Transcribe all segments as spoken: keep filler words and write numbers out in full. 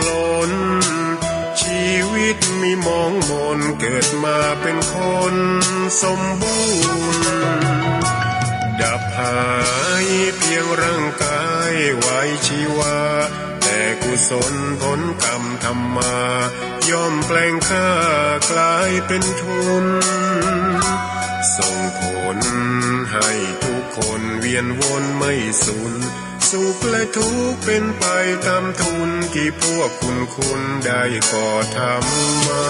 ล้น ชีวิตมีหมองหมน เกิดมาเป็นคนสมบูรณ์ ดับหายเพียงร่างกายไว้ชีวา แต่กุศลผลกรรมทำมา ย่อมแปลงค่ากลายเป็นทุน ส่งผลให้ทุกคนเวียนวนไม่สูญ สุขและทุกข์เป็นไปตามทุนที่พวกคุณคุณได้ก่อทำมา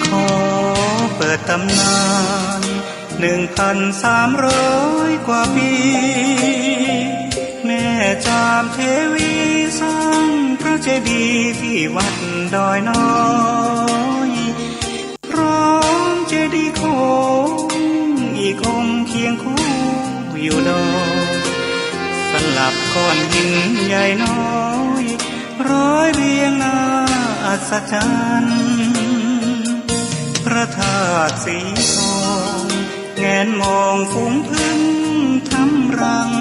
ขอเปิดตำนาน หนึ่งพันสามร้อยกว่าปี แม่จามเทวีสร้างพระเจดีย์ที่วัดดอยน้อย พร้อมเจดีย์โค้งอีกองค์เคียงคู่อยู่ดอย สลับก้อนหินใหญ่น้อย ร้อยเรียงน่าอัศจรรย์ พระธาตุสีทอง แงนมองฝูงผึ้งทำรัง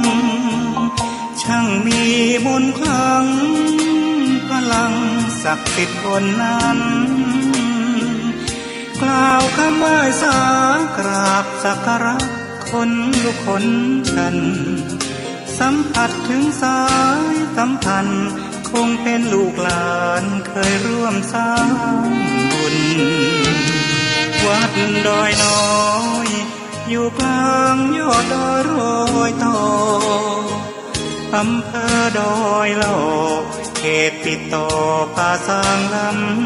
ช่างมีมนต์ขลัง พลังศักดิ์สิทธิ์บนนั้น กล่าวคำไหว้สากราบสักการะ ขนลุกขนชัน สัมผัสถึงสายสัมพันธ์ คงเป็นลูกหลานเคยร่วมสร้างบุญ วัดดอยน้อย อยู่กลางยอดดอยรอยต่อ อำเภอดอยหล่อ เขตติดต่อป่าซางล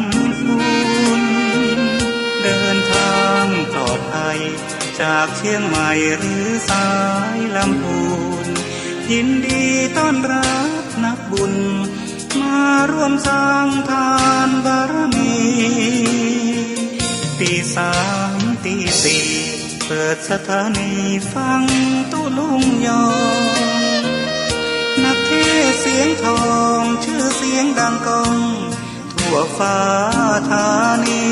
ำพูน เดินทางปลอดภัย จากเชียงใหม่หรือสายลำพูน ยินดีต้อนรับนักบุญ มาร่วมสร้างทานบารมี ตีสามตีสี่ เปิดสถานีฟังตุ๊ลุงยอง นักเทศน์เสียงทอง ชื่อเสียงดังก้อง ทั่วฟ้าธานี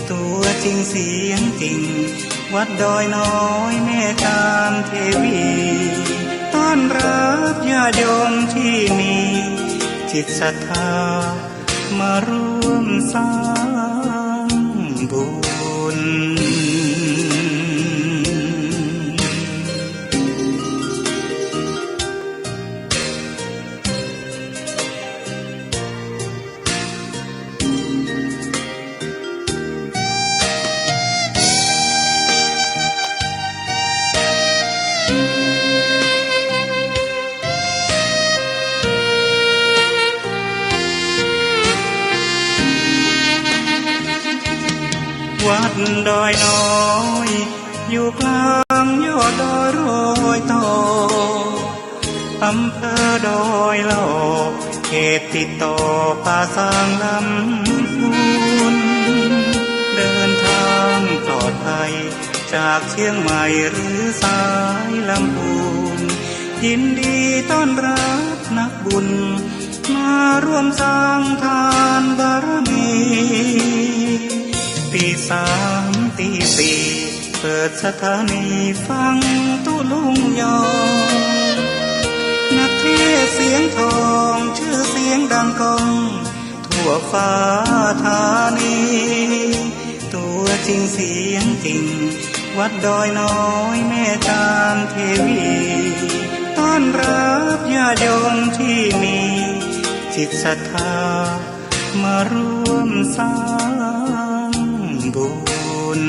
ตัวจริงเสียงจริง วัดดอยน้อยแม่จามเทวี ต้อนรับญาติโยมที่มีจิตศรัทธา มาร่วมสร้างบุญ วัดดอยน้อย อยู่กลางยอดดอยรอยต่อ อำเภอดอยหล่อ เขตติดต่อป่าซางลำพูน เดินทางปลอดภัย จากเชียงใหม่หรือสายลำพูน ยินดีต้อนรับนักบุญ มาร่วมสร้างทานบารมี ตีสามตีสี่ เปิดสถานีฟังตุ๊ลุงยอง นักเทศน์เสียงทอง ชื่อเสียงดังก้อง ทั่วฟ้าธานี ตัวจริงเสียงจริง วัดดอยน้อยแม่จามเทวี ต้อนรับญาติโยมที่มีจิตศรัทธา มาร่วมสร้าง คุณ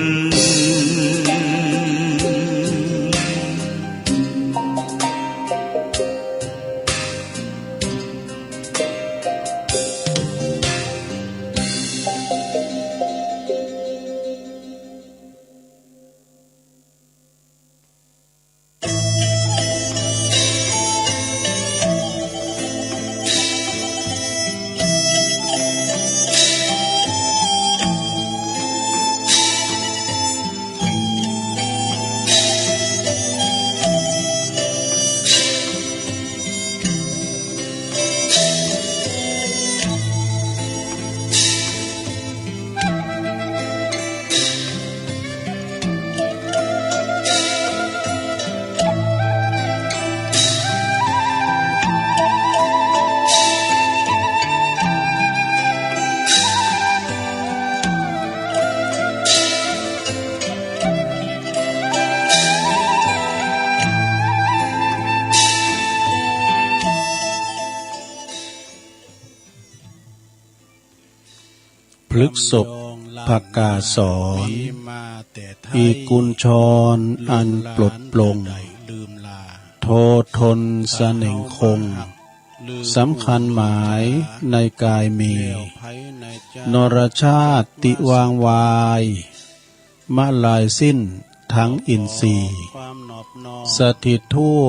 พฤกษภกาสอน อีกกุญชรอันปลดปลง โททนเสน่งคง สำคัญหมายในกายมี นรชาติวางวาย มะลายสิ้นทั้งอินทรีย์ สถิตทั่ว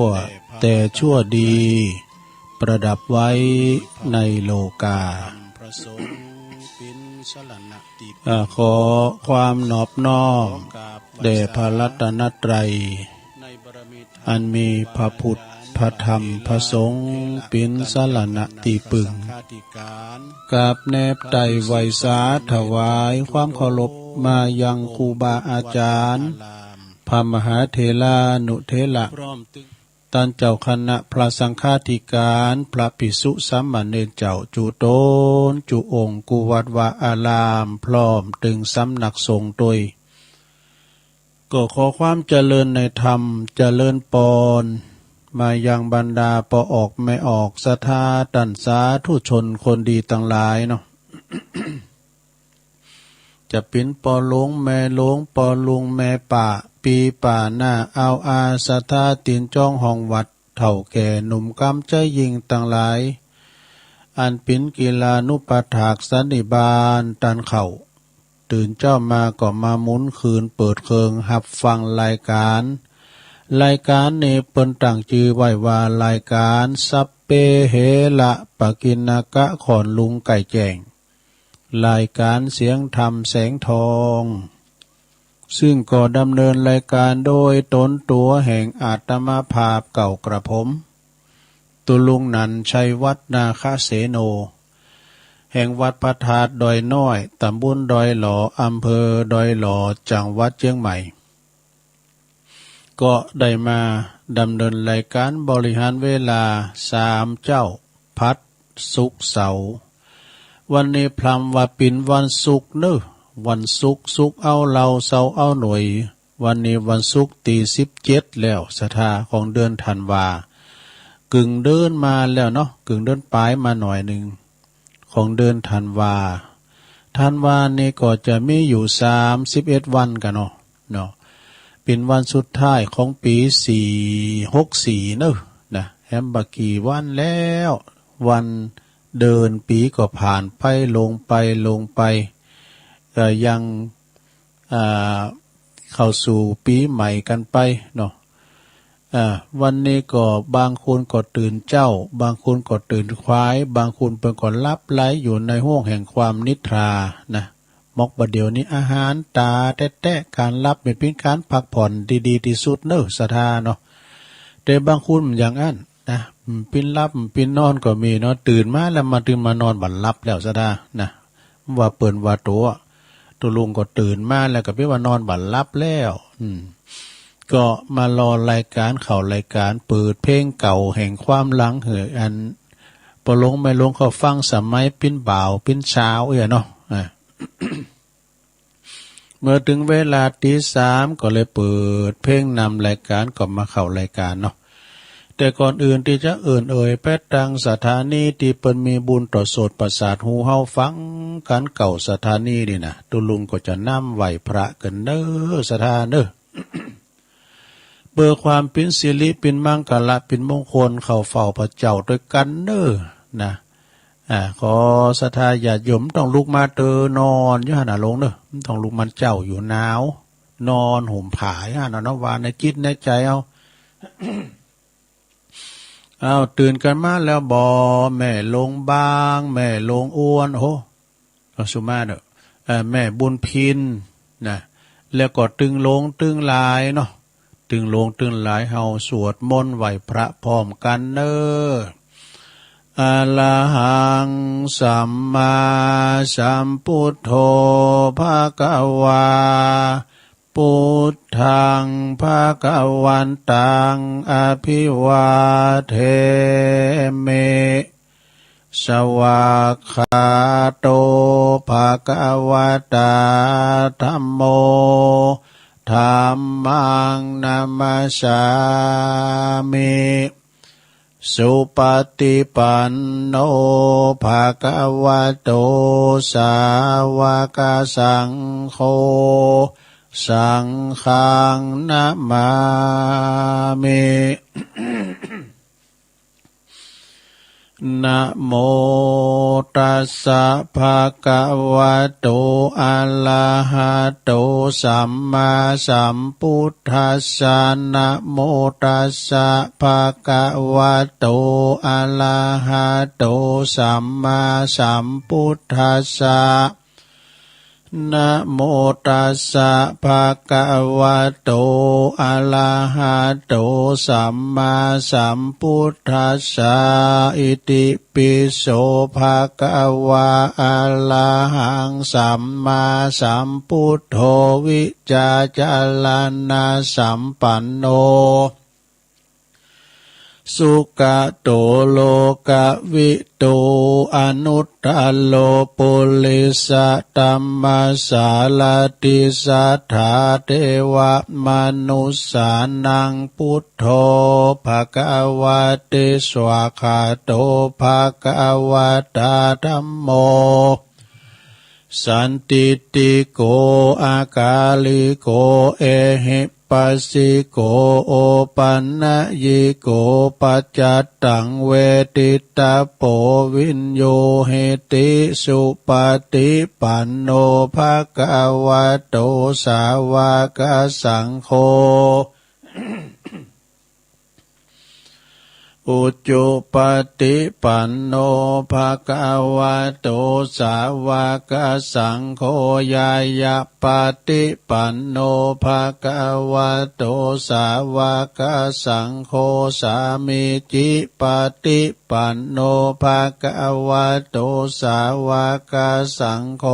แต่ชั่วดี ประดับไว้ในโลกา อ่า ขอความนอบน้อมแด่พระรัตนตรัย อันมีพระพุทธ พระธรรม พระสงฆ์ เป็นสรณะตี้พึ่ง กราบแนบไต่ไหว้สาถวายความเคารพมายังครูบาอาจารย์ พระมหาเถรานุเถระ ต้านเจ้าคณะพระสังฆาธิการ พระภิกษุสามเณรเจ้า จุตนจุองค์ กู้วัดวาอาราม พร้อมเถิงสำนักสงฆ์ตวย ก็ขอความเจริญในธรรม เจริญปอน มายังบรรดาป้อออกแม่ออก ศรัทธาต้านสาธุชนคนดีตังหลายเนาะ จะเป๋นป้อหลวงแม่หลวง ป้อลุงแม่ป้า ปี้ป้าน้าอาวอา ศรัทธาตี๋นจ้องห้องวัด เฒ่าแก่หนุ่มกำใจ๊ญิ่งตังหลาย อันเป๋นกิลานุปัฏฐากสันนิบาตต้านเค้า ตื่นเจ๊ามาก็มาหมุนคืนเปิดเคิงฮับฟังรายการ รายการนี้เปิ้นตั้งจื้อไว้ว่ารายการสัพเพเหระปกิณณกะ ค่อนลุงใก้แจ้ง รายการเสียงธรรมแสงทอง ซึ่งก็ดำเนินรายการโดยตนตั๋วแห่งอาตมาภาพเก่ากระผม ตุลุงหนันชัยวัฒน์ นาคเสโน แห่งวัดพระธาตุดอยน้อย ตำบลดอยหล่อ อำเภอดอยหล่อ จังหวัดเจียงใหม่ ก็ได้มาดำเนินรายการบริหารเวลาสามเจ๊า ผัด ศุกร์ เสาร์ วันนี้พร่ำว่าเป๋นวันศุกร์เนาะ วันศุกร์ ศุกร์เอาเหล้า เสาร์เอาหน่วย วันนี้วันศุกร์ตี้สิบเจ็ดแล้ว ศรัทธา ของเดือนธันวา กึ่งเดือนมาแล้วเนาะ กึ่งเดือนปลายมาหน่อยหนึ่ง ของเดือนธันวา ธันวานี้ก็จะมีอยู่สามสิบเอ็ดวันก่าเนาะ เนาะ เป๋นวันสุดท้ายของปี๋สี่หกสี่เนาะ นะ แหมบ่กี่วันแล้ว วันเดือนปี๋ก็ผ่านไปลงไปลงไป ก็ยัง อ่า เข้าสู่ปี๋ใหม่กั๋นไปเนาะ อ่า วันนี้ก็บางคนก็ตื่นเจ๊า บางคนก็ตื่นควาย บางคนเปิ้นก็หลับไหลอยู่ในห้วงแห่งความนิทรานะ มอกบ่าเดี่ยวนี้อาหารต๋าแต๊ๆ ก๋านหลับนี่เป๋นก๋านพักผ่อนตี้ดีตี้สุดเนาะ ศรัทธาเนาะ แต่บางคนบ่อย่างอั้นนะ อืม ปิ้นหลับปิ้นนอนก็มีเนาะ ตื่นมาแล้วมาตึงมานอนบ่หลับแล้ว ศรัทธานะ ว่าเปิ้นว่าตั๋ว ตุลุงก็ตื่นมาแล้วก็เป๋นว่านอนบ่หลับแล้ว อืม ก็มารอรายการ เข้ารายการ เปิดเพลงเก่าแห่งความหลังหื้ออันป้อหลวงแม่หลวงเขาฟังสมัยเป๋นบ่าวเป๋นสาวเอี้ยเนาะ อ่า เมื่อเถิงเวลาตีสามก็เลยเปิดเพลงนำรายการ ก็มาเข้ารายการเนาะ แต่ก่อนอื่นตี้จะเอิ้นเอ่ยแปดตังสถานีตี้เปิ้นมีบุญต่อโสตประสาทหูเฮาฟังกั๋นเก้าสถานีนี่นะ ตุ๊ลุงก็จะนำไหว้พระกั๋นเน้อ ศรัทธาเน้อ เปื้อความเป๋นสิริเป๋นมังคละเป๋นมงคลเข้าเฝ้าพระเจ้าตวยกั๋นเน้อ นะ อ่า ขอศรัทธาญาติโยมต้องลุกมาเตอ นอนอยู่หั้นน่ะลงเน้อ ต้องลุกมาเจ้าอยู่หนาว นอนห่มผ้าอยู่หั้นน่ะเนาะ ว่าในจิตในใจ๋เอา อ้าว ตื่นกั๋นมาแล้วบ่ แม่หลวงบาง แม่หลวงอ้วน โอ้ เอาสุมาเนอะ เอ่อ แม่บุญพินนะ แล้วก็ตึงหลวงตึงหลายเนาะ ตึงหลวงตึงหลาย เฮาสวดมนต์ไหว้พระพร้อมกั๋นเน้อ อะระหัง สัมมาสัมพุทโธ ภะคะวา พุทธัง ภะคะวันตัง อะภิวาเทมิ สวากขาโต ภะคะวะตา ธัมโม ธัมมัง นะมัสสามิ สุปะฏิปันโน ภะคะวะโต สาวะกะสังโฆ สังฆัง นะมามิ นะโมตัสสะ ภะคะวะโต อะระหะโต สัมมาสัมพุทธัสสะ นะโมตัสสะ ภะคะวะโต อะระหะโต สัมมาสัมพุทธัสสะ นะโมตัสสะ ภะคะวะโต อะระหะโต สัมมาสัมพุทธัสสะ อิติปิโส ภะคะวา อะระหัง สัมมาสัมพุทโธ วิชาจารณะสัมปันโน สุกะโต โลกะวิทู อนุตตะโร ปุริสะธัมมะสารถิ สัทธาเทวะมนุสสานัง พุทโธ ภะคะวะติ สวากขาโต ภะคะวะตา ธัมโม สันทิฏฐิโก อะกาลิโก เอหิปัสสิโก โอปันญิโก ปัจจัตตัง เวทิตะโพ วิญญูหิติ สุปะฏิปันโน ภะคะวะโต สาวะกะสังโฆ อุจุปะฏิปันโน ภะคะวะโต สาวะกะสังโฆ ญาญะปะฏิปันโน ภะคะวะโต สาวะกะสังโฆ สามีจิปะฏิปันโน ภะคะวะโต สาวะกะสังโฆ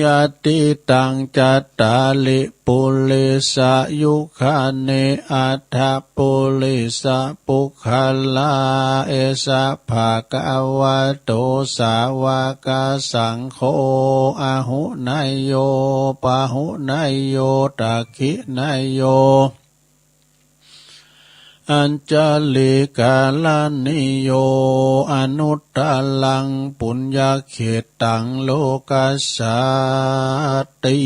ยะติตัง จัตตาริ ปุริสะยุคานิ อัฏฐปุริสะปุคคลา เอสะ ภะคะวะโต สาวะกะสังโฆ อะหุเนยโย ปะหุเนยโย ตักขิเนยโย อัญชลีกะรณีโย อนุตตะรัง ปุญญะเขตตัง โลกัสสาติ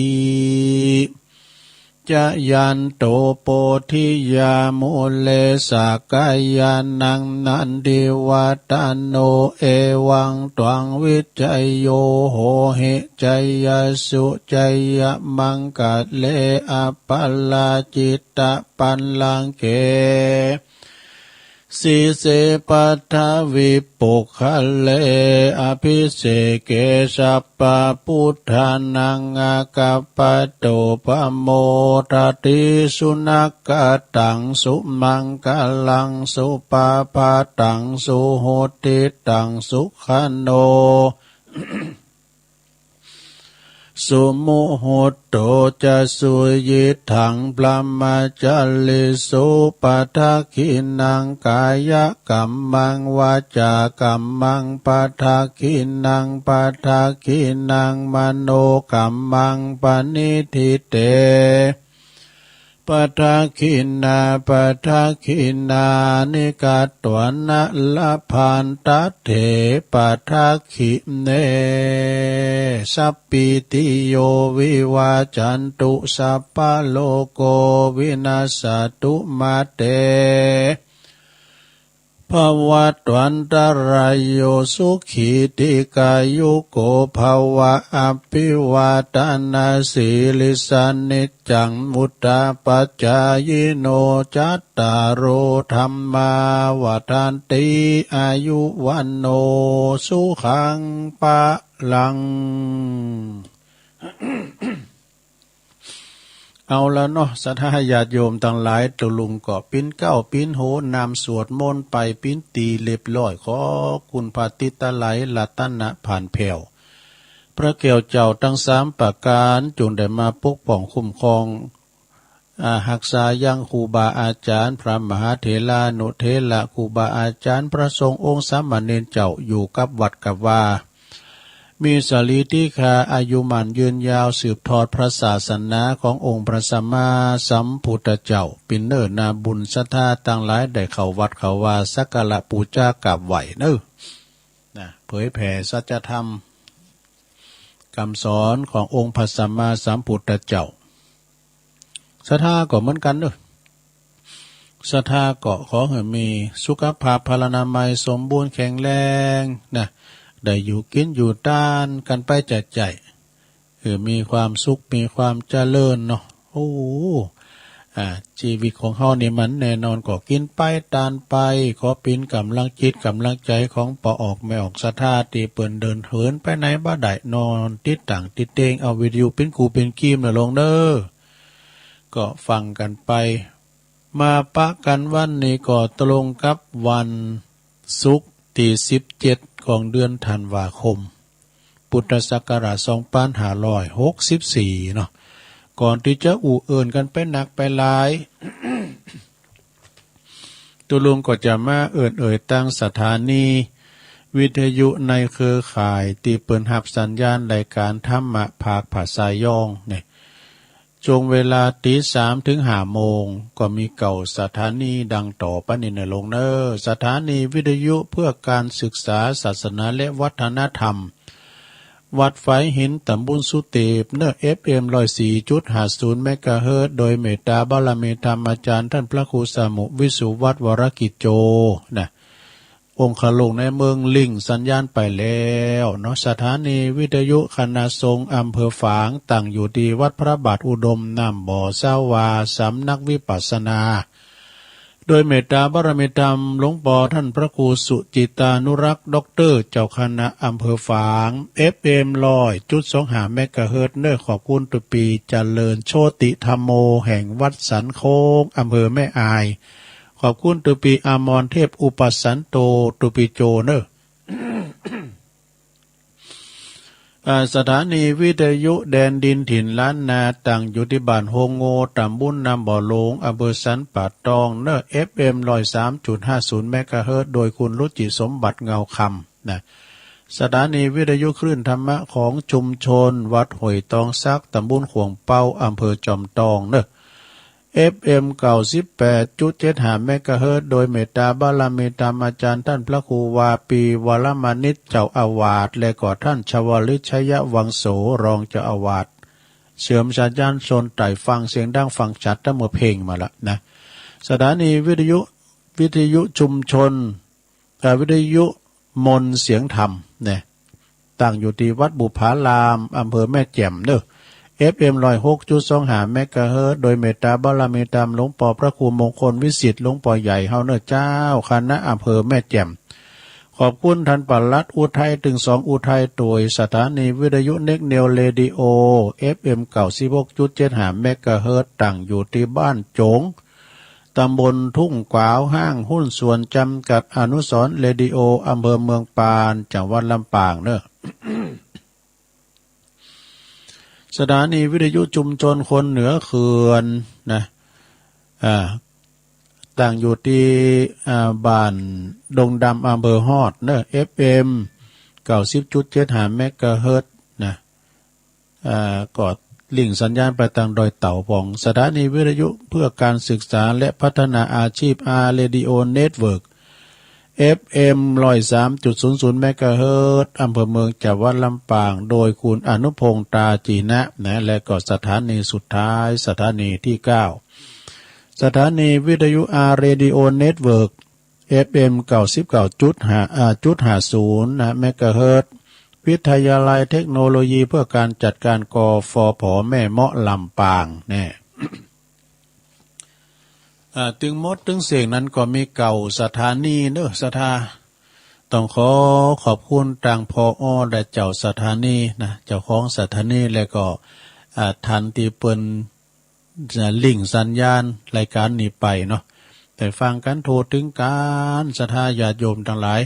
จะยันโต โพธิยา มูเล สะกะยานัง นันทิวัตะโน เอวัง ตวัง วิชชโย โหหิ ชยสสุ ชยมังคะเล อะปะราจิตตะปัลลังเข สีเส ปัททะวิปุคคะเล อะภิเสเก สัพพะพุทธานัง อะกัปปะโต ปะโมทะติ สุนะกะตัง สุมังคะลัง สุปะพะตัง สุหุตติตัง สุขะโน สุมุหุตโต จะสุยิตถัง บรหมจาริสุ ปะทักขิณัง กายะกัมมัง วาจากัมมัง ปะทักขิณัง ปะทักขิณัง มโนกัมมัง ปะนิฏฐิเต ปะทักขิณา ปะทักขิณานิ กัตวานะ ละพันตัตเถ ปะทักขิเณ สัพพีติโย วิวัจจันตุ สัพพะโรโค วินัสสะตุ มาเต ภวัตวันตะรายโย สุขี ทีฆายุโก ภะวะ อะภิวาทะนะสีลิสสะ นิจจัง วุฑฒาปะจายิโน จัตตาโร ธัมมา วัฑฒันติ อายุ วัณโณ สุขัง พะลัง เอาละเนาะ ศรัทธาญาติโยมตังหลาย ตุ๊ลุงก็ปิ้นเก๊าปิ้นโหนนำสวดมนต์ไปปิ้นตี้เรียบร้อย ขอคุณพระติตะไลยรัตนะผ่านแผ้ว พระแก้วเจ้าตังสามประก๋าน จงได้มาปกป้องคุ้มครอง อ่า ฮักษายังครูบาอาจ๋ารย์ พระมหาเถรานุเถระ ครูบาอาจ๋ารย์ พระสงฆ์องค์สามเณรเจ้า อยู่กับวัดกับวา มีสรีติฆา อายุหมั้นยืนยาว สืบทอดพระศาสนาขององค์พระสัมมาสัมพุทธเจ้า ปิ้นเน้อนาบุญศรัทธาตังหลาย ได้เข้าวัดเข้าวา สักการะปู๋จากราบไหว้เน้อ นะ เผยแผ่สัจธรรม กำสอนขององค์พระสัมมาสัมพุทธเจ้า ศรัทธาก็เหมือนกั๋นเน้อ ศรัทธาก็ขอหื้อมีสุขภาพพลานามัยสมบูรณ์แข็งแรงนะ ได้อยู่กิ๋นอยู่ตานกั๋นไปจาใจ๋ เออ มีความสุข มีความเจริญเนาะ โอ้ อ่า ชีวิตของเฮานี่มันแน่นอนก็กิ๋นไปตานไป ขอเป๋นก๋ำลังจิตก๋ำลังใจ๋ของป้อออกแม่ออกศรัทธา ตี้เปิ้นเดินเหินไปไหนบ่ได้ นอนติดต่างติดเตียง เอาวิทยุเป๋นกู้เป๋นกีมเน้อลุงเน้อ ก็ฟังกั๋นไป มาปะกั๋นวันนี้ก็ตรงกับวัน ศุกร์ตี้สิบเจ็ดของเดือนธันวาคม พุทธศักราชสองปันห้าร้อยหกสิบสี่เนาะ ก่อนตี้จะอู้เอิ้นกั๋นไปนักไปหลาย ตุ๊ลุงก็จะมาเอิ้นเอ่ยตั้งสถานีวิทยุในเครือข่ายตี้เปิ้นฮับสัญญาณรายการธรรมะภาคภาษายองเนี่ย ช่วงเวลาตีสามถึงห้าโมง ก็มีเก้าสถานีดังต่อไปนี้เน้อลุงเน้อ สถานีวิทยุเพื่อการศึกษาศาสนาและวัฒนธรรม วัดฝายหิน ตำบลสุเตป เน้อ เอฟเอ็มร้อยสี่จุดห้าศูนย์เมกะเฮิรตซ์ โดยเมตตาบารมีธรรมอาจ๋ารย์ท่านพระครูสมุห์ วิสุวัฒน์ วรกิจโจ นะ องคลุงในเมืองลิงสัญญาณไปแล้วเนาะ สถานีวิทยุคณะสงฆ์อำเภอฝาง ตั้งอยู่ตี้วัดพระบาทอุดม น้ำบ่อ สาวา สำนักวิปัสสนา โดยเมตตาบารมีธรรมหลวงป้อท่านพระครูสุจิตตานุรักษ์ ด็อกเตอร์ เจ้าคณะอำเภอฝาง เอฟเอ็มร้อยจุดสองห้าเมกะเฮิรตซ์เน้อ ขอบคุณตุ๊ปี๋เจริญโชติธัมโม แห่งวัดสันโค้ง อำเภอแม่อาย ขอบคุณตุ๊ปี๋อมรเทพอุปสันโต ตุ๊ปี๋โจเน้อ อ่า สถานีวิทยุแดนดินถิ่นล้านนา ตั้งอยู่ตี้บ้านโฮงโง่ ตำบลน้ำบ่อหลวง อำเภอสันป่าตองเน้อ เอฟเอ็มร้อยสามจุดห้าศูนย์เมกะเฮิรตซ์ โดยคุณรุจิสมบัติ เงาคำ นะ สถานีวิทยุคลื่นธรรมะของชุมชนวัดห้วยตองสัก ตำบลข่วงเปา อำเภอจอมตองเน้อ เอฟเอ็มเก้าสิบแปดจุดเจ็ดห้าเมกะเฮิรตซ์ โดยเมตตาบารมีธรรมอาจ๋ารย์ท่านพระครูวาปี วรมณิช เจ้าอาวาส และก็ท่านชวลิต ชยวังโส รองเจ้าอาวาส เสริมสัญญาณส่วนใต้ฟังเสียงดังฟังชัด ตั้งเมื่อเพลงมาละนะ สถานีวิทยุ วิทยุชุมชน เอ่อ วิทยุมนต์เสียงธรรมเนี่ย ตั้งอยู่ตี้วัดบุพาราม อำเภอแม่แจ่มเน้อ เอฟเอ็มร้อยหกจุดสองห้าเมกะเฮิรตซ์ โดยเมตตาบารมีธรรมหลวงป้อพระครูมงคลวิสิทธิ์ หลวงป้อใหญ่เฮาเน้อเจ้า คณะอำเภอแม่แจ่ม ขอบคุณท่านปลัดอุทัย ตึงสองอุทัย โดยสถานีวิทยุเน็กเนวเรดิโอ เอฟเอ็มเก้าสิบหกจุดเจ็ดห้าเมกะเฮิรตซ์ ตั้งอยู่ตี้บ้านโจ๋ง ตำบลทุ่งกวาว ห้างหุ้นส่วนจำกัดอนุสรณ์เรดิโอ อำเภอเมืองปาน จังหวัดลำปางเน้อ สถานีวิทยุชุมชนคนเหนือเขื่อนนะ อ่า ตั้งอยู่ตี้ อ่า บ้านดงดำ อำเภอฮอดเน้อ เอฟเอ็มเก้าสิบจุดเจ็ดห้าเมกะเฮิรตซ์นะ อ่า ก็ ลิงก์สัญญาณไปตางดอยเต่าพอง สถานีวิทยุเพื่อการศึกษาและพัฒนาอาชีพ อาร์ เรดิโอ เน็ตเวิร์ก เอฟเอ็ม ร้อยสามจุดศูนย์ศูนย์ เมกะเฮิรตซ์ อำเภอเมือง จังหวัดลำปาง โดยคุณอนุพงษ์ ตาจีนะ นะ และก็สถานีสุดท้าย สถานีที่เก้า สถานีวิทยุ อาร์ เรดิโอ เน็ตเวิร์ก เอฟเอ็ม เก้าสิบเก้าจุดห้า อ่า จุดห้าศูนย์ นะ เมกะเฮิรตซ์ วิทยาลัยเทคโนโลยีเพื่อการจัดการ กฟผ แม่เมาะ ลำปาง แน่ อ่า ตึงหมดตึงเส้งนั้นก็มีเก้าสถานีเนอะ ศรัทธา ต้องขอขอบคุณตาง ผอ และเจ้าสถานีนะ เจ้าของสถานี และก็ อ่า ท่านที่เปิ้น ลิงก์สัญญาณรายการนี้ไปเนาะ ได้ฟังกันทั่วถึงกั๋น ศรัทธาญาติโยมตังหลาย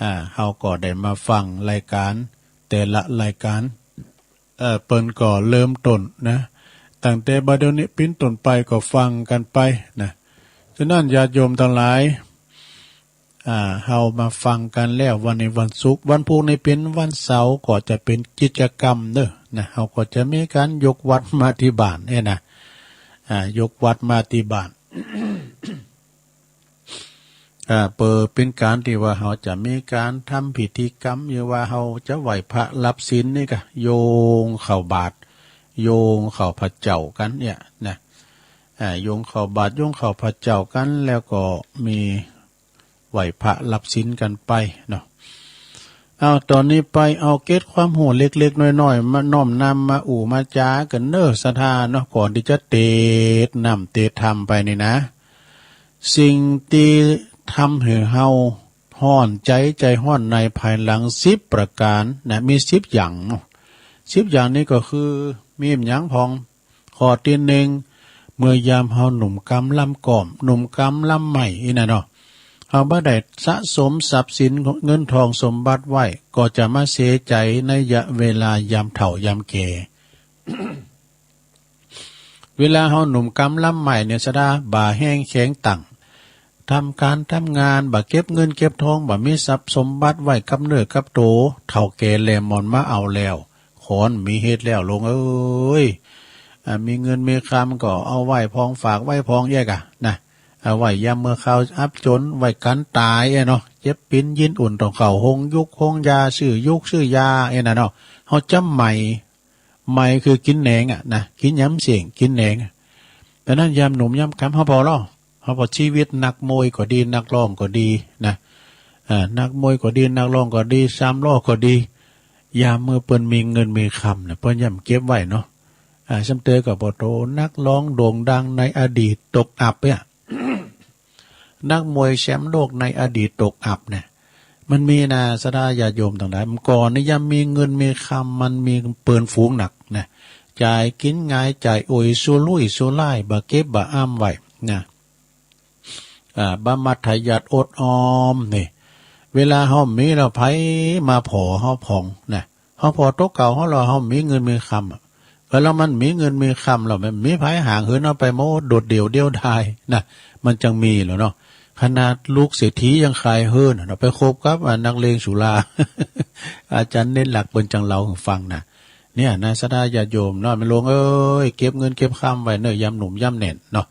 อ่า เฮาก็ได้มาฟังรายการแต่ละรายการ เอ่อ เปิ้นก็เริ่มต้นนะ ตั้งแต่บัดเดี๋ยวนี้เป๋นต้นไปก็ฟังกันไปนะ ฉะนั้นญาติโยมตังหลาย อ่า เฮามาฟังกันแล้ว วันนี้วันศุกร์ วันพุธนี้เป๋นวันเสาร์ ก็จะเป๋นกิจกรรมเด้อนะ เฮาก็จะมีก๋านยกวัตรมาตี้บ้านเนี่ยนะ อ่า ยกวัตรมาตี้บ้าน อ่า เปื้อเป๋นก๋านตี้ว่าเฮาจะมีก๋านทำพิธีกรรม หรือว่าเฮาจะไหว้พระรับศีลนี่ก็โยงเข้าบาตร โยงเข้าพระเจ้ากั๋นเนี่ยนะ อ่า โยงเข้าบาตร โยงเข้าพระเจ้ากั๋น แล้วก็มี ไหว้พระรับศีลกั๋นไปเนาะ เอา ต๋อนนี้ไปเอาเกร็ดความฮู้เล็กๆ น้อยๆ มาน้อมนำมาอู้มาจ๋ากั๋นเนอะ ศรัทธาเนาะ ก่อนตี้จะเตะน้ำเตะถ้ำไปนี่นะ สิ่งตี้ทำหื้อเฮาฮ้อนใจ๋ ใจ๋ฮ้อนในภายหลังสิบประก๋านนะ มีสิบอย่างเนาะ สิบอย่างนี้ก็คือ มีหยังพ่อง ข้อตี้หนึ่ง เมื่อยามเฮาหนุ่มกำลังก้อม หนุ่มกำลังใหม่อี้นะเนาะ เฮาบ่ได้สะสมทรัพย์สินเงินทองสมบัติไว้ ก็จะมาเสียใจ๋ในระยะเวลายามเฒ่ายามแก่ เวลาเฮาหนุ่มกำลังใหม่เนี่ย ศรัทธา บ่าแฮงแข็งตั้ง ทำก๋านทำงาน บ่าเก็บเงินเก็บทอง บ่ามีทรัพย์สมบัติไว้กับเนื้อกับโต เฒ่าแก่แล้วหมอนมาเอาแล้ว ขอนมีเฮ็ดแล้ว ลุงเอ้ย อ่า มีเงินมีคำก็เอาไว้พ่อง ฝากไว้พ่องเอี้ยก่ะนะ เอาไว้ยามเมื่อคราวอับจน ไว้กั๋นต๋ายเอี้ยเนาะ เจ็บปิ๋นยินอุ่นต้องเข้าโฮงยุกโฮงยา ซื้อยุกซื้อยาเอี้ยนะเนาะ เฮาจ๋ำใหม่ ใหม่คือกิ๋นแหนงอะนะ กิ๋นยามเสี้ยง กิ๋นแหนงอะ ดังนั้นยามหนุ่มยามกำเฮาผ่อลอ เฮาผ่อชีวิตนักมวยก็ดี นักร้องก็ดีนะ อ่า นักมวยก็ดี นักร้องก็ดี สามล้อก็ดี ยามเมื่อเปิ้นมีเงินมีคำเนี่ย เปิ้นย่อมเก็บไว้เนาะ อ่า ซ้ำเตอก็ผ่อโต นักร้องโด่งดังในอดีตตกอับเนี่ย นักมวยแชมป์โลกในอดีตตกอับเนี่ย มันมีนะ ศรัทธาญาติโยมตังหลาย เมื่อก่อนนี่ยามมีเงินมีคำ มันมีเปิ้นฝูงนักนะ จ่ายกิ๋นหงาย จ่ายโอยสุรุ่ยสุร่าย บ่าเก็บบ่าอ้ำไว้นะ อ่า บ่ามัธยัสถ์อดออมนี่ เวลาเฮามีแล้ว ไผมาผ่อเฮาพ่องนะ เฮาผ่อโตเก่าเฮาแล้ว เฮามีเงินมีคำอะ ก็แล้วมันมีเงินมีคำแล้ว มันมีไผหางเหินเอาไปหมด โดดเดี่ยวเดียวดายนะ มันจังมีแหละเนาะ ขนาดลูกเศรษฐียังขายเฮือนน่ะเนาะ ไปคบกับ อ่า นักเลงสุรา อาจ๋ารย์เน้นหลักเปิ้นจังเล่าหื้อฟังนะ เนี่ยนะ ศรัทธาญาติโยมเนาะ แม่หลวงเอ้ย เก็บเงินเก็บคำไว้เนอะ ยามหนุ่มยามแน่นเนาะ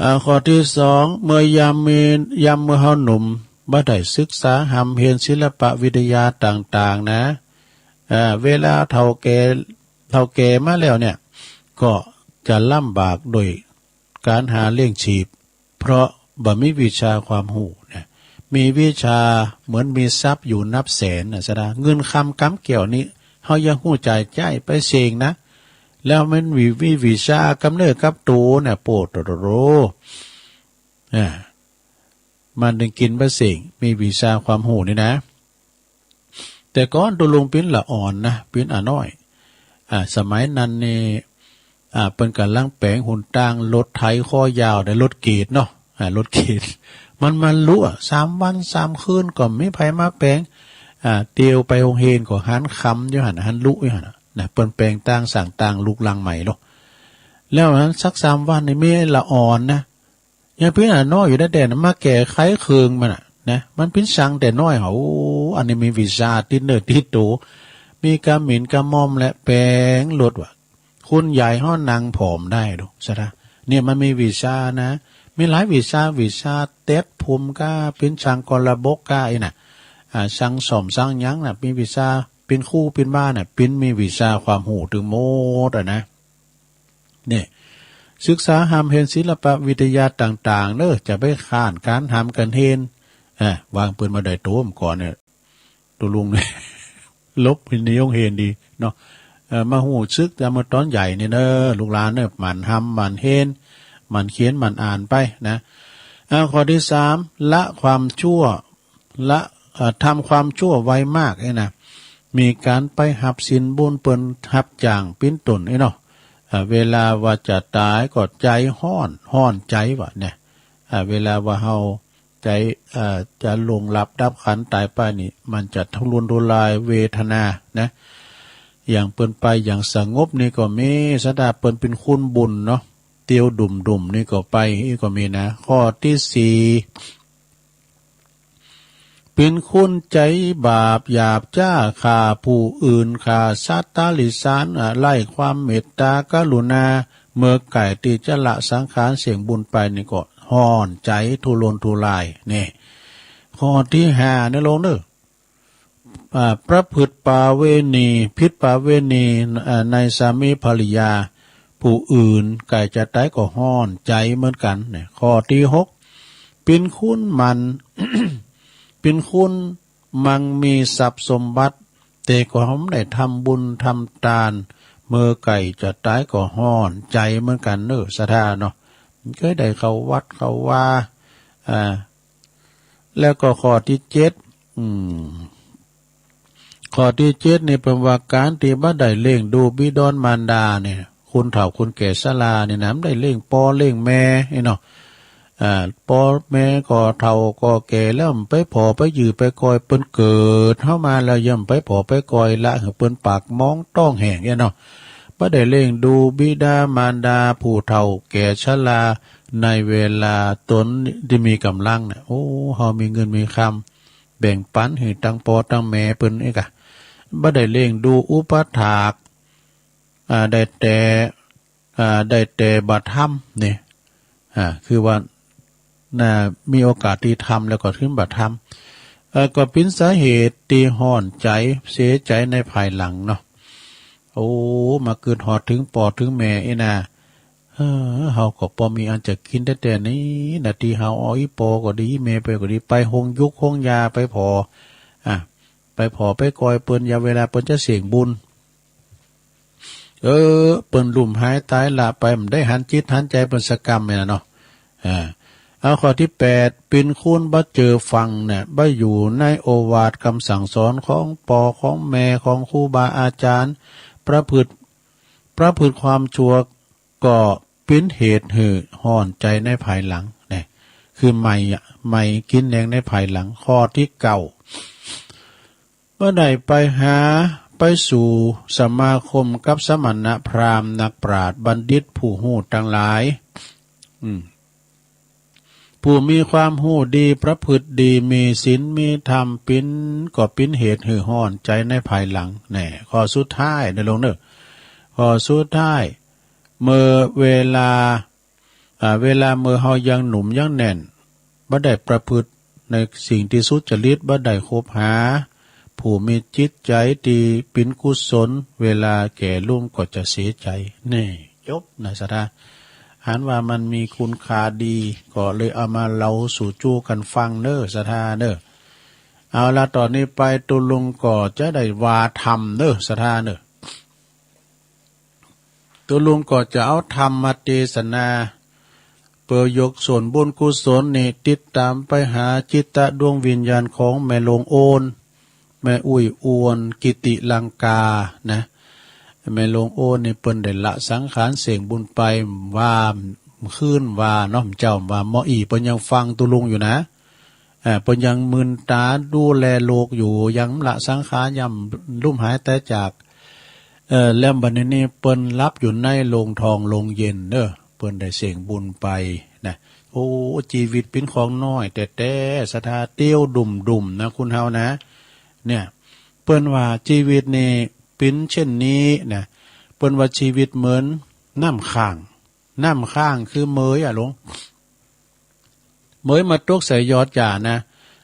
อ่า ข้อตี้สอง เมื่อยามมี ยามเมื่อเฮาหนุ่ม บ่ได้ศึกษาฮ่ำเฮียนศิลปะวิทยาต่างๆ นะ อ่า เวลาเฒ่าแก่ เฒ่าแก่มาแล้วเนี่ย ก็จะลำบากโดยก๋านหาเลี้ยงชีพ เพราะบ่มีวิชาความฮู้นะ มีวิชาเหมือนมีทรัพย์อยู่นับแสนนะ ศรัทธา เงินคำกำแก้วนี้ เฮายังฮู้จ่ายใจ๊ไปเส้งนะ แล้วมันมี มีวิชากับเนื้อกับโตเนี่ย โป้โตโตโต อ่า มันถึงกิ๋นบ่เส้ง มีวิชาความฮู้นี่นะ แต่ก่อนตุ๊ลุงเป๋นละอ่อนนะ เป๋นอาน้อย อ่า สมัยนั้นนี่ อ่า เปิ้นก่ำลังแป๋งหนตาง รถไถคอยาว ได้รถเกรดเนาะ อ่า รถเกรด มันมาลุอะ สามวันสามคืนก็บ่มีไผมาแป๋ง อ่า เตียวไปโฮงเฮียนก็หันคำอยู่หั้น หันลุอยู่หั้นนะ เปิ้นแป๋งตางสร้างตางลุกรังใหม่เนาะ แล้วนั้นสักสามวันนี่มีละอ่อนนะ ยังเป๋นอาน้อยอยู่แต๊ๆ นะ มาแก้ไขเครื่องมันน่ะนะ มันเป๋นช่างแต่น้อย โอ้ อันนี้มีวิชาติดเนื้อติดโต มีกาหมิ่นกาหม่อมและแป๋งรถว่า คุณยายฮ้อนนางผอมได้ดู สะท้า เนี่ยมันมีวีซ่านะ มีหลายวีซ่า วีซ่าเต็ดผมก้า ปิ้นช่างกลบกก้า อีน่ะ อ่า ช่างซ่อมช่างหยังน่ะ มีวีซ่า ปิ้นครูปิ้นบ้านน่ะ ปิ้นมีวีซ่าความรู้ตึงหมดอะนะ เนี่ย ศึกษาหำเฮนศิลปะวิทยาต่างๆ เนอะ จะไปค้านการหำการเฮน อ่า วางปืนมาได้โตมก่อนเนี่ย ตัวลุงเนี่ย ลบในโรงเรียนดีเนาะ เอ่อ มาฮู้สึกแต่เมื่อตอนใหญ่นี่เนอะ ลูกหลานเนอะ หมั่นหำหมั่นเฮน หมั่นเขียนหมั่นอ่านไปนะ อ่า ข้อที่สาม ละความชั่ว ละ เอ่อ ทำความชั่วไวมากนี่นะ มีการไปฮับศีลบุญเปิ้นฮับจ้างปิ้นต้นนี่เนาะ เอ่อ เวลาว่าจะตายก็ใจฮ้อน ฮ้อนใจว่าเนี่ย อ่า เวลาว่าเฮา ใจ เอ่อ จะล่วงลับดับขันตายไปนี่ มันจะทุรนทุรายเวทนานะ อย่างเปิ้นไปอย่างสงบนี่ก็มี สะท้า เปิ้นเป็นคนบุญเนาะ เตียวดุ่มๆ นี่ก็ไป นี่ก็มีนะ ข้อที่สี่ เป็นคนใจบาปหยาบจ้า ฆ่าผู้อื่น ฆ่าสัตว์ตาริสาน อ่า ไร้ความเมตตากรุณา เมื่อใกล้ที่จะละสังขารเสี่ยงบุญไปนี่ก็ฮ้อนใจทุรนทุราย นี่ ข้อที่ห้า นะโลงเนอะ อ่า ประพฤติปาเวณี ผิดปาเวณี อ่า ในสามีภรรยา ผู้อื่น ใกล้จะตายก็ฮ้อนใจเหมือนกัน นี่ ข้อที่หก เป็นคนมั่ง เป็นคนมั่งมีทรัพย์สมบัติ แต่ก็บ่ได้ทำบุญทำทาน เมื่อใกล้จะตายก็ฮ้อนใจเหมือนกันเนอะ สะท้าเนาะ มันเคยได้เข้าวัดเข้าวา อ่า แล้วก็ข้อที่เจ็ด อืม ข้อที่เจ็ดนี่เปิ้นว่าการที่บ่ได้เลี้ยงดูบิดามารดาเนี่ย คนเฒ่าคนแก่ชรานี่นะ บ่ได้เลี้ยงป้อเลี้ยงแม่นี่เนาะ อ่า ป้อแม่ก็เฒ่าก็แก่แล้ว ไปผ่อไปยื้อไปกอย เปิ้นเกิดเฮามาแล้ว ย่อมไปผ่อไปกอย ละหื้อเปิ้นปากหมองต๊องแห้งเนี่ยเนาะ บ่ได้เลี้ยงดูบิดามารดาผู้เฒ่าแก่ชรา ในเวลาตนที่มีกำลังเนี่ย โอ้ เฮามีเงินมีคำ แบ่งปันหื้อตังป้อตังแม่เปิ้นเอกอะ บ่ได้เลี้ยงดูอุปัฏฐาก อ่า ได้แต่ อ่า ได้แต่บ่ทำเนี่ย อ่า คือว่า น่ะ มีโอกาสที่ทำแล้วก็ถึงบ่ทำ เอ่อ ก็เป็นสาเหตุที่ฮ้อนใจ เสียใจในภายหลังเนาะ โอ้ มาคิดฮอดถึงป้อถึงแม่อีน่า เออ เฮาก็พอมีอันจะกินแต๊ๆ นี่นะ ตี้เฮาเอาอีป้อก็ดี อีแม่ไปก็ดี ไปโฮงยุกโฮงยา ไปผ่อ อ่ะ ไปผ่อไปกอยเปิ้น ยามเวลาเปิ้นจะเสี่ยงบุญ เออ เปิ้นลุ่มหายตายละไป บ่ได้หันจิตหันใจเปิ้นสักกำเนี่ยนะเนาะ อ่า เอาข้อที่แปด เป็นคนบ่เจอฟังเนี่ย บ่อยู่ในโอวาทคำสั่งสอนของป้อของแม่ ของครูบาอาจารย์ ประพฤติ ประพฤติความชั่ว ก็เป็นเหตุหื้อฮ้อนใจในภายหลัง เนี่ย คือใหม่อะ ใหม่กินแหนงในภายหลัง ข้อที่เก้า บ่ได้ไปหา ไปสู่สมาคมกับสมณะพราหมณ์นักปราชญ์บัณฑิตผู้ฮู้ตังหลาย อืม ผู้มีความฮู้ดี ประพฤติดี มีศีลมีธรรม ปิ้น ก็ปิ้นเหตุหื้อฮ้อนใจในภายหลัง แน่ ข้อสุดท้ายนะโลงเนอะ ข้อสุดท้าย เมื่อเวลา อ่า เวลาเมื่อเฮายังหนุ่มยังแน่น บ่ได้ประพฤติในสิ่งที่สุจริต บ่ได้คบหาผู้มีจิตใจที่เป็นกุศล เวลาแก่ลุ่มก็จะเสียใจ นี่ จบนะศรัทธา หันว่ามันมีคุณค่าดี ก็เลยเอามาเล่าสู่จู้กันฟังเนอะศรัทธาเนอะ เอาละ ตอนนี้ไปตุ๊ลุงก็จะได้ว่าธรรมเนอะศรัทธาเนอะ ตุ๊ลุงก็จะเอาธรรมเตสนา เปื้อยกส่วนบุญกุศลนี่ ติดตามไปหาจิตตะดวงวิญญาณของแม่หลวงโอน แม่อุ้ยอวน กิติลังกา นะ แม่หลวงโอนนี่เปิ้นได้ละสังขารเสี่ยงบุญไป ว่าคืนว่าเนาะ เจ้าว่าหมออี้เปิ้นยังฟังตุ๊ลุงอยู่นะ เอ่อ เปิ้นยังมึนตาดูแลโลกอยู่ ยังละสังขาร ยังลุ่มหายตายจาก เอ่อ แล้วบัดนี้นี่เปิ้นหลับอยู่ในโลงทองโลงเย็นเด้อ เปิ้นได้เสี่ยงบุญไปนะ โอ้ จีวิตปิ้นของน้อยแต๊ๆ ศรัทธา เตียวดุ่มๆ นะ คนเฮานะ เนี่ย เปิ้นว่าชีวิตนี่เป๋นเช่นนี้นะ เปิ้นว่าชีวิตเหมือนน้ำค้าง น้ำค้างคือเหมยอะหลวง เหมยมาตกใส่ยอดหญ้านะ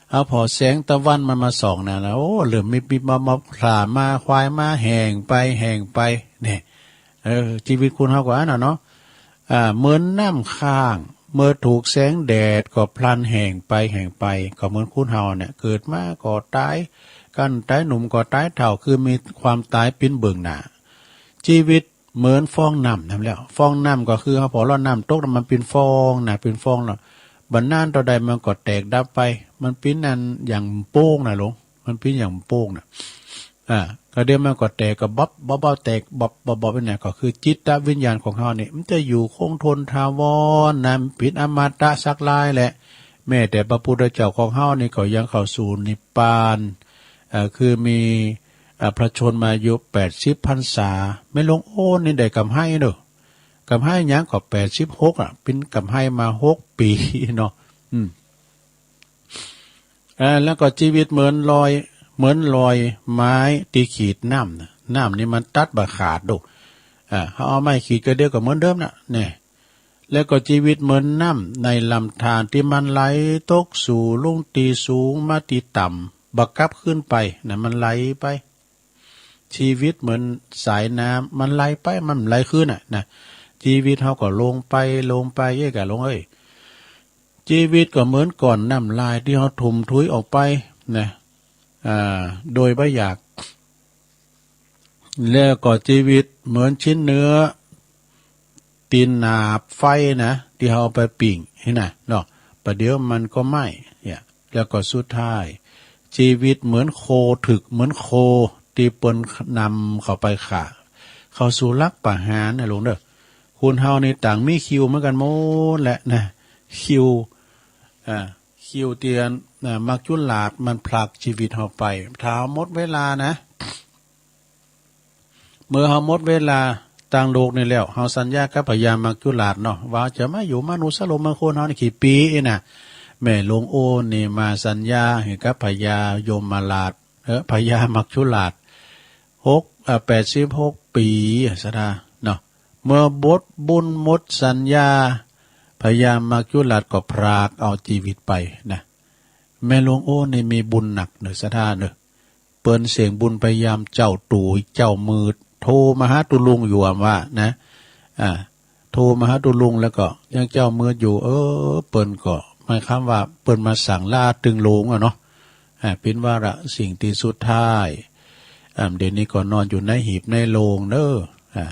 เอาผ่อแสงตะวันมันมาส่องนะ แล้ว โอ้ เริ่มมิบมิบมับมับ ผามา ควายมา แห้งไป แห้งไป เนี่ย เออ ชีวิตคนเฮาก็อันนั้นเนาะ อ่า เหมือนน้ำค้าง เมื่อถูกแสงแดดก็พลันแห้งไป แห้งไป ก็เหมือนคนเฮาเนี่ย เกิดมาก็ตาย กันตายหนุ่มก็ตายเฒ่า คือมีความตายเป๋นเบื้องหน้า ชีวิตเหมือนฟองน้ำนั่นแหละ ฟองน้ำก็คือเฮาผ่อหลอดน้ำตกแล้วมันเป๋นฟองนะ เป๋นฟองแล้ว บ่นานเต้าใดมันก็แตกดับไป มันเป๋นอันอย่างโป่งนะหลวง มันเป๋นอย่างโป่งนะ อ่า ก็เดี๋ยวมันก็แตกก็บับบับบับ แตกบับบับบับ นี่นะ ก็คือจิตวิญญาณของเฮานี่ มันจะอยู่คงทนถาวรนะ มันเป๋นอมตะสักลายแหละ แม้แต่พระพุทธเจ้าของเฮานี่ก็ยังเข้าสู่นิพพาน เอ่อ คือมี อ่า พระชนมายุแปดสิบพรรษา แม่หลวงโอนนี่ได้กำไฮเด้อ กำไฮหยังก็แปดสิบหกอะ เป๋นกำไฮมาหกปี๋เนาะ อืม อ่า แล้วก็ชีวิตเหมือนรอย เหมือนรอยไม้ตี้ขีดน้ำนะ น้ำนี่มันตัดบ่ขาดดอก อ่า เฮาเอาไม้ขีดก็เดียวก็เหมือนเดิมนะ เนี่ย แล้วก็ชีวิตเหมือนน้ำในลำธารตี้มันไหลตกสู่ลุ่งตี้สูงมาตี้ต่ำ บ่กลับคืนไปนะ มันไหลไป ชีวิตเหมือนสายน้ำ มันไหลไป มันบ่ไหลคืนน่ะนะ ชีวิตเฮาก็ลงไป ลงไป เอ้ย กะหลวงเอ้ย ชีวิตก็เหมือนก้อนน้ำลายตี้เฮาทุ่มถุยออกไปนะ อ่า โดยบ่อยาก แล้วก็ชีวิตเหมือนชิ้นเนื้อ ตี้หนาบไฟนะ ตี้เฮาเอาไปปิ้งนี่นะเนาะ ประเดี๋ยวมันก็ไหม้ เนี่ย แล้วก็สุดท้าย ชีวิตเหมือนโค ถูกเหมือนโคตี้เปิ้นนำเข้าไปฆ่า เข้าสู่หลักประหารนะหลวงเด้อ คนเฮานี่ต่างมีคิวเหมือนกันหมดแหละนะ คิว อ่า คิวตี้อัน อ่า มัจจุราชมันผลักชีวิตเฮาไป ถ้าเฮาหมดเวลานะ เมื่อเฮาหมดเวลาตางโลกนี่แล้ว เฮาสัญญากับพญามัจจุราชเนาะ ว่าจะมาอยู่มนุษย์โลกเมืองคนเฮานี่กี่ปี๋นะ แม่หลวงโอนนี่มาสัญญาหื้อกับพญายมราช เออ พญามัจจุราช หก อ่า แปดสิบหกปี๋ ศรัทธาเนาะ เมื่อหมดบุญหมดสัญญา พญามัจจุราชก็ผลักเอาชีวิตไปนะ แม่หลวงโอนนี่มีบุญหนักเนอะ ศรัทธาเนอะ เปิ้นเสียงบุญพยายามเจ้าตู๋เจ้ามืด โทรมาหาตุ๊ลุงอยู่อะว่านะ อ่า โทรมาหาตุ๊ลุงแล้วก็ยังเจ้ามืดอยู่ เออ เปิ้นก็หมายความว่าเปิ้นมาสั่งลาตึงโลงอะเนาะ อ่า เป๋นวาระสิ่งตี้สุดท้าย อ่า เดี๋ยวนี้ก็นอนอยู่ในหีบในโลงเนอะ อ่า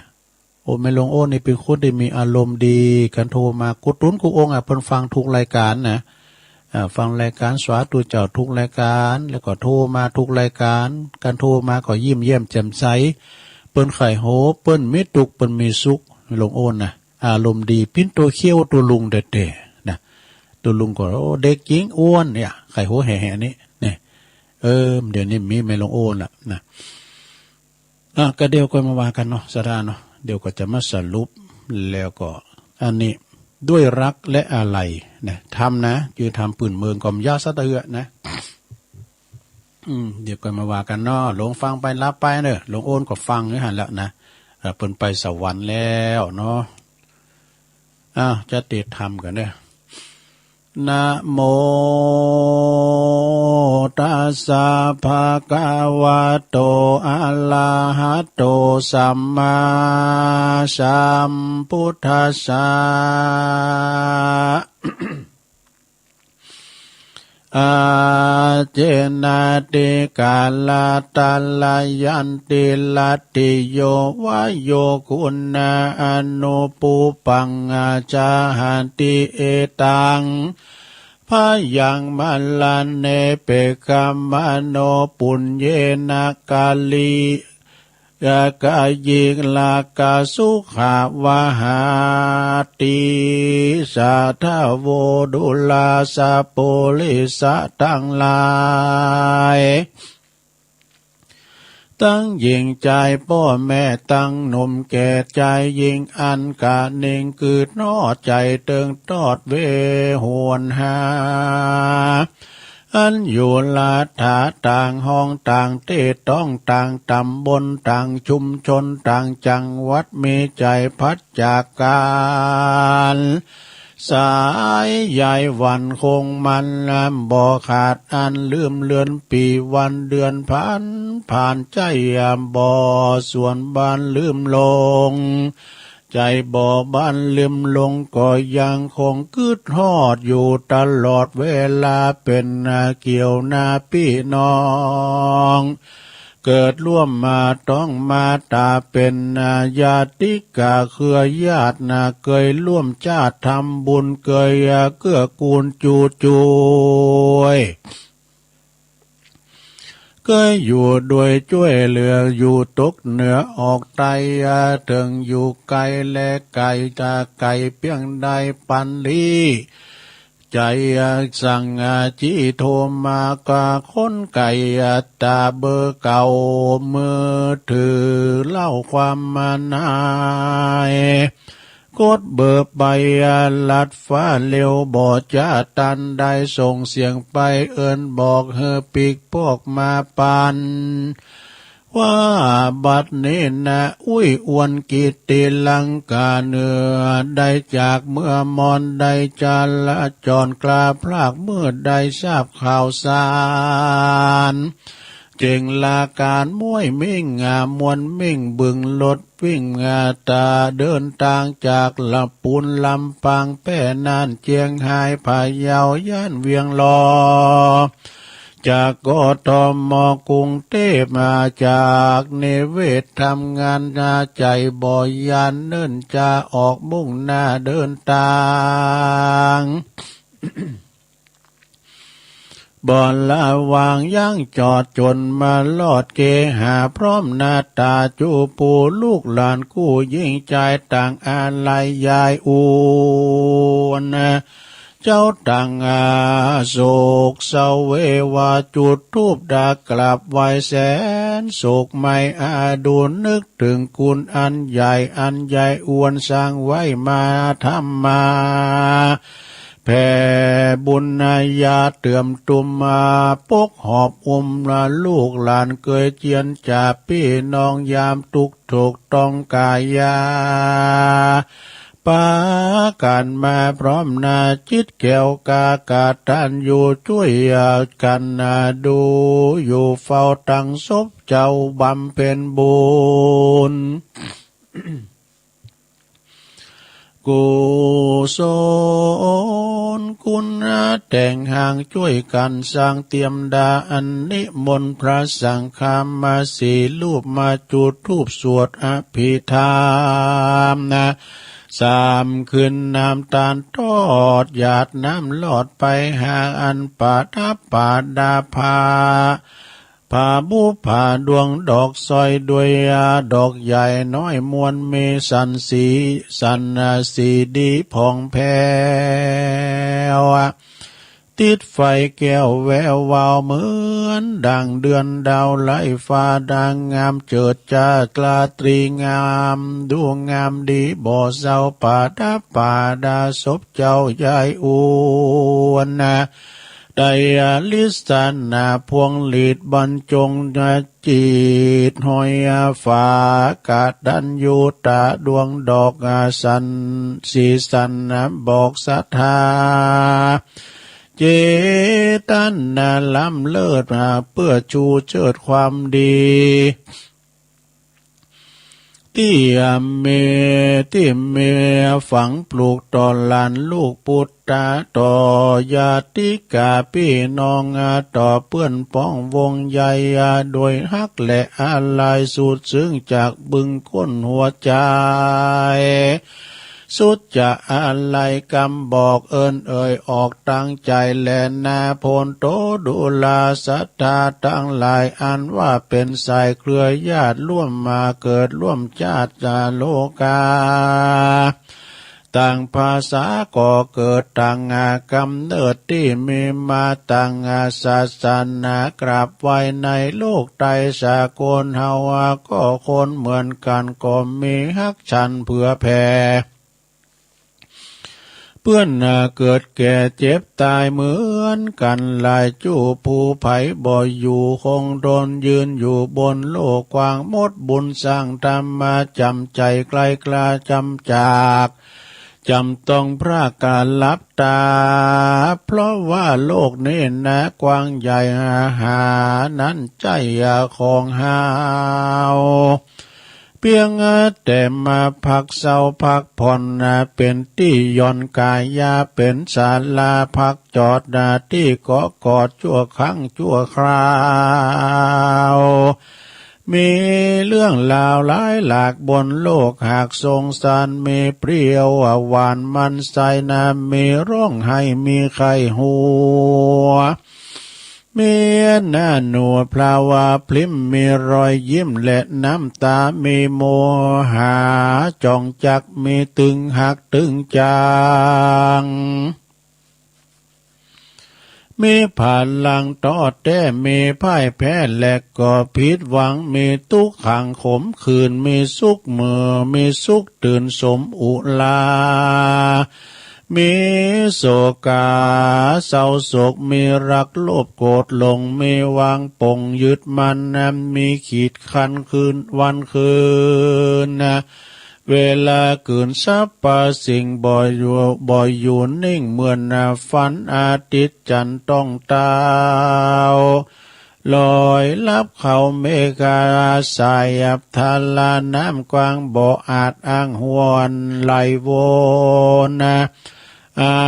โอ้ แม่หลวงโอนนี่เป๋นคนตี้มีอารมณ์ดี คันโทรมา กุ๊ดตุ๊นกู้องค์อะ เปิ้นฟังทุกรายการนะ อ่า ฟังรายการสาธุเจ้าทุกรายการ แล้วก็โทรมาทุกรายการ คันโทรมาก็ยิ้มแย้มแจ่มใส เปิ้นใค่ฮู้ เปิ้นมีตุ๊กข์ เปิ้นมีสุข แม่หลวงโอนนะ อารมณ์ดี เป๋นตั๋วเคี้ยวตุ๊ลุงแต๊ๆ นะ ตุ๊ลุงก็ โอ้ เด็กหญิงอ้วนเนี่ย ใค่ฮู้แห่ๆ นี่ เนี่ย เออ เดี๋ยวนี้มีแม่หลวงโอนละนะ อ่ะ ก็เดี๋ยวก็มาว่ากันเนาะ ศรัทธาเนาะ เดี๋ยวก็จะมาสรุป แล้วก็อันนี้ ด้วยรักและอาลัยนะ ธรรมนะ คือธรรมปื้นเมืองก็บ่ยาวสักเตื้อนะ อืม เดี๋ยวก็มาว่ากันเนาะ หลวงฟังไปหลับไปเนอะ หลวงโอนก็ฟังอยู่หั่นแหละนะ เอ่อ เปิ้นไปสวรรค์แล้วเนาะ อ้าว จะติดธรรมกันเนอะ นะโมตัสสะ ภะคะวะโต อะระหะโต สัมมาสัมพุทธัสสะ อาเจนะ ติกาละตะละยันติ รัตติโย วะโย กุณา อนุ ปุปปัง อาจาหะติ เอตัง พะยัง มะระเณ เปกขะมะโน ปุญเญนะ กาลิ ยะกะยิง ละกะ สุขะ วะหาติ สาธะโว ดูราสะ ปุริสะตังหลาย ตังหญิงจายป้อแม่ ตังหนุ่มแก่จายหญิง อันกะนิ่งกึ๊ดหนอ ใจ๋เติงตอดเวหวนหา อันอยู่ละถาต่างห้องต่างตี้ต้องต่างตำบลต่างชุมชนต่างจังหวัดมีใจพัดจากกันสายใยหวั่นคงมันบ่ขาดอันลืมเลือนปีวันเดือนผ่านผ่านใจบ่ส่วนบ้านลืมลง ใจบ่บ้านลืมลงก็ยังคงกึดฮอดอยู่ตลอดเวลาเป็นเกี่ยวนาพี่น้อง เกิดร่วมมาต้องมาตาเป็นญาติกาเครือญาตินะเกยร่วมชาติทำบุญเกยเกื้อกูลจูช่วย เคยอยู่โดยช่วยเหลืออยู่ตกเหนือออกใต้เถิงอยู่ไกลและไกลจะไกลเพียงใดปันลีใจสั่งจีโทรมากาคนไกลตาเบอร์เก่ามือถือเล่าความมานาย กดเบอร์ไปลัดฟ้าเร็วบ่จะตันได้ส่งเสียงไปเอิ้นบอกหื้อปีกพวกมาปัน ว่าบัดนี้นะอุ้ยอวนกิตติลังกาเหนือได้จากเมือมอนได้จาราจรกล้าพลากเมื่อได้ทราบข่าวสาร เจ๋งลาการม้วยมิ่งงามมวลมิ่งบึงรถวิ่งงาตาเดินตางจากละปูนลำปางแป้น่านเจียงฮายพะเยาย่านเวียงลอ จากกทมกรุงเทพมาจากนิเวศทำงานนาใจบ่ยานเนิ่นจะออกมุ่งหน้าเดินตาง บ่ละวางยั้งจอดจนมาลอดเกหาพร้อมหน้าตาจูปูลูกหลานกู้ยิ่งใจต่างอาลัยยายอวนเจ้าต่างอาโศกเศร้าเววาจุดธูปดากราบไหว้แสนโศกไม่อาดูนึกถึงคุณอันใหญ่อันใหญ่อวนสร้างไว้มาธรรมา แผ่บุญญาเติมตุมมาปกหอบอุ้มละลูกหลานเกยเจียนจ่าพี่น้องยามทุกข์ถูกต้องกายาปากันมาพร้อมหน้าจิตแก้วกากตัญญูช่วยกันดูอยู่เฝ้าตั้งศพเจ้าบำเพ็ญบุญ กุศลคุณแต่งหางช่วยกันสร้างเตรียมดาอันนิมนต์พระสังฆามาสี่รูปมาจุดธูปสวดอภิธรรมนะสามคืนน้ำตาลทอดหยาดน้ำลอดไปหาอันประดับประดาพระ ผ้าบุปผาดวงดอกสร้อยด้วยดอกใหญ่น้อยมวลมีสันสีสันสีดีผ่องแผ้ว ติดไฟแก้วแวววาวเหมือนดังเดือนดาวไร้ฟ้าดังงามเจิดจ้าราตรีงามดูงามดีบ่เศร้าประดับประดาศพเจ้ายายอวนนะ ได้ลิสนาพวงหลีดบรรจงจิตห้อยฝากตัญญูตาดวงดอกสันสีสันบอกศรัทธา เจตนาล้ำเลิศเพื่อชูเชิดความดี ที่มีที่มีฝังปลูกต่อหลานลูกปุตตะต่อญาติกาพี่น้องต่อเพื่อนพ้องวงใหญ่โดยฮักและอาลัยสุดซึ้งจากบึงก้นหัวใจ สุดจะอาลัยกำบอกเอิ้นเอ่ยออกตั้งใจแลนาโพนโตดูลาศรัทธาทั้งหลายอันว่าเป็นสายเครือญาติร่วมมาเกิดร่วมชาติจาโลกา ต่างภาษาก็เกิดต่างกำเนิดที่มีมาต่างศาสนากราบไหว้ในโลกไตรสากลเฮาก็คนเหมือนกันก็มีฮักฉันเผื่อแผ่ เปื้อนเกิดแก่เจ็บตายเหมือนกัน หลายจู้ผู้ใผบ่อยู่คงทน ยืนอยู่บนโลกกว้าง หมดบุญสร้างทำมา จำใจไกลกล้าจำจาก จำต้องพรากกาหลับตา เพราะว่าโลกนี้นะกว้างใหญ่ หานั้นใช่ของเฮา เพียงแต่มาพักเซาพักผ่อนนะ เป็นตี้หย่อนกาย อย่าเป็นศาลาพักจอดนะ ตี้เกาะกอดชั่วครั้งชั่วคราว มีเรื่องราวหลายหลากบนโลก หากสงสารมีเปรี้ยวหวานมันไส้นะ มีร้องไห้มีไข้หัว มีหน้าหนวดพลาวาพริ้ม มีรอยยิ้มและน้ำตา มีโมหะจ่องจัก มีตึงหักตึงจัง มีผาลังต่อแต้ มีพ่ายแพ้และก็ผิดหวัง มีทุกข์ขังขมขื่น มีสุขเมื่อ มีสุขตื่นสมอุรา มีโศกาเศร้าโศก มีรักโลภโกรธหลง มีวางปลงยึดมั่น มีขีดขั้นคืนวันคืน เวลาคืนสรรพสิ่งบ่อยู่ บ่อยู่นิ่ง เหมือนฝันอาทิตย์จันทร์ต้องเต้า ลอยลับเขาเมฆาสาย ทาราน้ำกว้างบ่อาจอ้างหวนไหลวน อา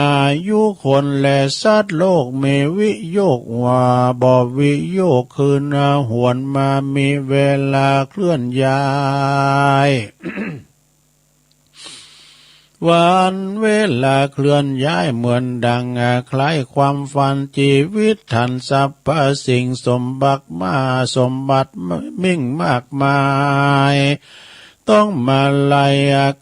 ยุคนและสัตว์โลกมีวิโยคว่าบ่วิโยคคืนหวนมา มีเวลาเคลื่อนย้าย วันเวลาเคลื่อนย้ายเหมือนดังคล้ายความฝัน ชีวิตท่านสรรพสิ่งสมบัติมา สมบัติมิ่งมากมาย ต้องมาไล่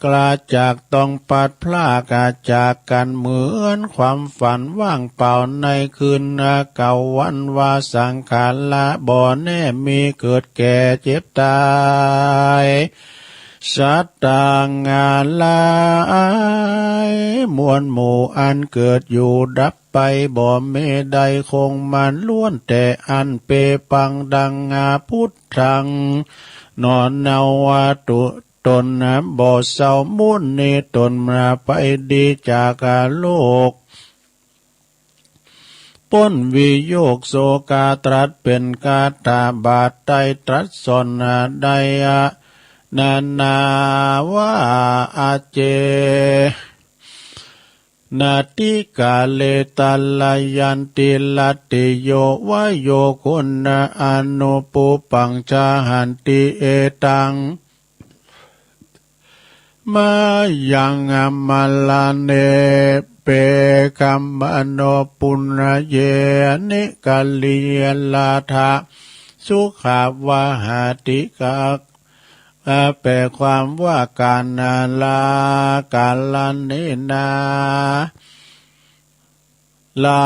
กลาจาก ต้องปัดพรากจากกัน เหมือนความฝันว่างเปล่าในคืนเก่าวัน ว่าสังขารบ่แน่ มีเกิดแก่เจ็บตาย สัตว์ต่างหลายมวลหมู่ อันเกิดอยู่ดับไปบ่มีใดคงมัน ล้วนแต่อันเปปังดังพุทธัง หนอนเนาวัตถุตนบ่เศร้า มุนีตนมาไปดีจากโลก พ้นวิโยคโศกา ตรัสเป็นคาถาบาทไตร ตรัสสอนได้นานาว่า อาเจ นาติกาเล ตาลายันติ ลัตติโย วะโย คุณา อนุ ปุปปัง ชาหันติ เอตัง มายัง มะระเน เป กัมมโน ปุณเย นิกาลิย ลาทะ สุขาวาหาติกา แปลความว่าการลา การละนี้นา ลา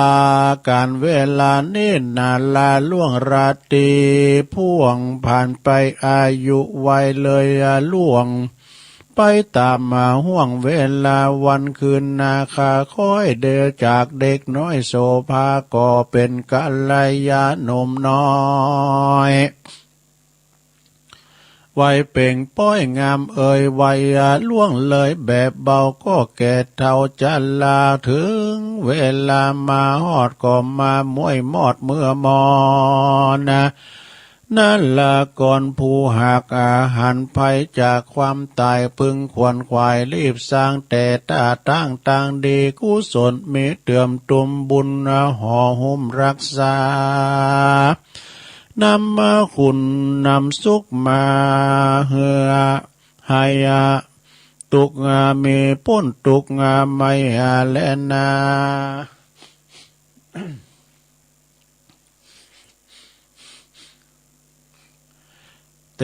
การเวลานี้นา ลาล่วงราตรีพ่วงผ่านไป อายุวัยเลยล่วงไปตามห่วงเวลาวันคืนนาคา ค่อยเดจากเด็กน้อยโสภา ก็เป็นกัลยาหนุ่มน้อย วัยเปล่งปล้อยงามเอ่ย วัยล่วงเลยแบบเบา ก็แก่เฒ่าชรา ถึงเวลามาฮอดก็มาม้วยมอดเมื่อมอน นั่นละก่อนผู้หักอาหารภัยจากความตาย พึงขวนขวายรีบสร้าง แต่ถ้าตั้งตังดีกุศลมีเติมตุมบุญห่อหุ้มรักษา นำมาคุณนำสุขมาเหือ ให้ทุกข์มีพ้นทุกข์ไม่แลนา เต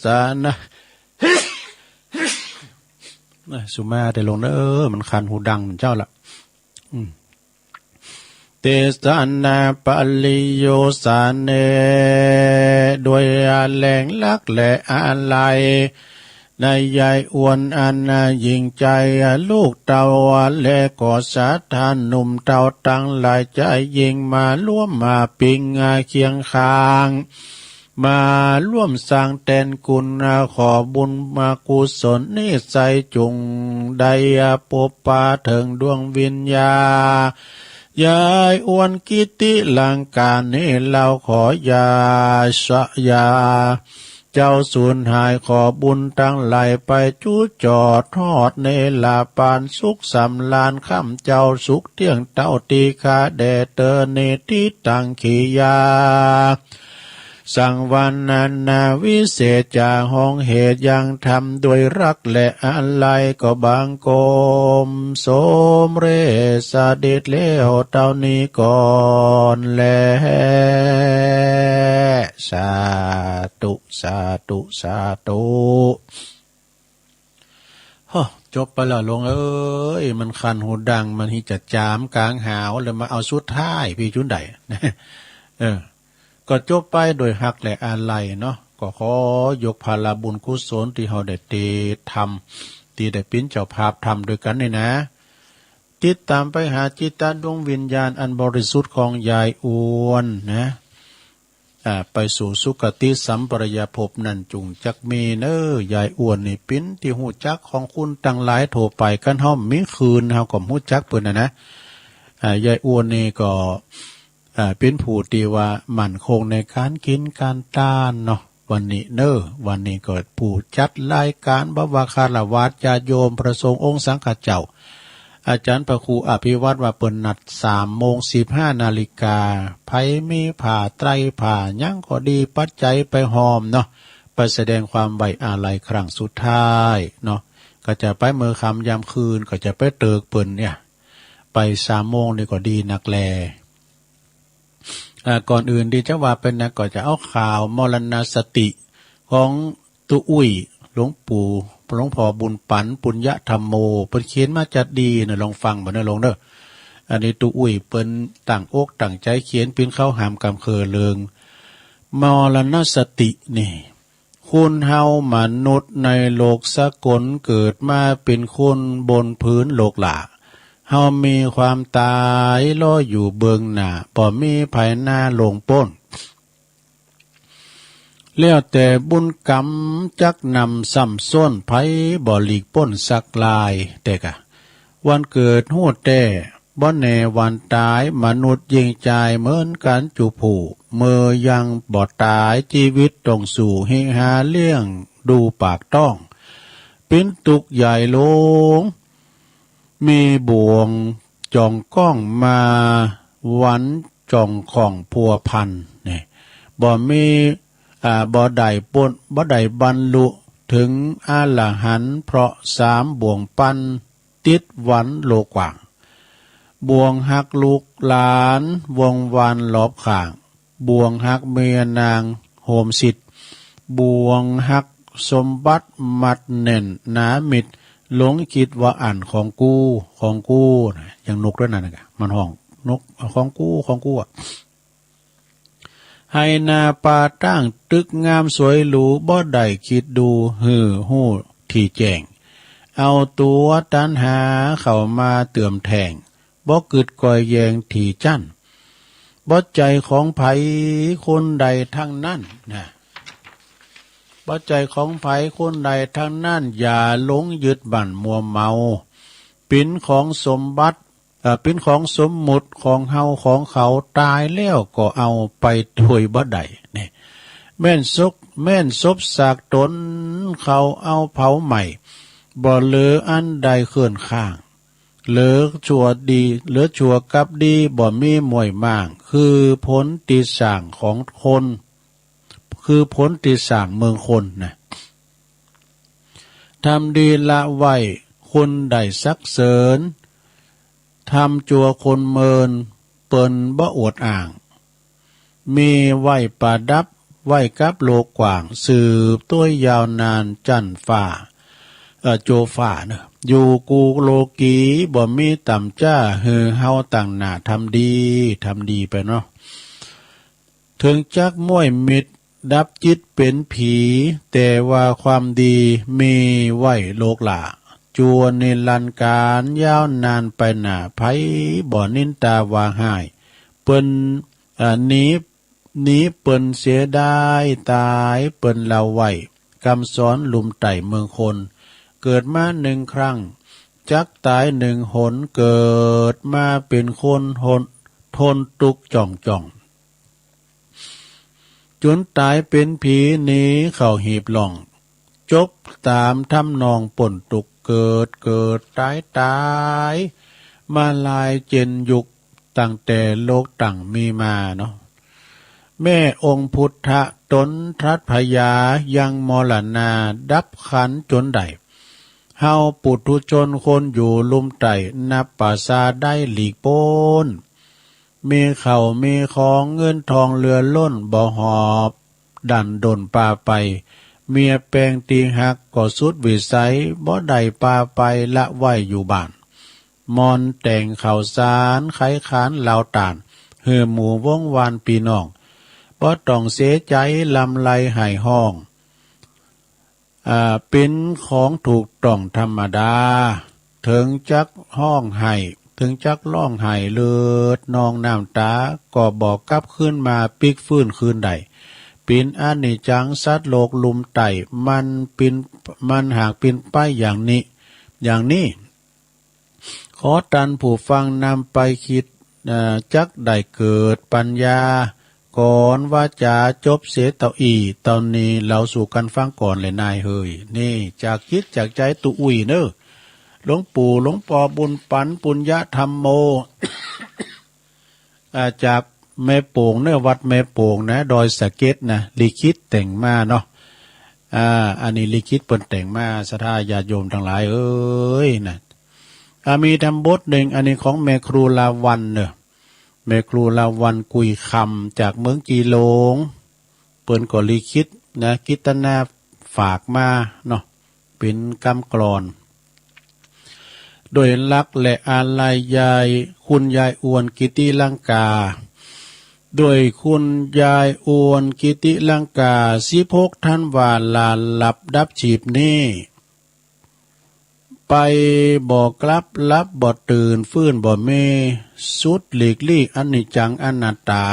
สะนะ สุมาแต่ลงเด้อ มันคันหูดังเหมือนเจ้าละ อืม เตสะนะปะริโยสาเน ด้วยแรงลักและอาลัย ในยายอ้วนอันน่ายิ่งใจ๋ ลูกเต้าและก็ศรัทธาหนุ่มเฒ่าตังหลาย ใจ๋ยิ่งมาร่วมมาปิงเคียงข้าง มาร่วมสร้างแตนกุณ ขอบุญมากุศลนี้ใส จุ่งได้ปบปะเถิงดวงวิญญาณ ยายอ้วนกิติลังกานี้ เล่าขอยาสะยา เจ้าสูญหาย ขอบุญตังหลายไปจุจอดฮอด เนรปานสุขสำราญ ค่ำเจ้าสุขเตี้ยงเต้า ตี้ข้าแด่เตอเนติตังขียา สังวรรณนาวิเศษ จะฮ้องเหตุยังธรรม ด้วยรักและอาลัย ก็บังคมสมเร็จเสด็จแล้วเต้านี้ก่อนแล สาธุ สาธุ สาธุ ฮอ จบไปแล้วหลวงเอ้ย มันคันหูดัง มันฮิจะจามกลางหาว แล้วมาเอาสุดท้ายปี้จุนใด เออ ก็จบไปโดยฮักและอาลัยเนาะ ก็ขอยกภาระบุญกุศลตี้เฮาได้เตรียมทำ ตี้ได้เป๋นเจ้าภาพทำด้วยกั๋นนี่นะ ติดต๋ามไปหาจิตตะดวงวิญญาณอันบริสุทธิ์ของยายอ้วนนะ อ่า ไปสู่สุคติสัมปรายภพนั้นจุ่งจักมีเน้อ ยายอ้วนนี่เป๋นตี้ฮู้จักของคนตังหลายทั่วไป คันเฮามีคืนเฮาก็ฮู้จักเปิ้นนะนะ อ่า ยายอ้วนนี่ก็ อ่า เป๋นผู้ตี้ว่ามั่นคงในก๋านกิ๋นก๋านตานเนาะ วันนี้เน้อ วันนี้ก็ผู้จัดรายก๋าน บ่ว่าฆราวาสญาติโยม พระสงฆ์องค์สังฆเจ้า อาจ๋ารย์พระครูอภิวัฒน์ว่าเปิ้นนัดสามโมงสิบห้านาฬิกา ใผมีผ้าไตรผ้าหยังก็ดี ปัจจัยไปฮอมเนาะ ไปแสดงความไว้อาลัยครั้งสุดท้ายเนาะ ก็จะไปเมื่อค่ำยามคืน ก็จะไปเติกเปิ้นเนี่ย ไปสามโมงนี่ก็ดีนักแล อ่า ก่อนอื่นตี้จะว่าไปนะ ก็จะเอาข่าวมรณสติของตุ๊อุ้ย หลวงปู่ หลวงพ่อบุญปั๋น ปุญญธรรมโม เปิ้นเขียนมาจัดดีนะ ลองฟังบ่เน้อหลวงเน้อ อันนี้ตุ๊อุ้ยเปิ้นตั้งอกตั้งใจ๋เขียน ปิ้นเข้าหามกำเคินเลิง มรณสตินี่ คนเฮามนุษย์ในโลกสากล เกิดมาเป๋นคนบนผืนโลกหล้า เฮามีความต๋ายรออยู่เบื้องหน้า บ่มีไผหน้าล่วงป๊น แล้วแต่บุญกรรมจักนำซ้ำซ้อน ไผบ่หลีกป๊นสักลาย แต่กะ วันเกิดฮู้แต๊ บ่แน่วันต๋าย มนุษย์ยิ่งจายเหมือนกั๋นจุผู้ เมื่อยังบ่ต๋าย จีวิตต้องสู้ หิหาเลี้ยงดูปากต๊อง เป๋นตุ๊กข์ใหญ่หลวง มีบ่วงจ้องก้องมา หวันจ้องข้องพัวพัน นี่ บ่มี อ่า บ่ได้ป๊น บ่ได้บรรลุเถิงอรหันต์ เพราะสามบ่วงปัน ติดหวันโลกว้าง บ่วงฮักลูกหลานวงวานรอบข้าง บ่วงฮักเมียนางโฮมสิทธิ์ บ่วงฮักสมบัติมัดแน่นหนามิด หลงคิดว่าอั้นของกู ของกูนะ อย่างนกด้วยนั่นนะ มันฮ้องนก ของกู ของกูอะ ไฮ่นาป่าต๊างตึกงามสวยหรู บ่ได้คิดดูหื้อฮู้ตี้แจ้ง เอาตั๋วตัณหาเข้ามาเติมแต่ง บ่กึ๊ดก้อยแย่งตี้จั้น บ่ใจ้ของไผคนใดทั้งนั้นนะ บ่ใจ้ของไผคนใดทั้งนั้น อย่าหลงยึดมั่นมัวเมา เป๋นของสมบัติ เอ่อ เป๋นของสมมุติของเฮาของเขา ต๋ายแล้วก็เอาไปโดยบ่ได้ นี่ แม่นศพ แม่นศพซากต๋นเขาเอาเผาไหม้ บ่เหลืออันใดเคิ้นค้าง เหลือชั่วดี เหลือชั่วกับดีบ่มีม้วยม้าง คือผลตี้สร้างของคน คือผลตี้สร้างเมืองคนนะ ทำดีละไว้คนได้สรรเสริญ ทำจั่วคนเมินเปิ้นบ่อวดอ้าง มีไว้ประดับไว้กับโลกกว้าง สืบตวยยาวนานจั้นฟ้า เอ่อ จั่วฟ้าเนอะ อยู่กู้โลกีบ่มีต่ำจ้า หื้อเฮาตั้งหน้าทำดี ทำดีไปเนาะ เถิงจักม้วยมิตร ดับจิตเป็นผี แต่ว่าความดีมีไว้โลกหล้า จวนนิรันดร์กาลยาวนานไปหน้า ไผบ่นินทาว่าฮ้าย เปิ้น อ่า หนี หนีเปิ้นเสียดาย ตายเปิ้นเล่าไว้ กำสอนลุ่มใต้เมืองคน เกิดมาหนึ่งครั้ง จักตายหนึ่งหน เกิดมาเป็นคนทน ทนทุกข์จ่องจ่อง จุนต๋ายเป๋นผีหนีเข้าหีบล่อง จบต๋ามทำนองป๊นตุ๊กข์ เกิดเกิดต๋ายต๋าย มาหลายเจนยุค ตั้งแต่โลกตั้งมีมาเนาะ แม่องค์พุทธะต๋นตรัสพยายังมรณา ดับขันธ์จนได้ เฮาปุถุชนคนอยู่ลุ่มใต้ นับประสาได้หลีกป๊น มีข้าวมีของเงินทองเหลือล้น บ่หอบดันด้นปาไป เมียแปงตี้ฮักก็สุดวิสัย บ่ได้ปาไปละไว้อยู่บ้าน มอนแต่งข้าวสาร ไขขานเหลาตาน หื้อหมู่วงวานปี้น้อง บ่ต้องเสียใจ๋ ลำไรไห้ฮ้อง อ่า เป๋นของถูกต้องธรรมดา เถิงจักฮ้องไห้ เถิงจักฮ้องไห้เลือดนองน้ำต๋า ก็บ่กลับคืนมาปิ๊กฟื้นคืนได้ เป๋นอนิจจังสัตว์โลกลุ่มใต้ มันเป๋น มันหากเป๋นไปอย่างนี้ อย่างนี้ ขอต้านผู้ฟังนำไปคิด เอ่อ จักได้เกิดปัญญา ก่อนว่าจะจบเสียเต้าอี้เต้านี้ เล่าสู่กั๋นฟังก่อนแหละนายเฮย นี่จากจิตจากใจ๋ตุ๊อุ้ยเน่อ หลวงปู่หลวงปอบุญปั๋น ปุญญะธัมโม อ่า จากแม่โป่งเน่อ วัดแม่โป่งนะ ดอยสะเก็ดนะ ลิขิตแต่งมาเนาะ อ่า อันนี้ลิขิตเปิ้นแต่งมา ศรัทธาญาติโยมตังหลายเอ๋ยนะ อ่า มีธรรมบทหนึ่ง อันนี้ของแม่ครูลาวัณเน่อ แม่ครูลาวัณ กุยคำ จากเมืองจีหลง เปิ้นก็ลิขิตนะ กิตนาฝากมาเนาะ เป๋นกำกลอน ด้วยรักและอาลัยยาย คุณยายอวน กิติลังกา ด้วยคุณยายอวน กิติลังกา สิบหกธันวา ลาลับดับชีพนี้ ไปบ่กลับ หลับบ่ตื่น ฟื้นบ่มี สุดหลีกลี้ อนิจจังอนัตตา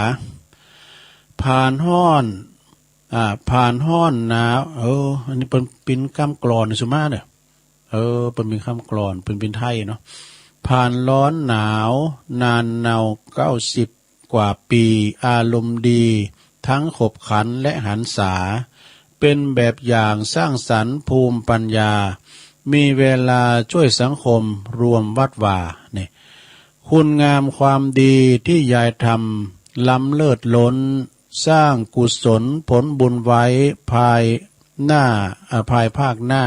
ผ่านฮ้อน อ่า ผ่านฮ้อนหนาว เออ อันนี้เปิ้นเป๋นกำกลอนสุมาเน่อ เออ เปิ้นเป๋นกำกลอน เปิ้นเป๋นไทยเนาะ ผ่านร้อนหนาว นานเนาเก้าสิบกว่าปี อารมณ์ดี ทั้งขบขันและหรรษา เป็นแบบอย่างสร้างสรรค์ภูมิปัญญา มีเวลาช่วยสังคมรวมวัดวา นี่ คุณงามความดีที่ยายทำ ล้ำเลิศล้น สร้างกุศลผลบุญไว้ ภายหน้า อ่า ภายภาคหน้า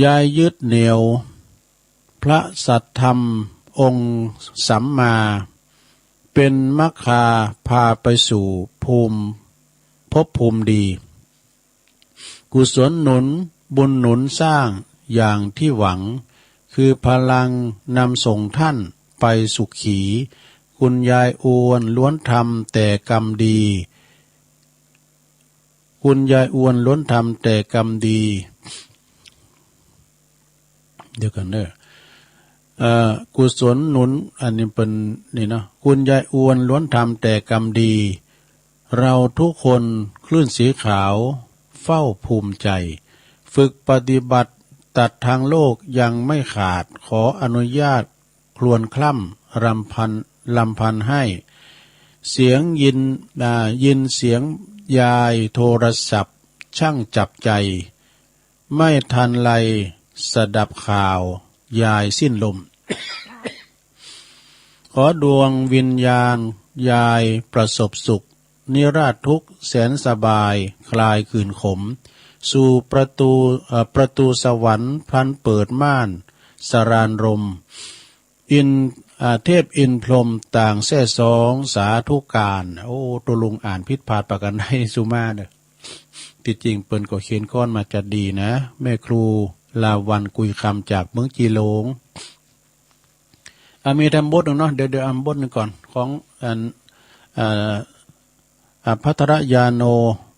ยายยึดเหนี่ยว พระสัทธรรมองค์สัมมา เป็นมัคคาพาไปสู่ภูมิ ภพภูมิดี กุศลหนุน บุญหนุนสร้างอย่างที่หวัง คือพลังนำส่งท่านไปสุขี คุณยายอวนล้วนทำแต่กรรมดี คุณยายอวนล้วนทำแต่กรรมดี เดี๋ยวก่อนเด้อ เอ่อ กุศลหนุน อันนี้เปิ้นนี่เนาะ คุณยายอวนล้วนทำแต่กรรมดี เราทุกคนคลื่นสีขาวเฝ้าภูมิใจ ฝึกปฏิบัติตัดทางโลกยังไม่ขาด ขออนุญาตครวญคร่ำรำพัน รำพันให้ เสียงยิน อ่า ยินเสียงยายโทรศัพท์ช่างจับใจ ไม่ทันไรสดับข่าวยายสิ้นลม ขอดวงวิญญาณยายประสบสุข นิราศทุกข์แสนสบาย คลายขื่นขม สู่ประตู เอ่อ ประตูสวรรค์พลันเปิดม่านสรานรม อิน อ่า เทพอินพรหมต่างแซ่ซ้องสาธุการ โอ้ ตัวลุงอ่านผิดพลาดประการใดสุมาเน่อ ที่จริงเปิ้นก็เขียนกลอนมาจัดดีนะ แม่ครูลาวัณ กุยคำ จากเมืองจีหลง อ่ะ มีทำบทหนึ่งเนาะ เดี๋ยว เดี๋ยวอ่านบทหนึ่งก่อน ของอัน อ่า อ่า ภัทรยาโน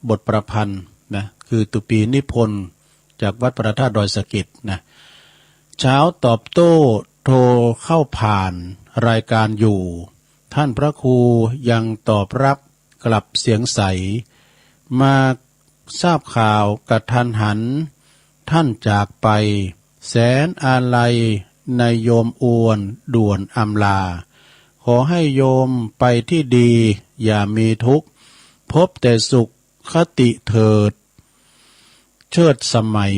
บทประพันธ์นะ คือตุปีนิพนธ์ จากวัดพระธาตุดอยสะเก็ดนะ เช้าตอบโต้โทรเข้าผ่านรายการอยู่ ท่านพระครูยังตอบรับกลับเสียงใส มาทราบข่าวกะทันหัน ท่านจากไป แสนอาลัยในโยมอวนด่วนอำลา ขอให้โยมไปที่ดี อย่ามีทุกข์ พบแต่สุขคติเถิด เชิดสมัย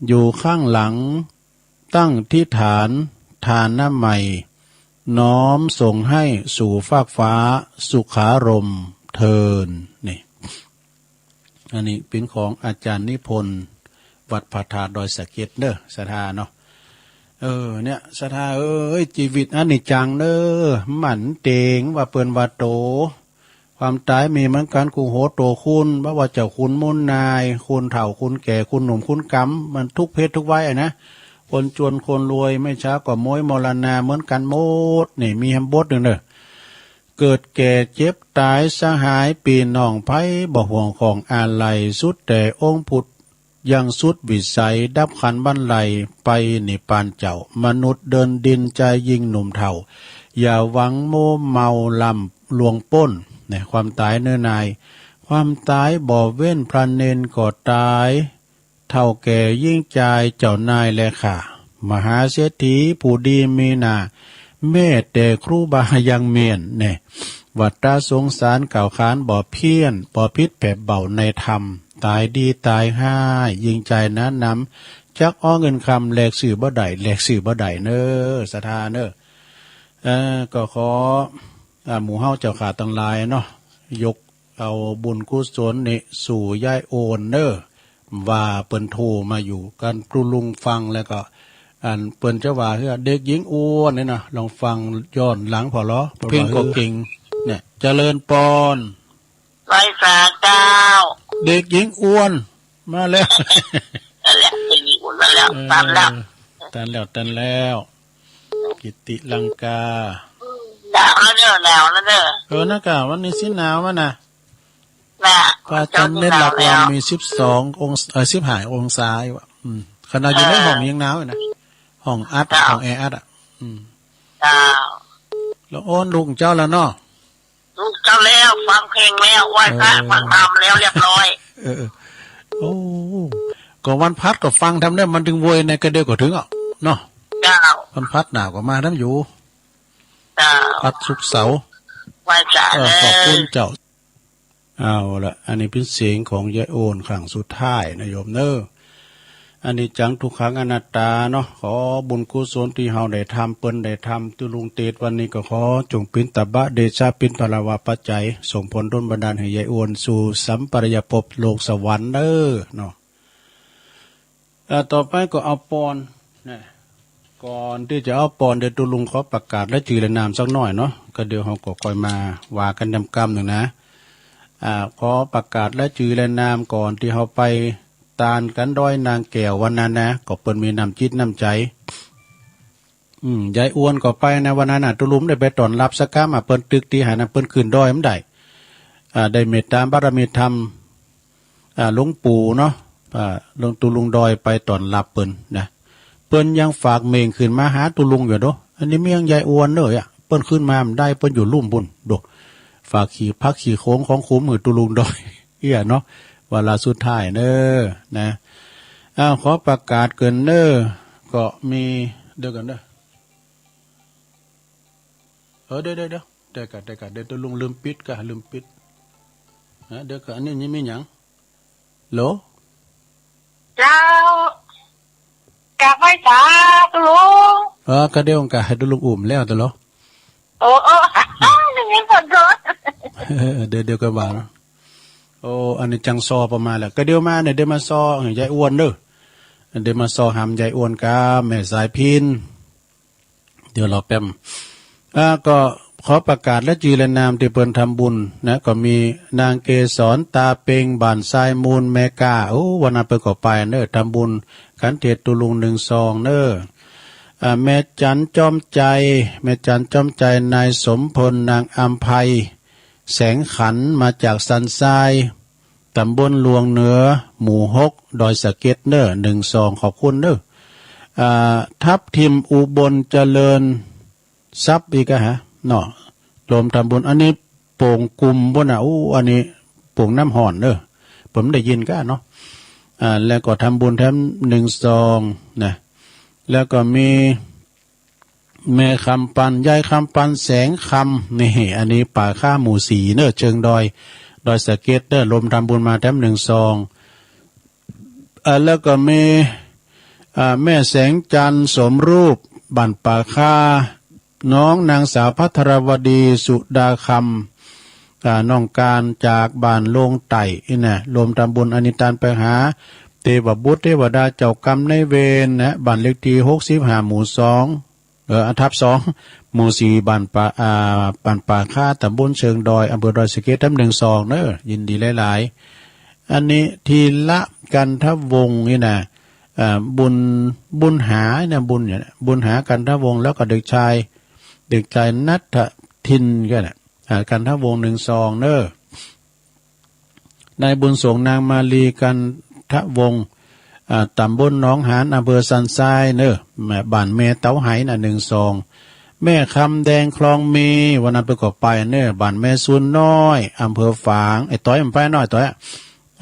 อยู่ข้างหลัง ตั้งธิษฐานทานน้ำใหม่ น้อมส่งให้สู่ฟากฟ้าสุขารมณ์เทิน นี่ อันนี้เป็นของอาจารย์นิพนธ์ วัดพระธาตุดอยสะเก็ดเด้อ ศรัทธาเนาะ เออ เนี่ย ศรัทธาเอ้ย ชีวิตอันนี้จังเด้อ มันเต็งว่าเปิ้นว่าโต ความตายมีเหมือนกัน คู่โหโตคุณ บ่ว่าเจ้าคุณหมู่นาย คุณเฒ่าคุณแก่ คุณหนุ่มคุณกำ มันทุกเพศทุกวัยอะนะ คนจนคนรวย ไม่ช้าก็ม้อยมรณาเหมือนกันหมด นี่ มีแฮมบทหนึ่งเด้อ เกิดแก่เจ็บตายสหายปี้น้องไผ บ่ห่วงของอาลัย สุดแต่องค์พุทธ ยังสุดวิสัย ดับขันธ์บรรลัย ไปนิพพานเจ้า มนุษย์เดินดินใจยิ่งหนุ่มเฒ่า อย่าหวังมัวเมาล่ำลวงป๊น เนี่ย ความตายเน้อนาย ความตายบ่เว้นพระเณรก็ตาย เฒ่าแก่หญิงจายเจ้านายแลข้า มหาเศรษฐีผู้ดีมีหน้า แม้แต่ครูบายังเมียน เนี่ย วัฏฏะสงสารกล่าวขานบ่เพี้ยน บ่ผิดแผบเบาในธรรม ตายดีตายฮ้าย ยิ่งใจหนาหนำ จักอ้อเงินคำ แลกซื้อบ่ได้ แลกซื้อบ่ได้เน้อ ศรัทธาเน้อ เอ่อ ก็ขอ อ่า หมู่เฮาเจ้าข้าตังหลายเนาะ ยกเอาบุญกุศลนี้สู่ยายโอนเน้อ ว่าเปิ้นโทรมาอยู่ กันตุลุงฟังแล้วก็ อันเปิ้นจะว่าเฮือ เด็กหญิงอ้วนนี่นะ ลองฟังย้อนหลังผ่อลอ เพลงก็เก่ง เนี่ย เจริญปอน ไหว้สาเจ้า เด็กหญิงอ้วน มาแล้ว นั่นแหละ เด็กหญิงอ้วนมาแล้ว เออ ตันแล้ว ตันแล้ว ตันแล้ว กิติลังกา หนาวแล้วเด้อ หนาวแล้วเด้อ เออ นะกะ วันนี้สิหนาวมานะ น่ะ พระอาจารย์เน็ตหลักวันมีสิบสององศา เอ่อ สิบห้าองศาอยู่อะ อืม ขนาดอยู่ในห้องยังหนาวอยู่นะ ห้องอัด เจ้า ห้องแออัดอะ อืม เจ้า แล้วโอนลูกเจ้าแล้วเนาะ ลูกเจ้าแล้ว ฟังเพลงแล้ว ไหว้พระ เออ ฟังธรรมแล้วเรียบร้อย เออ เออ โอ้ ก็วันพัดก็ฟังธรรมเนี่ย มันถึงโวยในกระเดียวก็ถึงอ่ะ เนาะ เจ้า วันพัดหนาวก็มาธรรมอยู่ เจ้า พัดศุกร์เสาร์ ไหว้สา เออ เลย ขอบคุณเจ้า เอาละ อันนี้เป็นเสียงของยายโอนครั้งสุดท้ายนะโยมเนอะ อนิจจังทุกขังอนัตตาเนาะ ขอบุญกุศลที่เฮาได้ทำ เปิ้นได้ทำ ตุลุงเตดวันนี้ก็ขอจงเป็นตบะเดชะ เป็นพลวาปัจจัย ส่งผลดลบันดาลให้ยายโอนสู่สัมปรายภพโลกสวรรค์เด้อเนาะ อ่า ต่อไปก็เอาปอนนะ ก่อนที่จะเอาปอน เดี๋ยวตุลุงขอประกาศรายจื่อรายนามสักหน่อยเนาะ ก็เดี๋ยวเฮาก็ค่อยมาว่ากันยามค่ำหนึ่งนะ อ่า ขอประกาศรายจื่อรายนามก่อนที่เฮาไปตานกันดอยนางแก้ววันนั้นนะ ก็เปิ้นมีน้ำจิตน้ำใจ อืม ยายอ้วนก็ไปนะวันนั้นน่ะ ตุลุงได้ไปต้อนรับสักกำอ่ะ เปิ้นตึกตี้หั้นน่ะ เปิ้นขึ้นดอยบ่ได้ อ่า ได้เมตตาบารมีธรรม อ่า หลวงปู่เนาะ อ่า หลวงตุลุงดอยไปต้อนรับเปิ้นนะ เปิ้นยังฝากเม่งขึ้นมาหาตุลุงอยู่โด อันนี้เมียงยายอ้วนเน้ออ่ะ เปิ้นขึ้นมาบ่ได้ เปิ้นอยู่ลุ่มปุ้นโด ฝากขี้ผักขี้โขงของขุมหื้อตุลุงดอย เอี้ยเนาะ วาระสุดท้ายเน้อนะ อ้าว ขอประกาศเกินเน้อ ก็มี เดี๋ยวก่อนเด้อ เออ เดี๋ยว เดี๋ยว เดี๋ยว เดี๋ยวก่อน เดี๋ยวก่อน เดี๋ยวตุลุงลืมปิดก่อน ลืมปิด นะ เดี๋ยวก่อน อันนี้ยังมีหยัง โหล เจ้า กราบไหว้สาตุลุง เออ ก็เดี๋ยวก่อน ให้ตุลุงอุ้มแล้วตะโหล โอ้ โอ้ นึกว่าคนโดน เดี๋ยว เดี๋ยวก็ว่าเนาะ โอ้ อันนี้จังซอประมาณแหละ ก็เดี๋ยวมาเนี่ย เดี๋ยวมาซอ เออ ยายอ้วนเด้อ เดี๋ยวมาซอหำยายอ้วนกับแม่สายพิน เดี๋ยวรอแป๊บ อ่า ก็ขอประกาศรายจื่อรายนามที่เปิ้นทำบุญนะ ก็มีนางเกสรตาเปง บ้านทรายมูล แม่กา โอ้ วันนั้นเปิ้นก็ไปเนอะ ทำบุญขันเทศน์ตุลุงหนึ่งซองเนอะ อ่า แม่จันจอมใจ แม่จันจอมใจ นายสมพล นางอำไพ แสงขัน มาจากสันทราย ตำบลหลวงเหนือ หมู่หก ดอยสะเก็ดเนอะ หนึ่งซอง ขอบคุณเนอะ อ่า ทับทิมอุบลเจริญทรัพย์อีกอะฮะเนาะ รวมทำบุญ อันนี้โป่งกุมพุ้นน่ะ อู้ อันนี้โป่งน้ำฮ้อนเนอะ ผมได้ยินก้าเนาะ อ่า แล้วก็ทำบุญแถมหนึ่งซองนะ แล้วก็มี แม่คำปัน ยายคำปัน แสงคำ นี่ อันนี้ป่าค่าหมู่สี่เนอะ เชิงดอย ดอยสะเก็ดเนอะ รวมทำบุญมาแถมหนึ่งซอง อ่า แล้วก็มี อ่า แม่แสงจันทร์ สมรูป บ้านป่าค่า น้องนางสาวภัทรวดี สุดาคำ อ่า น้องการจากบ้านโลงใต้นี่นะ รวมทำบุญ อันนี้ตานไปหา เทวบุตรเทวดาเจ้ากรรมนายเวรนะ บ้านเลขที่หกสิบห้า หมู่สอง เอ่อ ทับสอง หมู่สี่ บ้านป่า อ่า บ้านป่าค่า ตำบลเชิงดอย อำเภอดอยสะเก็ด แถมหนึ่งซองเนอะ ยินดีหลายๆ อันนี้ธีระกันทวงศ์นี่นะ อ่า บุญ บุญหานะ บุญเนี่ยนะ บุญหากันทวงศ์ แล้วก็เด็กชาย เด็กชายณัฐทินก็นะ อ่า กันทวงศ์ หนึ่งซองเนอะ นายบุญส่ง นางมาลี กันทวงศ์ อ่า ตำบลหนองหาน อำเภอสันทรายเนอะ แม่ บ้านแม่เต๋าไหน่ะ หนึ่งซอง แม่คำแดง คลองมี วันนั้นไปก็ไปเนอะ บ้านแม่ซูนน้อย อำเภอฝาง ไอ้ต้อยมันไปหน่อย ต้อยอะ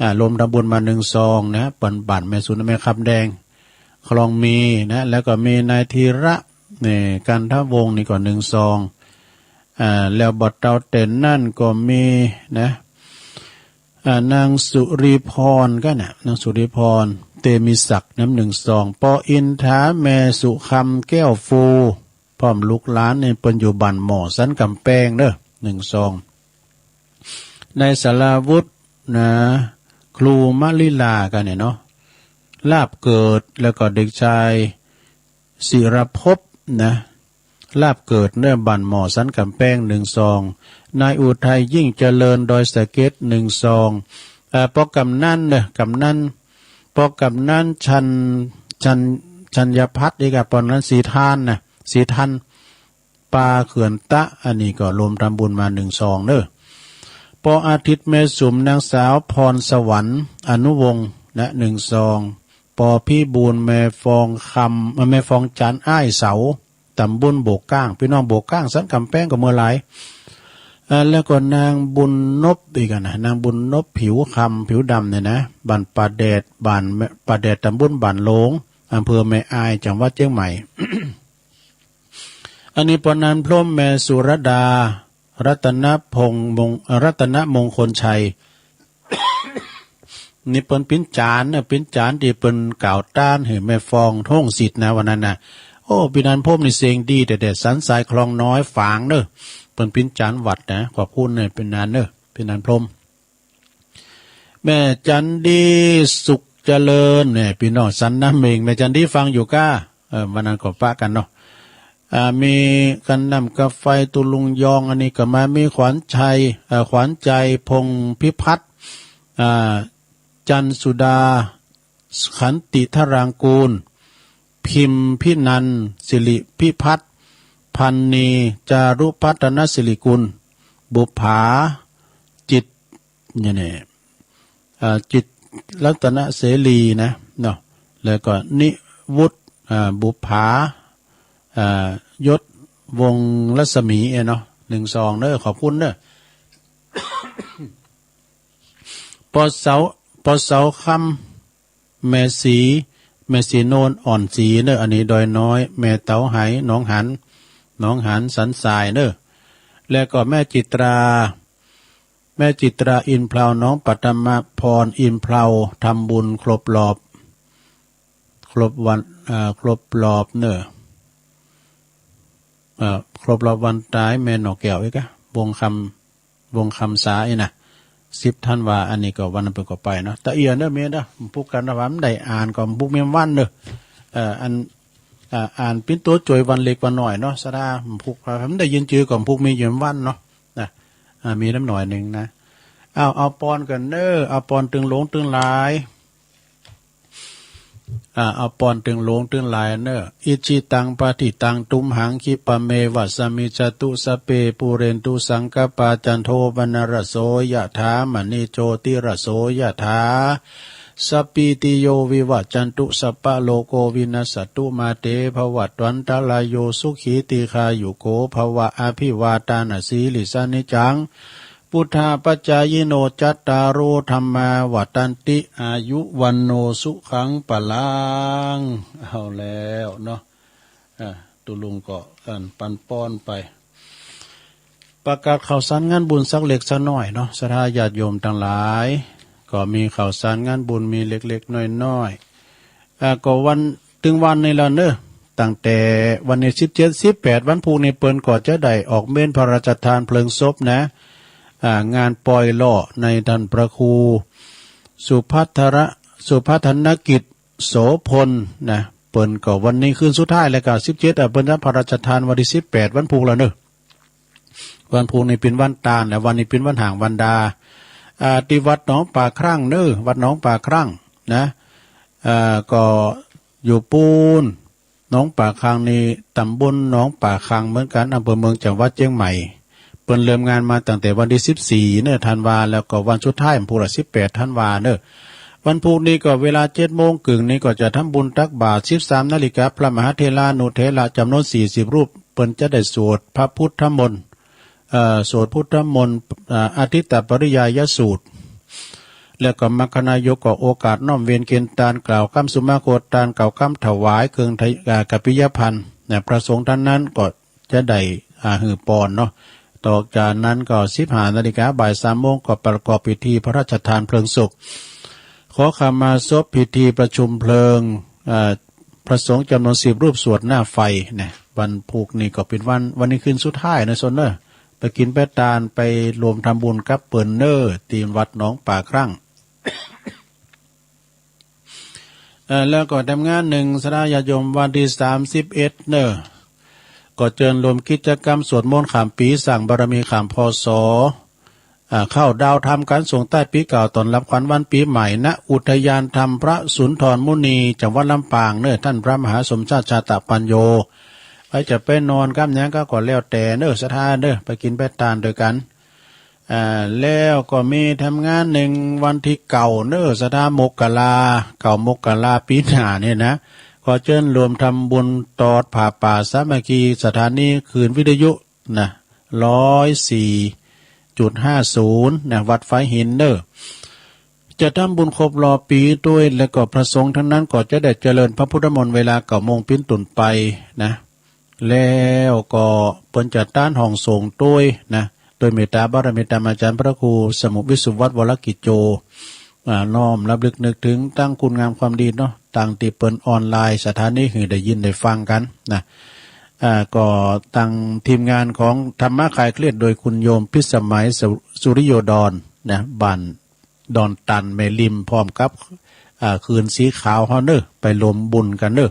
อ่า รวมทำบุญมาหนึ่งซองนะ บ้าน บ้านแม่ซูน แม่คำแดง คลองมีนะ แล้วก็มีนายธีระ เนี่ย กันทวงศ์ นี่ก็หนึ่งซอง อ่า แล้วบ่เต้าแต่นั้นก็มีนะ อ่า นางสุริพรก็นะ นางสุริพร เตมีศักดิ์ แถมหนึ่งซอง ปออินทา แม่สุคำ แก้วฟู พร้อมลูกหลานนี่ เปิ้นอยู่บ้านหม้อสันกำแพงเนอะ หนึ่งซอง นายสราวุธนะ ครูมะลิลาก็เนี่ยเนาะ ลาบเกิด แล้วก็เด็กชาย ศิรภพนะ ลาบเกิดเนอะ บ้านหม้อสันกำแพง หนึ่งซอง นายอุทัย ยิ่งเจริญ ดอยสะเก็ด หนึ่งซอง เอ่อ ปอกำนันเนอะ กำนัน ปอกำนัน ชัน ชัน ชัญญพัฒน์ นี่ก็ปอกำนัน ศรีทานนะ ศรีทัน ปาเขื่อนตะ อันนี้ก็รวมทำบุญมาหนึ่งซองเนอะ ปออาทิตย์ แม่สุม นางสาวพรสวรรค์ อนุวงศ์นะ หนึ่งซอง ปอพิบูล แม่ฟองคำ เอ่อ แม่ฟองจันทร์ อ้ายเสา ตำบลโบกก้าง พี่น้องโบกก้างสันกำแพงก็เมือหลาย อ่า แล้วก็นางบุญนบอีกอะนะ นางบุญนบ ผิวคำ ผิวดำเนี่ยนะ บ้านป่าแดด บ้านป่าแดด ตำบลบ้านโลง อำเภอแม่อาย จังหวัดเชียงใหม่ อันนี้ปอนันพรหม แม่สุรดา รัตนพงษ์มง รัตนมงคลชัย นี่เปิ้นปิ้นจานเนอะ ปิ้นจานตี้เปิ้นกล่าวต้านหื้อแม่ฟองท่งสิทธิ์นะ วันนั้นนะ โอ้ พี่นันพรหมนี่เสียงดีแต๊ๆ สันทรายคลองน้อยฝางเนอะ เปิ้นปิ้นจานวัดนะ ขอบคุณเนอะ พี่นันเนอะ พี่นันพรหม แม่จันดี สุขเจริญ เนี่ย พี่น้องสันน้ำเมง แม่จันดีฟังอยู่ก้า เออ วันนั้นก็ปะกันเนาะ อ่า มีกันน้ำกาไฟ ตุลุงยอง อันนี้ก็มา มีขวัญชัย เอ่อ ขวัญใจ พงษ์พิพัฒน์ อ่า จันสุดา ขันติธารางกูล พิมพินันท์ สิริพิพัฒน์ พันนี จารุพัฒนสิริกุล บุปผา จิต เนี่ยเนี่ย อ่า จิตรัตนเสรีนะ เนาะ แล้วก็นิวุฒิ อ่า บุปผา อ่า ยศวงศ์รัศมี เอ้ยเนาะ หนึ่งซองเนอะ ขอบคุณเนอะ ปอเสา ปอเสาคำ แม่ศรี แม่ศรีโนนอ่อนศรีเนอะ อันนี้ดอยน้อย แม่เต๋าไหหนองหาน หนองหานสันทรายเนอะ แล้วก็แม่จิตรา แม่จิตราอินเพลา น้องปัทมพรอินเพลา ทำบุญครบรอบ ครบวัน เอ่อ ครบรอบเนอะ เอ่อ ครบรอบวันตายแม่หน่อแก้วอีกอะ วงคำ วงคำสาอีนะ สิบธันวา อันนี้ก็วันนั้นเปิ้นก็ไปเนาะ ตะเอียนเด้อเมียเด้อ ผมพูดกันนะว่ามันได้อ่านก็ผมพูดเมียวันเด้อ เอ่อ อัน อ่า อ่านปิ้นโตโจยวันเล็กวันน้อยเนาะ สะดาผมพูดว่ามันได้ยินจื้อก็ผมพูดมีเยียมวันเนาะ นะ อ่า มีน้ำหน่อยหนึ่งนะ เอา เอาปอนกันเนอะ เอาปอนตึงหลวงตึงหลาย เ อา อาวปอนเถิงหลวงเถิงหลายเน่อ อิจฉิตัง ปัตถิตัง ตุมหัง ขิปะเมวะ สะมิจจตุ สัพเพ ปูเรนตุ สังกัปปา จันโท ปะนะระโส ยะถา มะณิ โจติระโส ยะถา สัพพีติโย วิวัจจันตุ สัพพะโรโค วินัสสะตุ มาเต ภะวัตวันตะราโย สุขี ทีฆายุโก ภะวะ อะภิวาตานะสีลิสสะ นิจจัง พุทธาปัจจายิโน จัตตาโร ธัมมา วัฑฒันติ อายุ วัณโณ สุขัง พะลัง เอาแล้วเนาะ อ่า ตุ๊ลุงก็ อัน ปันป้อนไป ประกาศข่าวสารงานบุญสักเล็กสักน้อยเนาะ ศรัทธาญาติโยมตังหลาย ก็มีข่าวสารงานบุญมีเล็กๆ น้อยๆ อ่า ก็วัน เถิงวันนี้แล้วเนอะ ตั้งแต่วันที่สิบเจ็ด สิบแปด วันพุธนี้เปิ้นก็จะได้ออกเมรุพระราชทานเพลิงศพนะ อ่า งานปล่อยหล่อในท่านพระครูสุภัทร สุภัทรนกิจโสพลนะ เปิ้นก็วันนี้คืนสุดท้ายแล้วก็สิบเจ็ด อ่ะ เปิ้นจะพระราชทานวันที่สิบแปด วันพุธแล้วเนอะ วันพุธนี้เป๋นวันตาน และวันนี้เป๋นวันหางวันดา อ่า ที่วัดหนองป่าครั่งเนอะ วัดหนองป่าครั่งนะ อ่า ก็อยู่ปูน หนองป่าครั่งนี่ ตำบลหนองป่าครั่งเหมือนกัน อำเภอเมือง จังหวัดเชียงใหม่ เปิ้นเริ่มงานมาตั้งแต่วันที่สิบสี่เนอะ ธันวา แล้วก็วันสุดท้ายพุธละ สิบแปด ธันวาเนอะ วันพุธนี้ก็เวลาเจ็ดโมงครึ่งนี้ก็จะทำบุญตักบาตร สิบสามนาฬิกา พระมหาเถรานุเถระจำนวนสี่สิบรูป เปิ้นจะได้สวดพระพุทธมนต์ เอ่อ สวดพุทธมนต์ อ่า อทิตตปริยายสูตร แล้วก็มรรคนายกก็โอกาสน้อมเวียนเกณฑ์ตาน กล่าวคำสุมาโคตาน กล่าวคำถวายเครื่องไถ อ่า กัปปิยภัณฑ์นะ พระสงฆ์ท่านนั้นก็จะได้ อ่า หื้อปอนเนาะ ต่อจากนั้นก็สิบห้านาฬิกา บ่ายสามโมงก็ประกอบพิธีพระราชทานเพลิงศพ ขอขมาศพ พิธีประชุมเพลิง อ่า พระสงฆ์จำนวนสิบรูปสวดหน้าไฟนะ วันพุธนี้ก็เป๋นวัน วันนี้คืนสุดท้ายนะโซนเนอะ ไปกินไปตาน ไปรวมทำบุญกับเปิ้นเนอะ ที่วัดหนองป่าครั่ง เอ่อ แล้วก็ทำงานหนึ่ง ศรัทธาญาติโยม วันที่สามสิบเอ็ดเนอะ ก็เจิญรวมกิจกรรมสวดมนต์ข้ามปี๋ สร้างบารมีข้าม พ.ศ. อ่า เข้าดาวธรรม การส่งท้ายปี๋เก่า ต้อนรับขวัญวันปี๋ใหม่ ณ อุทยานธรรมพระสุนทรมุนี จังหวัดลำปางเนอะ ท่านพระมหาสมชาติ ชาตะปัญโญ ใผจะไปนอนกำหยังก็ ก็แล้วแต่เนอะ ศรัทธาเนอะ ไปกินไปตานด้วยกัน อ่า แล้วก็มีทำงานหนึ่ง วันที่เก้าเนอะ ศรัทธา มกรา เก้ามกราปี๋หน้าเนี่ยนะ ก็เจิญรวมทำบุญตอดผ้าป่าสามัคคี สถานีคลื่นวิทยุ นะ ร้อยสี่จุดห้าศูนย์ นะ วัดฝายหินเนอะ จะทำบุญครบรอบปี๋ด้วย แล้วก็พระสงฆ์ทั้งนั้นก็จะได้เจริญพระพุทธมนต์เวลาเก้าโมงเป๋นต้นไปนะ แล้วก็เปิ้นจะต้านห้องสงฆ์ด้วยนะ โดยเมตตาบารมีธรรมอาจารย์พระครูสมุทรวิสุทธิวัฒน์ วรกิจโจ อ่า น้อมรำลึกนึกถึงตังคุณงามความดีเนาะ ตังตี้เปิ้นออนไลน์สถานีหื้อได้ยินได้ฟังกันนะ อ่า ก็ตังทีมงานของธรรมะคลายเครียด โดยคุณโยมพิสมัย สุ สุริโยดรนะ บ้านดอนตันแม่ริม พร้อมกับ อ่า คลื่นสีขาวเฮาเนอะ ไปรวมบุญกันเนอะ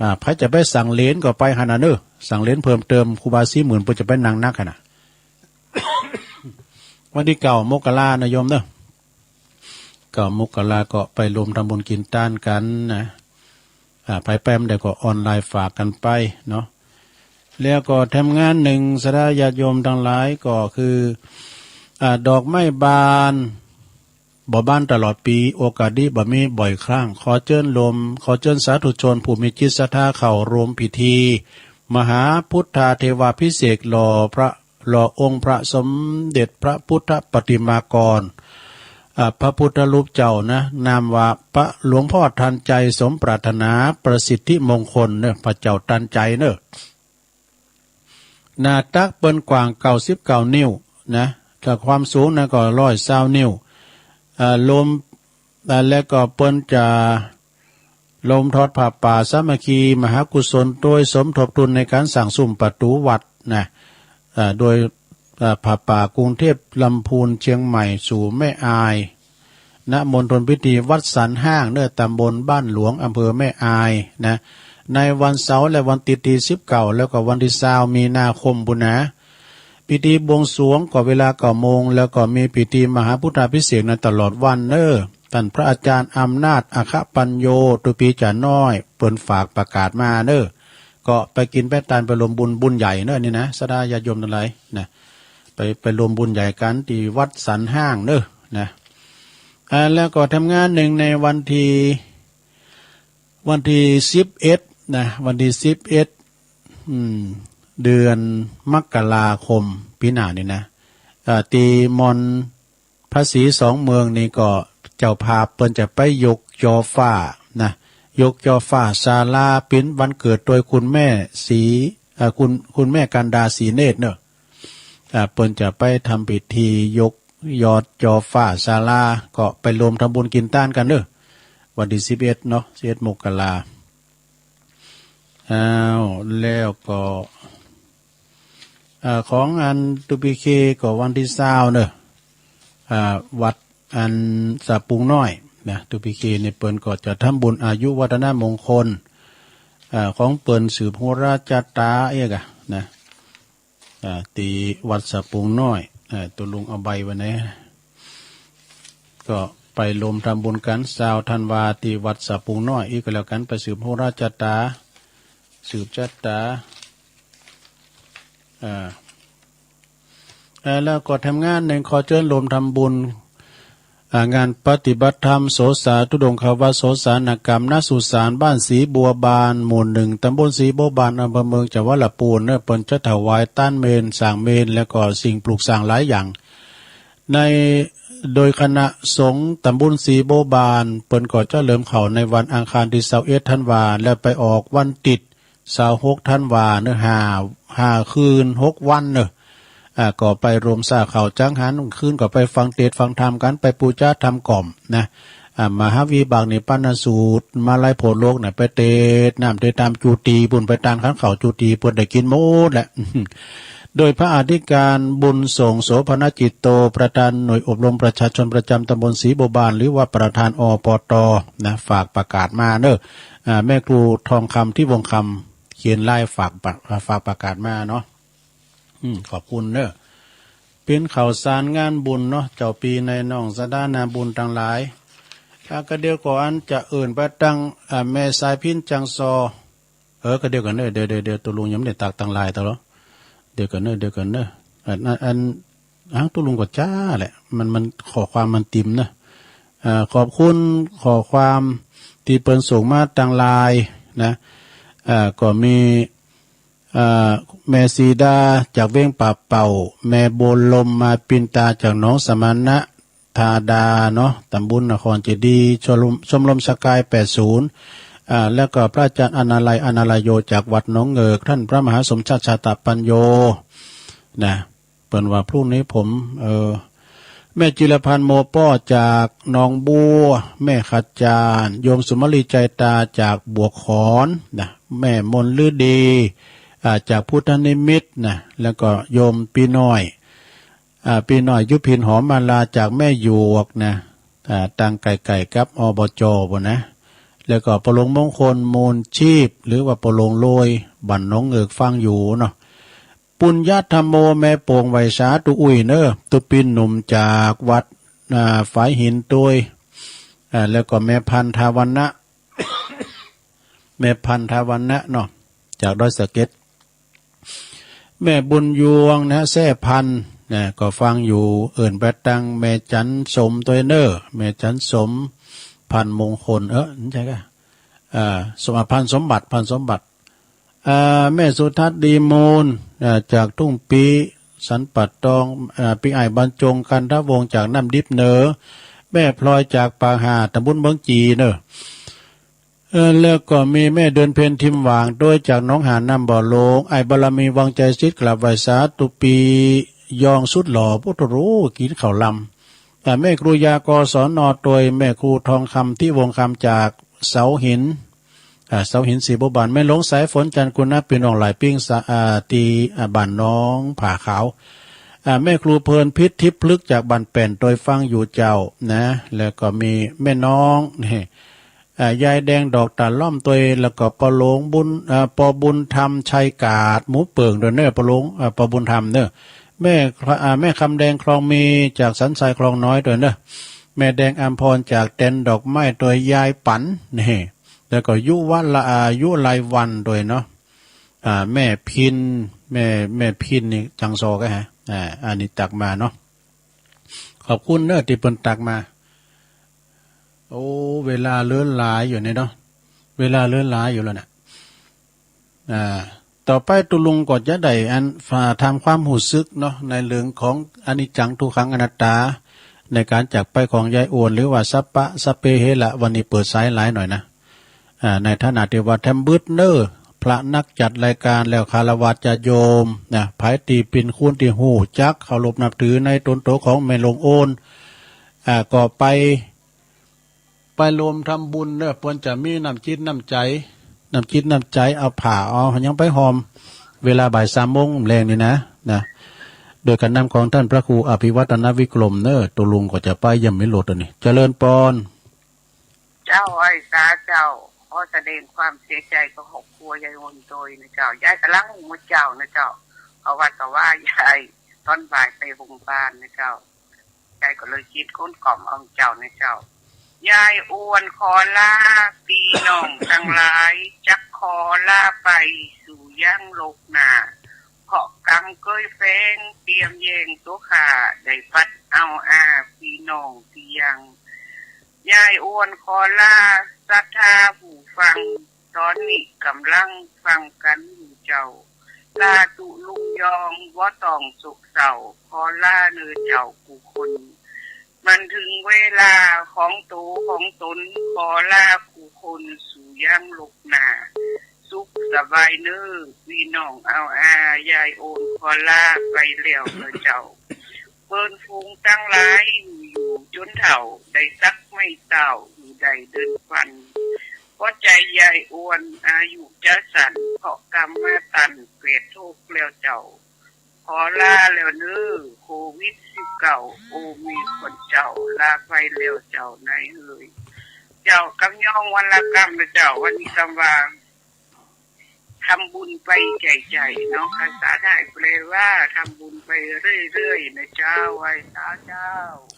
อ่า ใผจะไปสั่งเหรียญก็ไปหั้นน่ะเนอะ สั่งเหรียญเพิ่มเติม ครูบาศรีหมื่นเปิ้นจะไปนั่งนักหั้นน่ะ วันที่เก้ามกรานะโยมเนอะ เก้ามกราก็ไปรวมทำบุญกินตานกันนะ อ่า ใผไปบ่ได้ก็ออนไลน์ฝากกันไปเนาะ แล้วก็แถมงานหนึ่ง ศรัทธาญาติโยมทั้งหลายก็คือ อ่า ดอกไม้บาน บ่บานตลอดปี๋ โอกาสดีบ่มีบ่อยครั้ง ขอเจิญรวม ขอเจิญสาธุชนผู้มีจิตศรัทธาเข้าร่วมพิธี มหาพุทธาเทวาภิเษกหล่อพระ หล่อองค์พระสมเด็จพระพุทธปฏิมากร อ่า พระพุทธรูปเจ้านะ นามว่าพระหลวงพ่อทันใจสมปรารถนาประสิทธิมงคลเนอะ พระเจ้าทันใจเนอะ หน้าตักเปิ้นกว้างเก้าสิบเก้านิ้วนะ ถ้าความสูงนะก็ร้อยซาวนิ้ว อ่า รวม อ่า แล้วก็เปิ้นจะ รวมทอดผ้าป่าสามัคคีมหากุศล โดยสมทบทุนในการสร้างซุ้มประตูวัดนะ อ่า โดย อ่า ผ้าป่ากรุงเทพฯ ลำพูน เชียงใหม่ สู่แม่อาย ณ มณฑลพิธีวัดสันห้าง เนอะ ตำบลบ้านหลวง อำเภอแม่อายนะ ในวันเสาร์และวันอาทิตย์ที่สิบเก้า แล้วก็วันที่ซาวมีนาคมพู้นนะ พิธีบวงสรวงก็เวลาเก้าโมง แล้วก็มีพิธีมหาพุทธาภิเษกนะ ตลอดวันเนอะ ต้านพระอาจารย์อำนาจ อัคคปัญโญ ตุปีจ๋าน้อย เปิ้นฝากประกาศมาเนอะ ก็ไปกินไปตานไปรวมบุญ บุญใหญ่เนอะนี่นะ ศรัทธาญาติโยมตังหลายนะ ไป ไปรวมบุญใหญ่กั๋นตี้วัดสันห้างเนอะนะ อ่า แล้วก็ทำงานหนึ่งในวันที่ วันที่สิบเอ็ดนะ วันที่สิบเอ็ด อืม เดือนมกราคมปี๋หน้านี่นะ อ่า ตี้ม่อนภาษีสองเมืองนี่ก็เจ้าภาพเปิ้นจะไปยกจอฟ้านะ ยกจอฟ้าศาลาเป๋นวันเกิดโตยคุณแม่ศรี อ่า คุณ คุณแม่กันดาศรีเนตรเนอะ อ่า เปิ้นจะไปทำพิธียกยอดจอฟ้าศาลา ก็ไปรวมทำบุญกิ๋นตานกั๋นเนอะ วันที่สิบเอ็ดเนาะ สิบเอ็ดมกรา อ้าว แล้วก็ อ่า ของอันตุปีเคก็วันที่ซาวเนอะ อ่า วัดอันสะปุงน้อยนะ ตุปีเคนี่เปิ้นก็จะทำบุญอายุวัฒนมงคล อ่า ของเปิ้นสืบฮู้ราชะตาเอกอะนะ อ่า ตี้วัดสะปุงน้อย อ่า ตุ๊ลุงเอาใบไว้นะ ก็ไปรวมทำบุญกั๋นซาวธันวาตี้วัดสะปุงน้อย อีกก็แล้วกั๋น ไปสืบฮู้ราชะตา สืบชะตา อ่า อ่า แล้วก็ทำงานหนึ่งขอเจิญรวมทำบุญ อ่า งานปฏิบัติธรรมโสสาธุดงควัตรโสสานกรรม ณ สุสานบ้านศรีบัวบาน หมู่หนึ่ง ตำบลศรีบัวบาน อำเภอเมือง จังหวัดลำพูนเนอะ เปิ้นจะถวายตานเมรุ สร้างเมรุ แล้วก็สิ่งปลูกสร้างหลายอย่าง ใน โดยคณะสงฆ์ตำบลศรีบัวบาน เปิ้นก็จะเริ่มเข้าในวันอังคารตี้ซาวเอ็ดธันวา แล้วไปออกวันตี้ซาวหกธันวาเนอะ ห้า ห้าคืนหกวันเนอะ อ่า ก็ไปรวมซาเข้าจังหัน คืนก็ไปฟังเตสน์ฟังธรรมกั๋น ไปปู๋จาธรรมกล่อมนะ อ่า มหาวิบากนิพพานสูตร มาลัยโผลโลกเนี่ย ไปเตสน์น้ำเตสน์ธรรมจุติปู้น ไปตานขันข้าวจุติปู้น ได้กิ๋นหมดแหละ โดยพระอธิการบุญส่ง โสภณจิตโต ประธานหน่วยอบรมประชาชนประจำตำบลศรีบัวบาน หรือว่าประธาน อปต นะ ฝากประกาศมาเนอะ อ่า แม่ครูทองคำ ทิพย์วงศ์คำ เขียนไลน์ฝากปะ อ่า ฝากประกาศมาเนาะ อืม ขอบคุณเนอะ เป๋นข่าวสารงานบุญเนาะ เจ้าปี๋นายน้องศรัทธานาบุญตังหลาย อ่า ก็เดี๋ยวก่อนจะเอิ้นไปตัง อ่า แม่สายพิณจังซอ เออ ก็เดี๋ยวก่อนเนอะ เดี๋ยว เดี๋ยว เดี๋ยว ตุ๊ลุงยังบ่ได้ตักตังไลน์ตอลอ เดี๋ยวก่อนเนอะ เดี๋ยวก่อนเนอะ อัน อัน อัน อ้าว ตุ๊ลุงก็จ้าแหละ มัน มัน ข้อความมันติ่มเนอะ อ่า ขอบคุณข้อความตี้เปิ้นส่งมาตังไลน์นะ อ่า ก็มี อ่า แม่สีดาจากเวียงป่าเป่า แม่บัวลมมาปินตาจากหนองสมณะธาดาเนาะ ตำบลนครเจดีย์ ชมรม ชมรมสกายแปดศูนย์ อ่า แล้วก็พระอาจารย์อนาลัย อนาลโย จากวัดหนองเงิก ท่านพระมหาสมชาติ ชาตปัญโญ นะ เปิ้นว่าพรุ่งนี้ผม เอ่อ แม่จิรพันธ์ โมป้อ จากหนองบัว แม่ขจาร โยมสุมาลี ใจตา จากบวกขอน นะ แม่มนฤดี อ่า จากพุทธนิมิต นะ แล้วก็โยมปีน้อย อ่า ปีน้อย ยุพิน หอมมาลา จากแม่หยวก นะ อ่า ตังใก้ๆ กับ อบจ ปู้นนะ แล้วก็ป้อหลวงมงคล มูลชีพ หรือว่าป้อหลวงโรย บ้านหนองเงิก ฟังอยู่เนาะ ปุญญธรรมโม แม่โป่ง ไหว้สาตุ๊อุ้ยเนอะ ตุ๊ปินหนุ่มจากวัด อ่า ฝายหินตวย อ่า แล้วก็แม่พันธวรรณะ แม่พันธวรรณะเนาะ จากดอยสะเก็ด แม่บุญยวงนะ แซ่พันธุ์นะ ก็ฟังอยู่ เอิ้นไปตังแม่จันสมตวยเนอะ แม่จันสม พันธุ์มงคล เออ ใช่กะ อ่า สม อ่า พันธุ์สมบัติ พันธุ์สมบัติ อ่า แม่สุทัศน์ ดีมูล อ่า จากทุ่งปี สันป่าตอง อ่า ปีอ้ายบรรจง กันทวงศ์ จากน้ำดิบเหนือ แม่พลอย จากปากห่า ตำบลเมืองจีเนอะ เออ แล้วก็มีแม่เดือนเพ็ญ ทิมหว่าง ตวย จากหนองหานน้ำบ่อโลง อ้ายบารมี วังใจสิทธิ์ กราบไหว้สาตุ๊ปี ยองสุดหล่อ โอ้โธ่ กินข้าวลำ อ่า แม่ครูยา กศน ตวย แม่ครูทองคำ ทิวงศ์คำ จากเสาหิน อ่า เสาหินศรีบัวบาน แม่หลวงสายฝน จันทร์กุณะ พี่น้องหลายปิ้งสะ อ่า ตี้ อ่า บ้านหนองผาขาว อ่า แม่ครูเพลินพิษ ทิพย์พฤกษ์ จากบ้านแป้น ตวยฟังอยู่เจ้านะ แล้วก็มีแม่น้อง นี่ อ่า ยายแดง ดอกตาล่อม ตวย แล้วก็ป้อหลวงบุญ อ่า ป้อบุญธรรม ชัยกาด หมู่เปิ่ง ตวยเนอะ ป้อหลวง อ่า ป้อบุญธรรมเนอะ แม่ อ่า แม่คำแดง คลองมี จากสันทราย คลองน้อย ตวยเนอะ แม่แดงอำพรจากเต็นท์ดอกไม้โดยยายปันนี่ แล้วก็ยุวะละ อ่า ยุไลวันโดยเนาะ อ่า แม่พิน แม่ แม่พินนี่จังซอก็ฮะ อ่า อันนี้ตักมาเนาะ ขอบคุณเนอะที่เปิ้นตักมา โอ้ เวลาเหลือหลายอยู่นี่เนาะ เวลาเหลือหลายอยู่แล้วเนี่ย อ่า ต่อไปตุ๊ลุงก็จะได้อัน อ่า ถามความฮู้สึกเนาะ ในเรื่องของอนิจจังทุกขังอนัตตา ในการจากไปของยายอ้วน หรือว่าสัปปะสัปเพเหระ วันนี้เปิดสายหลายหน่อยนะ อ่า ในฐานะที่ว่าแถมบึดเนอ พระนักจัดรายการแล้ว ฆราวาสญาติโยมนะ ไผตี้เป๋นคนที่ฮู้จักเคารพนับถือในตนโตของแม่หลวงอ้วน อ่า ก็ไป ไปร่วมทำบุญเนอะ เปิ้นจะมีน้ำจิตน้ำใจ น้ำจิตน้ำใจ เอาผ้าเอาหยังไปห่ม เวลาบ่ายสามโมงแลงนี่นะ นะ โดยการนำของท่านพระครูอภิวัฒนวิกรมเนอะ ตุ๊ลุงก็จะไปเยี่ยมมีรถอันนี้ เจริญปอน เจ้า ไหว้สาเจ้า ขอแสดงความเสียใจกับครอบครัวยายอ้วนโดยนะเจ้า ยายกำลังฮู้เมื่อเจ้านะเจ้า เพราะว่าก็ว่ายายตอนบ่ายไปโรงพยาบาลนะเจ้า ยายก็เลยคิดค้นกล่อมเอาเจ้านะเจ้า ยายอ้วนขอลา พี่น้องตังหลาย จักขอลาไปสู่ยังโลกหน้า เพราะกรรมเกยแฝงเตรียมแย่งตัวข้า ได้พัดเอาอาพี่น้องที่ยัง ยายอ้วนขอลา ศรัทธาผู้ฟัง ตอนนี้กำลังฟังกันอยู่เจ้า ลาตุ๊ลุงยองบ่ต้องโศกเศร้า ขอลาเนอเจ้าคู่คน มันถึงเวลาของโตของตน ขอลาคู่คนสู่ยังโลกหน้า สุขสบายเนอ พี่น้องเอาอา ยายอ้วนขอลาไปแล้วเนอเจ้า เปิ้นฝูงตังหลายอยู่อยู่จนเฒ่า ได้สักไม้เต้า อยู่ได้เดินฟัน เพราะใจยายอ้วนอายุจะสั้น เพราะกรรมมาตันเกลียดทุกข์แล้วเจ้า ขอลาแล้วเนอ โควิดสิบเก้า โอมิครอนเจ้า ลาไปแล้วเจ้านายเอ๋ย เจ้ากำยองวันละกำนะเจ้า วันนี้กำว่า ทำบุญไปใหญ่ๆ เนาะ ภาษาไทยแปลว่าทำบุญไปเรื่อยๆ นะเจ้า ไหว้สาเจ้า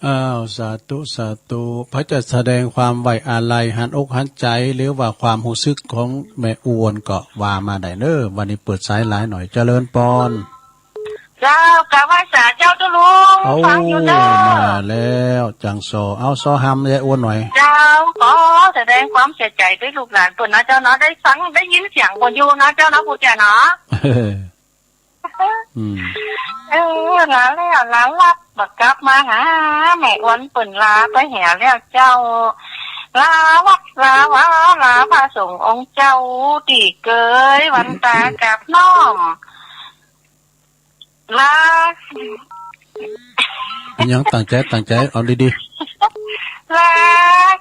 อ้าว สาธุ สาธุ ไผจะแสดงความไว้อาลัย หันอกหันใจ หรือว่าความฮู้สึกของแม่อ้วนก็ว่ามาได้เนอ วันนี้เปิดสายหลายหน่อย เจริญปอน เจ้า กราบไหว้สาเจ้าตุ๊ลุง เอา ฟังอยู่เนอะ มาแล้ว จังซอ เอาซอหำยายอ้วนหน่อย เจ้า ขอแสดงความเสียใจด้วยลูกหลานเปิ้นนะเจ้าเนาะ ได้ฟังได้ยินเสียงเปิ้นอยู่นะเจ้าเนาะ ผู้เจ้าเนาะ อืม เออ ลาแล้วลาลับ บ่กลับมาหา แม่อ้วนเปิ้นลาไปแหวแล้วเจ้า ลาวัดลาวา ลาพระสงฆ์องค์เจ้า ตี้เกยวันตากับน้อง ลา เป็นหยัง ตั้งใจ ตั้งใจ เอาดีๆ ลา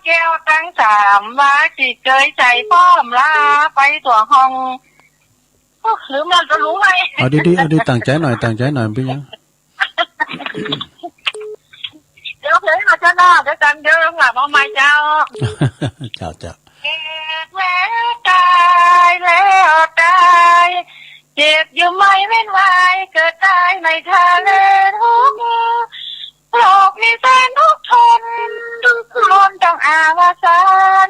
แก้วตังสาม ลาจิตเกยใจพร้อม ลาไปตั๋วห้อง โอ้ ลืมแล้วจะรู้ไหม เอาดีๆ เอาดี ตั้งใจหน่อย ตั้งใจหน่อย เป็นหยัง เดี๋ยวเพลงมาเจ้าเนาะ เดี๋ยวกัน เดี๋ยวหลังมาใหม่เจ้า เจ้า เจ้า แก่แล้วตาย แล้วตาย เจ็บอยู่ไม่เว้นวาย เกิดตายไม่ทะเลทุกข์ โลกนี้แสนทุกข์ทน ทุกข์ทนต้องอวสาน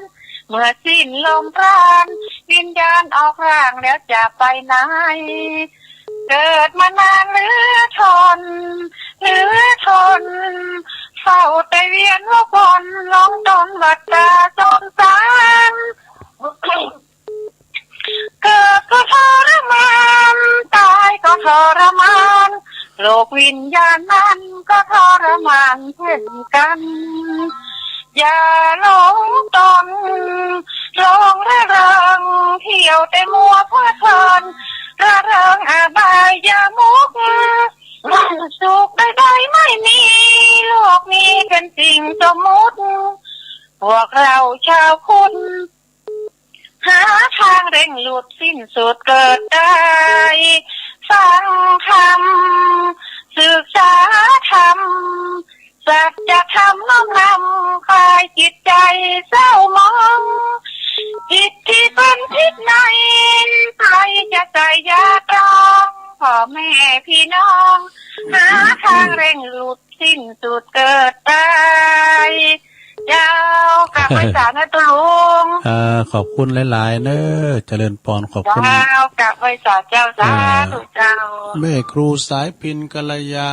เมื่อสิ้นลมปราณ วิญญาณออกร่างแล้วจะไปไหน เกิดมานานเหลือทน เหลือทน เฝ้าแต่เวียนวกวน หลงตนวัฏฏะสงสาร เกิดก็ทรมาน ตายก็ทรมาน โลกวิญญาณนั้นก็ทรมานเช่นกัน อย่าหลงตน หลงระเริง เที่ยวแต่มัวเพลิดเพลิน ระเริงอบายมุข สุขใดๆไม่มี โลกนี้เป็นสิ่งสมมุติ พวกเราชาวพุทธ หาทางเร่งหลุดสิ้นสุดเกิดตาย ฟังธรรม ศึกษาธรรม สัจธรรมน้อมนำ คลายจิตใจเศร้าหมอง ผิดที่เป็นผิดใน ใครจะไตร่ยาตรอง พ่อแม่พี่น้อง หาทางเร่งหลุด สิ้นสุดเกิดตาย กราบไหว้สานะตุ๊ลุง อ่า ขอบคุณหลายๆ เนอะ เจริญปอน ขอบคุณ เจ้า กราบไหว้สาเจ้า อ่า สาธุเจ้า แม่ครูสายพิณ กัลยา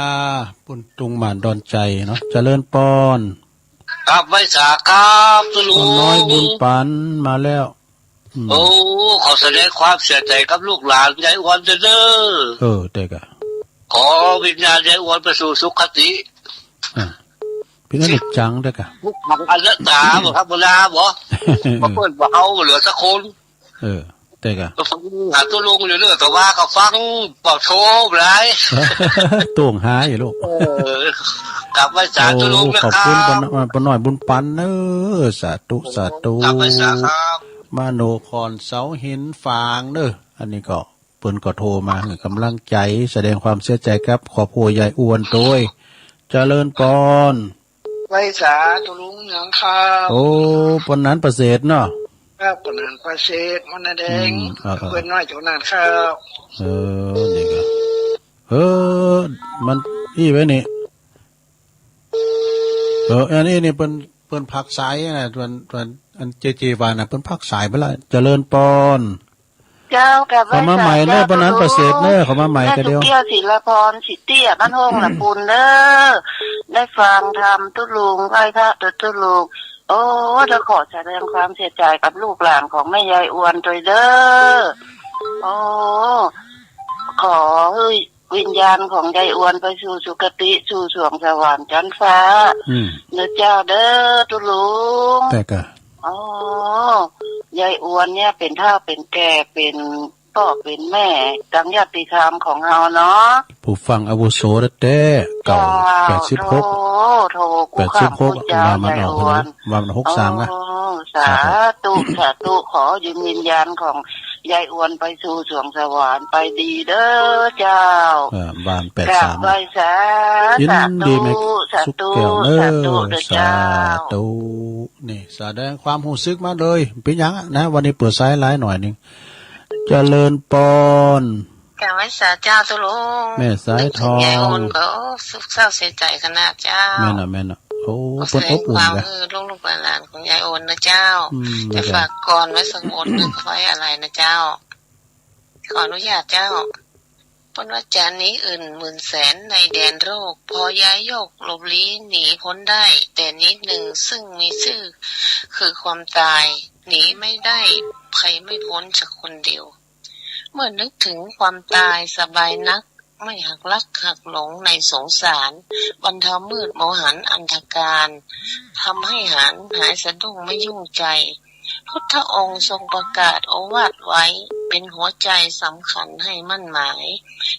ปุ้นตุงหม่านดอนใจเนาะ เจริญปอน กราบไหว้สาครับตุ๊ลุง น้อยบุญปันมาแล้ว อืม โอ้ ขอแสดงความเสียใจกับลูกหลานยายอวนเด้อ เออ แต่กะ ขอวิญญาณยายอวนไปสู่สุคติ อ่า เป็นอนิจจังแต่กะ ทุกขังอนัตตาบ่ครับ บ่นาบ่ บ่เปิ้นบ่เอาบ่เหลือสักคน เออ แต่กะ ก็ฟังหาตุ๊ลุงอยู่เด้อ แต่ว่าก็ฟังบ่โทรหลาย โต้งหาอยู่ลูก เออ กราบไหว้สาตุ๊ลุงนะครับ โอ้ ขอบคุณป้าน้อย ป้าน้อยบุญปันเนอะ สาธุ สาธุ กราบไหว้สาครับ มโนคอนเสาหินฝางเนอะ อันนี้ก็ เปิ้นก็โทรมาให้กำลังใจ แสดงความเสียใจกับครอบครัวยายอวนโตย เจริญปอน ไหว้สาตุ๊ลุงเหนืองครับ โอ้ ปานนันประเสริฐเนาะ ครับ ปานนันประเสริฐ มนต์แดง อืม เออ เออ เปิ้นน้อยโตนั้นครับ เออ นี่ก็ เออ มันอี้ไว้นี่ เออ อันนี้นี่เปิ้น เปิ้นพักสายนะ เปิ้น เปิ้น อันเจเจวานะ เปิ้นพักสายไปละ เจริญปอน เจ้า กราบไหว้ เขามาใหม่เนอะ สาธุ ปานนันประเสริฐเนอะ เขามาใหม่ แม่ ก็เดียว สุเกี้ยว ศิลปร สิเตี้ย บ้านห้องละปูนเด้อ ได้ฟังธรรมตุ๊ลุง ไหว้พระตุ๊ลุง โอ้ จะขอแสดงความเสียใจกับลูกหลานของแม่ยายอวนโตยเด้อ โอ้ ขอให้วิญญาณของยายอวนไปสู่สุคติ สู่สวงสวรรค์ชั้นฟ้า อืม เด้อเจ้าเด้อตุ๊ลุง แต่กะ อ๋อ ยายอวนเนี่ยเป็นเฒ่าเป็นแก่ เป็นป้อเป็นแม่ ตามญาติธรรมของเฮาเนาะ ผู้ฟังอาวุโสแต๊ๆ เก่า เจ้า แปดสิบหก โธ่ โธ่ แปดสิบหก กูข้ามผู้เจ้า ว่ามันออก ยายอวน ว่ามันหกสาม กะ อ๋อ สาธุ สาธุ สาธุ ขอยืนวิญญาณของยายอวนไปสู่สวงสวรรค์ไปดีเด้อเจ้า เออ บ้านแปดสาม กราบไหว้สา ยินดีแม่ สาธุ แม่ สาธุ สุขแก้วเนอะ สาธุเด้อเจ้า สาธุ นี่ แสดงความรู้สึกมาเลย เป็นหยังอะนะ วันนี้เปิดสายหลายหน่อยหนึ่ง เจริญปอน กราบไหว้สาเจ้าตุ๊ลุง แม่สายทอง นึกถึงยายอวนก็โศกเศร้าเสียใจขนาดเจ้า แม่นน่ะ แม่นน่ะ โอ้ ก็ เปิ้นอบอุ่น แสดงความ กะ เออ ลูกๆหลานๆของยายอวนนะเจ้า อืม จะฝากกลอนไว้สักบทหนึ่ง ไว้อาลัยนะเจ้า ขออนุญาตเจ้า เปิ้นว่า จาหนีอื่นหมื่นแสนในแดนโรค พอย้ายโยกหลบลี้หนีพ้นได้แต่นิดหนึ่ง ซึ่งมีชื่อคือความตาย หนีไม่ได้ภัยไม่พ้นสักคนเดียว เมื่อนึกถึงความตายสบายนัก ไม่หักลักหักหลงในสงสาร บรรเทามืดโมหันอันธการ ทำให้หันหายสะดุ้งไม่ยุ่งใจ พุทธองค์ทรงประกาศโอวาทไว้ เป็นหัวใจสำคัญให้มั่นหมาย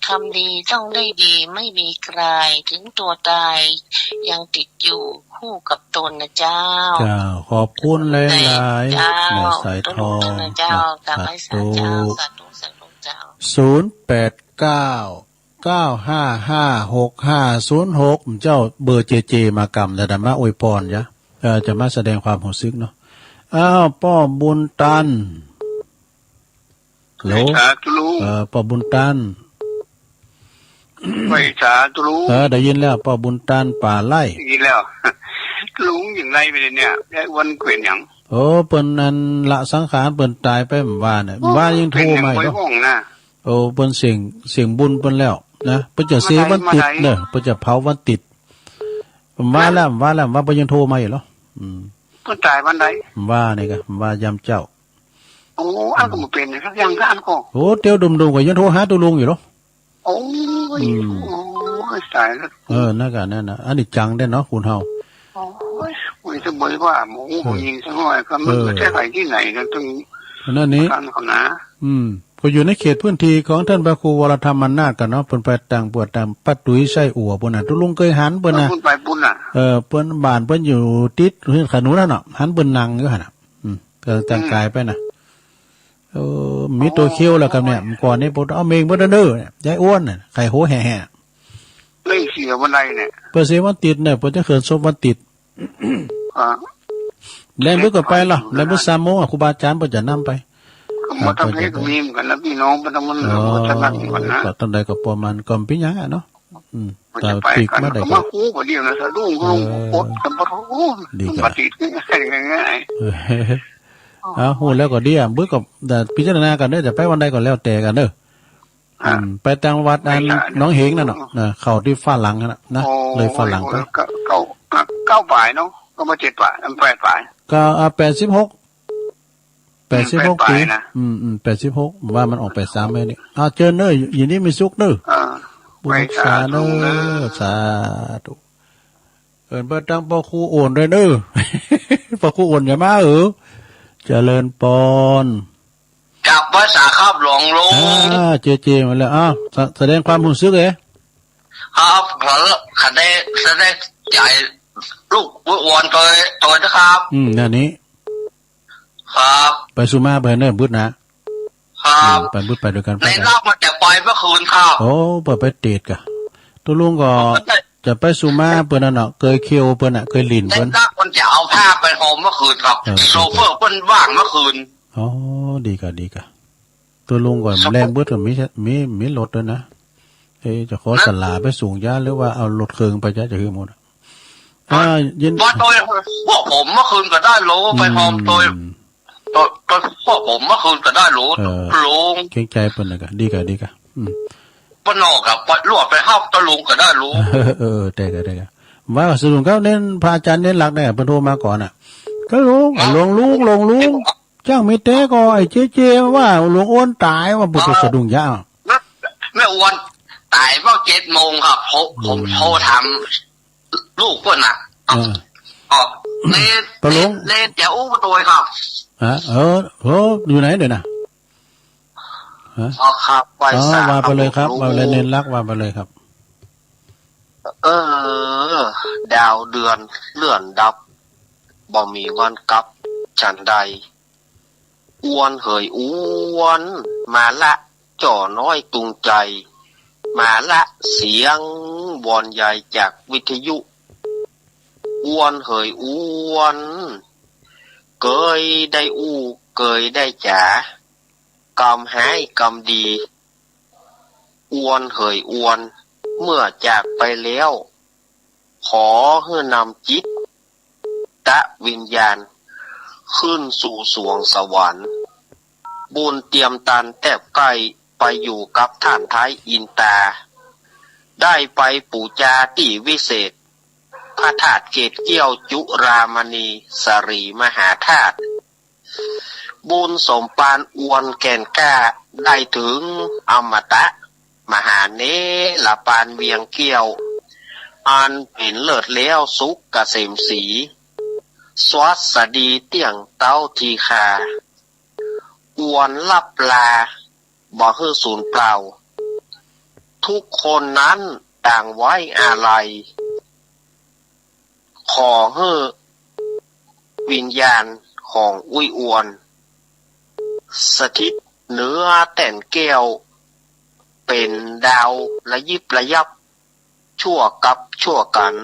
ทำดีต้องได้ดีไม่มีกลาย ถึงตัวตายยังติดอยู่คู่กับตนนะเจ้า เจ้า ขอบคุณหลายๆ เจ้า แม่สายทอง ตุ๊ลุงนะเจ้า เนาะ กราบไหว้สาเจ้า สาธุ สาธุเจ้า ศูนย์แปดเก้า เก้าห้าห้า หกห้าศูนย์หก เจ้า เบอร์เจเจมากำ จะได้มาอวยพรจ้ะ เอ่อ จะมาแสดงความรู้สึกเนาะ อ้าว ป้อบุญตัน ฮัลโหล ไหว้สาตุ๊ลุง เอ่อ ป้อบุญตัน ไหว้สาตุ๊ลุง เออ ได้ยินแล้ว ป้อบุญตัน ป่าไร่ ได้ยินแล้ว ตุ๊ลุงอย่างไรไปเลยเนี่ย ยายอวนเกวียนหยัง โอ้ เปิ้นอันละสังขาร เปิ้นตายไปเมื่อวานเนี่ย เมื่อวานยังโทรมาอยู่ เป็นหยังบ่ได้ว่องนะ โอ้ เปิ้นเสี้ยง เสี้ยงบุญเปิ้นแล้วนะ เปิ้นจะเสวันติดเนอะ เปิ้นจะเผาวันติด ว่าแล้ว ว่าแล้ว ว่าเปิ้นยังโทรมาอยู่เหรอ อืม เปิ้นตายวันใด ว่านี่กะ ว่ายามเจ๊า โอ้ อันก็บ่เป็นสักอย่าง อันก็ โอ้ เตียวดุมๆ ก็ยังโทรหาตุ๊ลุงอยู่เหรอ โอ้ย อืม โอ้ย ตายแล้ว เออ นั่นกะ นั่นน่ะ อันนี้จังได้เนาะ คนเฮา โอ้ย โอ้ย จะบ่อยว่า หมู เออ หมูยิงซะหน่อย ก็มัน เออ บ่ใช่ใครที่ไหนนะ ต้อง นั่นนี่ กันเขานะ อืม ก็อยู่ในเขตพื้นที่ของท่านพระครูวรธรรมนาถกันเนาะ เปิ้นไปต่างปวดต่างป้าตุ้ยไส้อั่วปุ้นน่ะ ตุ๊ลุงเคยหันเปิ้นนะ เออ เปิ้นไปปุ้นน่ะ เออ เปิ้นบ้านเปิ้นอยู่ติดเฮือนขนุนนั่นเนาะ หันเปิ้นนั่งอยู่หั่นน่ะ อืม ก็ต่างกายไปน่ะ เออ มีตัวเขียวแล้วครับเนี่ย เมื่อก่อนนี่ผมเอาเมงเบิดเด้อเนี่ย ยายอ้วนน่ะ ไข่โหแห่ๆ เลยเสียวันใดเนี่ย เปิ้นเสียวันติดเนี่ย เปิ้นจะเขินศพวันติด อ่า แล้วเปิ้นก็ไปละ แล้วเปิ้นสามโมงอ่ะ ครูบาอาจารย์เปิ้นจะนำไป ก็มาทำให้ก็มีเหมือนกันนะ พี่น้องเปิ้นทำมัน อ๋อ เปิ้นถนัดเหมือนกันนะ ก็ตอนใดก็ประมาณ ก็บ่เป็นหยังอะเนาะ อืม มันจะไปกัน แต่ปีกมาได้ก็ ก็มาคู่บ่เดียวนะ สะดุ้ง เออ ลงปดกันบ่รู้ ดี มัน กะ บ่ติดง่ายๆ เออ เอา ฮู้แล้วก็ดีอะ เบิ่งก็ แต่พิจารณากันเด้อ จะไปวันใดก็แล้วแต่กันเด้อ อ่ะ อืม ไปตางวัดอัน ไปสาย หนองเหงนั่นน่ะ อืม นะ เข้าที่ฝาหลังนั่นน่ะ นะ โอ้ เลยฝาหลังไป เก้า เก้า เก้าปลายเนาะ ก็มาเจ็ดปลาย แปดปลาย ก็ อ่ะ แปดสิบหก แปดสิบหก อืม ปี แปดปลายนะ อืม อืม แปดสิบหก ว่ามันออกไปสามเมตรนี่ อ่า เจิญเนอะ ยินดีมีสุขเนอะ อ่า บุญรักษาเนอะ ไปสาธุเนอะ สาธุ เอิ้นเปิ้นตั้งพ่อครูโอนด้วยเนอะ พ่อครูโอนอย่ามาเออ เจริญปอน กราบไหว้สาครับหลวงลุง อ่า เจเจมาแล้ว อ้าว สะ- แสดงความรู้สึกเอ้ย ครับ ขอ ขอได้ แสดงใจลูกอ้วนตัว ตัวนะครับ อืม นั่นนี้ ครับ ไปสุมาไปเนอะ บึดนะ ครับ อืม ไปบึดไปด้วยกัน ใน ไปกัน รอบมันจะไปเมื่อคืนครับ โอ้ เปิดไปเตดกะ ตัวลุงก็ ผมก็ได้ จะไปสุมาเปิ้นน่ะเนาะ เคยเคียวเปิ้นน่ะ เคยหลิ้นเปิ้น ในรอบมันจะเอาผ้าไปห่มเมื่อคืนครับ เออ โชเฟอร์เปิ้นว่างเมื่อคืน อ๋อ ดีกะ ดีกะ ตัวลุงก็ ครับ แรงเบิดก็มี มี มีรถด้วยนะ เอ๊ะ จะขอ นะ สลาไปส่งยา หรือว่าเอารถเครื่องไปยา จะหื้อหมดอะ อ่า เย็น ว่าโดยพวกผมเมื่อคืนก็ได้โล ไปหอมโดย อืม โดย โดยพวกผมเมื่อคืนก็ได้โล เออ ลุง เกรงใจเปิ้นนะกะ ดีกะ ดีกะ อืม เปิ้นออกอะ ไปลวดไปห้ามตะลุงก็ได้โล เออ เออ ได้กะ ได้กะ ว่าสะดุ้งเขาเน้น พระอาจารย์เน้นหลักเนี่ย เปิ้นโทรมาก่อนน่ะ ก็ลุง ฮะ ลุง ลุง ลุง ลุง จ้างมีแต่ก็ไอ้เจ๊เจ๊ว่าหลวงอ้วนตายว่า เออ ปุ๊บสะดุ้งยาว แม่ แม่อ้วนตายเมื่อเจ็ดโมงครับ ผม อืม ผมโทรถามลูกเปิ้นน่ะ เออ อ๋อ เลน ปะหลวง เลนจะอู้ตัวครับ ฮะ เออ โห อยู่ไหนเดี๋ยวนะ ฮะ อ๋อครับ ไหว้ อ๋อ สา ว่าไปเลยครับ ครับ ว่าไปเลย ลูก เน้นหลัก ว่าไปเลยครับ เออ ดาวเดือนเลื่อนดับ บ่มีวันกลับฉันใด อ้วนเหยอ้วน มาละ จ่อน้อยตุงใจ มาละ เสียงวอนใยจากวิทยุ อ้วนเหยอ้วน เกยได้อู้ เกยได้จ๋า กำหายกำดี อ้วนเหยอ้วน เมื่อจากไปแล้ว ขอหื้อนำจิตตะวิญญาณ ขึ้นสู่สวงสวรรค์ บุญเตรียมตันแทบใกล้ ไปอยู่กับท่านไท้อินตา ได้ไปปู๋จาตี้วิเศษ พระธาตุเกศเกี้ยวจุฬามณีสรีมหาธาตุ บุญสมปานอ้วนแก่นกล้า ได้ถึงอมตะมหาเนรปานเวียงเกี้ยว อันเป๋นเลิศแล้วสุขเกษมศรี สวัสดีเตี้ยงเต้าทีคา อ้วนลับลา บ่หื้อสูญเปล่า ทุกคนนั้นต่างไว้อาลัย ขอหื้อวิญญาณของอุ๊ยอ้วน สถิตเหนือแต้นแก้ว เป๋นดาวระยิบระยับ ชั่วกับชั่วกั๋น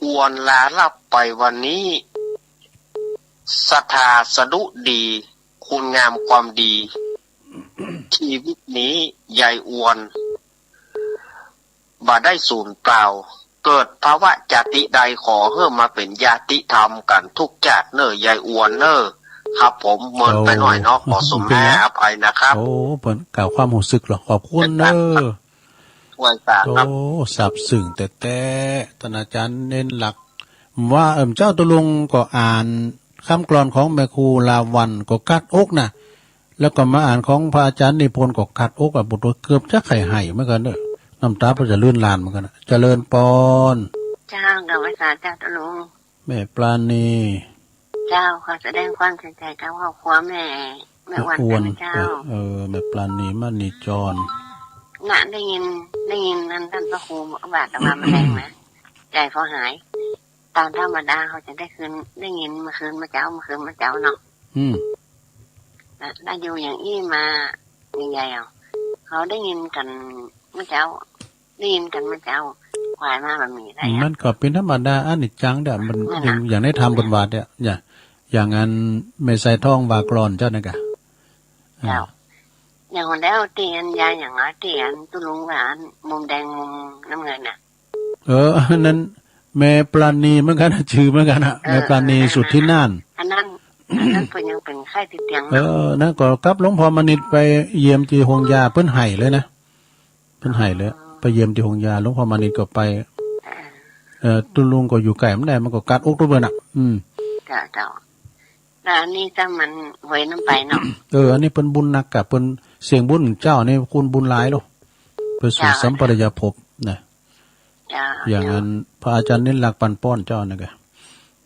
อ้วนลาลับไปวันนี้ ศรัทธาสดุดี คุณงามความดี ชีวิตนี้ยายอ้วน บ่ได้สูญเปล่า เกิดภวะจาติใดขอหื้อมาเป๋นญาติธรรมกั๋นทุกจาติเน่อยายอ้วนเน่อ ครับผม เมินไปหน่อยเนาะ โอ้ ขอสมาอภัยนะครับ โอ้ เปิ้นกล่าวความฮู้สึกเหรอ ขอบคุณเน่อ ไหว้สาครับ โอ้ ซาบซึ้งแต๊ๆ ต้านอาจ๋ารย์เน้นหลัก ว่า เอิ่ม เจ้าตะลุงก็อ่านกำกลอนของแม่ครูลาวัณย์ก็กัดอกนะ แล้วก็มาอ่านของพระอาจารย์นิพนธ์ก็กัดอกอะ บางตัวเกือบจะไข้ไหม้เหมือนกั๋นเน่อ น้ำต๋าเปิ้นจะลื่นหลั่นเหมือนกั๋นนะ เจริญปอน เจ้า กราบไหว้สาเจ้าตะลุง แม่ปราณี เจ้า ขอแสดงความเสียใจกับครอบครัวแม่ แม่อ้วน แม่อ้วน ด้วยนะเจ้า เออ เออ แม่ปราณี มณีจร น่ะ ได้ยิน ได้ยินนั่นท่านพระครูบอกว่า แต่ว่ามันแรงนะ ใจเขาหาย ตามธรรมดาเขาจะได้คืน ได้ยินเมื่อคืนมาเจ้า เมื่อคืนมาเจ้าเนาะ อืม น่ะ ได้อยู่อย่างอี้มา ใหญ่ๆ เอา เขาได้ยินกั๋นมาเจ้า ได้ยินกั๋นมาเจ้า ควายมาแบบนี้ได้อะ มันก็เป๋นธรรมดา อนิจจังเด้อ มัน นั่นน่ะ อย่าง อย่างในธรรมเปิ้นว่าเด้อ อย่าง อย่างอันแม่สายทองว่ากลอนเจ้านั่นกะ เจ้า อ่า อย่างหัวแล้วเตียนยาอย่างอ่ะเตียนตุลุงว่าอันมุมแดงมุมน้ำเงินน่ะ เออ อันนั้นแม่ปราณีเหมือนกันนะ ชื่อเหมือนกันนะ เออ แม่ปราณี เออ สุทธิน่าน อันนั้น อันนั้นเพิ่นยังเป็นไข้ติดเตียง เอ เนาะ อ นั่นก็กับหลวงพ่อมณิษฐ์ไปเยี่ยมที่โฮงยา เพิ่นไห้เลยนะ เพิ่นไห้เลย อ๋อ ไปเยี่ยมที่โฮงยา หลวงพ่อมณิษฐ์ก็ไป เออ เออ ตุลุงก็อยู่ใกล้มันได้ มันก็กัดอกตัวเพิ่นน่ะ อืม เจ้า เจ้า แล้วอันนี้ก็มันไหวน้ำไปเนาะ เออ อันนี้เปิ้นบุญหนักกะ เปิ้นเสียงบุญเจ้านี่คูณบุญหลายโลด ไปสู่ เจ้า สัมปรายภพนะ เจ้า อย่างนั้น เจ้า พระอาจารย์นิรักษ์ปันป้อนเจ้านั่นกะ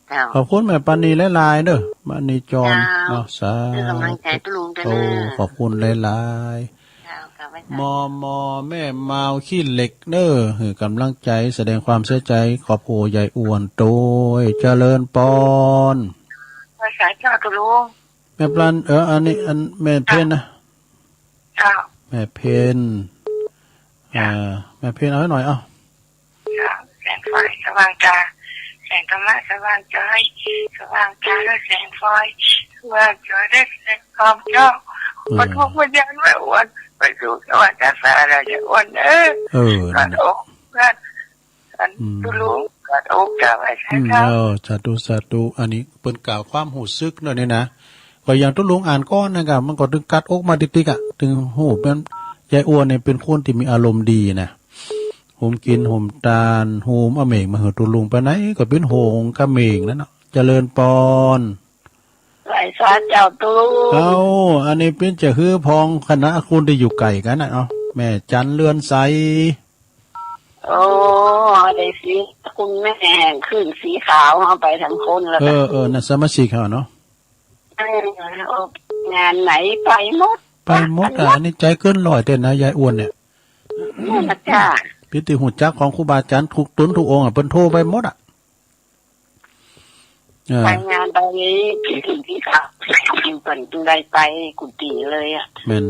เจ้า ขอบคุณแม่ปราณีหลายๆเด้อ ปราณีจร เจ้า เนาะ สาธุ เป็นกำลังใจตุลุงด้วย โอ้ นะ ขอบคุณหลายๆ เจ้า ขอบคุณ มอมอแม่มาวขี้เหล็กเด้อ หื้อกำลังใจ แสดงความเสียใจ ครอบครัวยายอ้วนโตย เจริญปอน ภาษาเจ้าตุลุง แม่ปราณ เออ อันนี้ อันแม่เพ็ญนะ เจ้า แม่เพ็ญ เจ้า อ่า แม่เพ็ญเอาให้หน่อย เอ้า เจ้า แสงไฟสว่างตา แสงธรรมะสว่างใจ สว่างตาและแสงไฟ สว่างใจและแสงธรรมเจ้า อืม คนทุกข์คนยากไม่อวด ไปสู่สวรรค์ชั้นฟ้าแล้วจะอวดเออ เออ นั่นแหละ ก็โอ้ อัน อืม ตุลุงกัดอกเจ้าไว้ใช่ อืม เจ้า เออ สาธุ สาธุ อันนี้เปิ้นกล่าวความรู้สึกเนาะนี่นะ ก็อย่างตุลุงอ่านก่อนนะครับ มันก็ตึงกัดอกมาติ๊กๆอะ ตึงฮู้แม่น ยายอ้วนเนี่ยเป็นคนที่มีอารมณ์ดีนะ โฮมกิน โฮมตาน โฮมเอาเม่งมาหื้อตุลุงไปไหนก็เป็นโฮงกะเม่งนั่นเนาะ เจริญปอน ไหว้สาเจ้าตุลุง เอ้า อันนี้เป็นจะหื้อพองคณะคนที่อยู่ไกลกันนะ เอ้า แม่จันเรือนใส โอ้ ได้สี คุณแม่ขึ้นสีขาวเอาไปทั้งคนแล้ว เออ เออ นั่นสมาชิกเขาเนาะ เออ งานไหนไปหมด ไปหมดอ่ะ อันนี้ใจเกินร้อยเต็มนะ ยายอ้วนเนี่ย นั่นน่ะจ้า เป็นตี้ฮู้จักของครูบาอาจารย์ทุกตนทุกองค์อ่ะ เปิ้นโทรไปหมดอ่ะ เออ ไปงานไปที่ถึงที่เขาอยู่กันจึงได้ไปกุฏิเลยอะ แม่น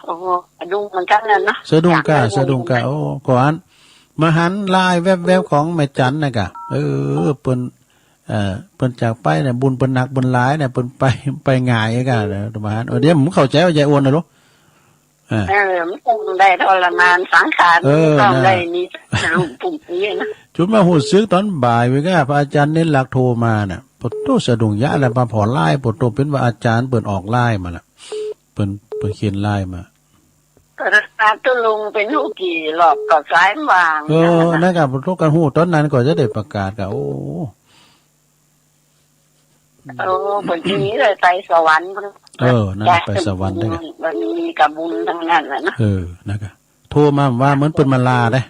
โอ้โห สะดุ้งเหมือนกันนะเนาะ สะดุ้งก้า อยากได้ สะดุ้งก้า โอ้ ก่อน มาหันลายแวบๆของแม่จันนะกะ เออ เปิ้น เอ่อ เปิ้นจากไปเนี่ย บุญเปิ้นหนักเปิ้นหลายเนี่ย เปิ้นไป ไปง่ายกะ มาหัน เออ เดี๋ยวผมเข้าใจว่ายายอ้วนนะลูก อ่า เออ มันต้องได้ทรมานสังขาร เออ มันต้อง นะ ได้มีลูกปุ่มนี้นะ จุดมาฮู้สึกตอนบ่ายเว้ยก้า พระอาจารย์เน้นหลักโทรมาน่ะ ปวดตัวสะดุ้งยะแล้วมาผ่อไลน์ ปวดตัวเป็นว่าอาจารย์เปิ้นออกไลน์มาละ เปิ้น เปิ้นเขียนไลน์มา ก็ตาตุลุงเป็นฮู้กี่รอบก็สายว่าง เออ นั่นน่ะ นั่นกะ ปวดตัวกันฮู้ตอนนั้นก็จะได้ประกาศกะ โอ้ โอ้ เปิ้นทีนี้เลยไปสวรรค์ เออ นั่นน่ะ ไปสวรรค์ได้กะ มันมีกับบุญทั้งนั้นแหละเนาะ เออ นั่นกะ โทรมาว่าเหมือนเปิ้นมาลาเด้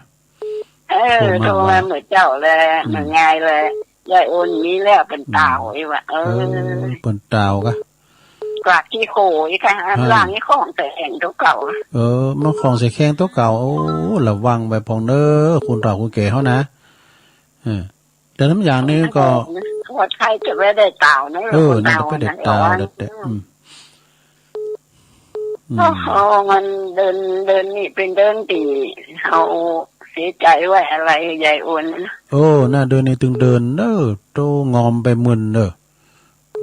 เออ โทรมา โทรมาเหมือนเจ้าเลย อืม เหมือนไงเลย ยายโอนมีแล้วเปิ้นตาว อืม อีกว่ะ เออ เออ เปิ้นตาวกะ กวาดขี้โคลนอีกค่ะ ฮะ ล้างอีกของใส่แข้งตัวเก่า เออ มาของใส่แข้งตัวเก่า โอ้ ระวังไว้พ่องเน้อ คนเฒ่าคนแก่เฮานะ เออ แต่น้ำอย่างนี้ก็ ปลอดภัยจะไม่ได้ตาวนะ เออ คนเฒ่า นั่นจะไม่ได้ตาว นั่น แต่ อืม อืม โอ้โห มันเดิน เดินนี่เป็นเดินที่เฮาเสียใจไว้อะไรยายอ้วนนะ โอ้ น่าเดินนี่ตึงเดินเน้อ โตงอมไปมึนเน้อ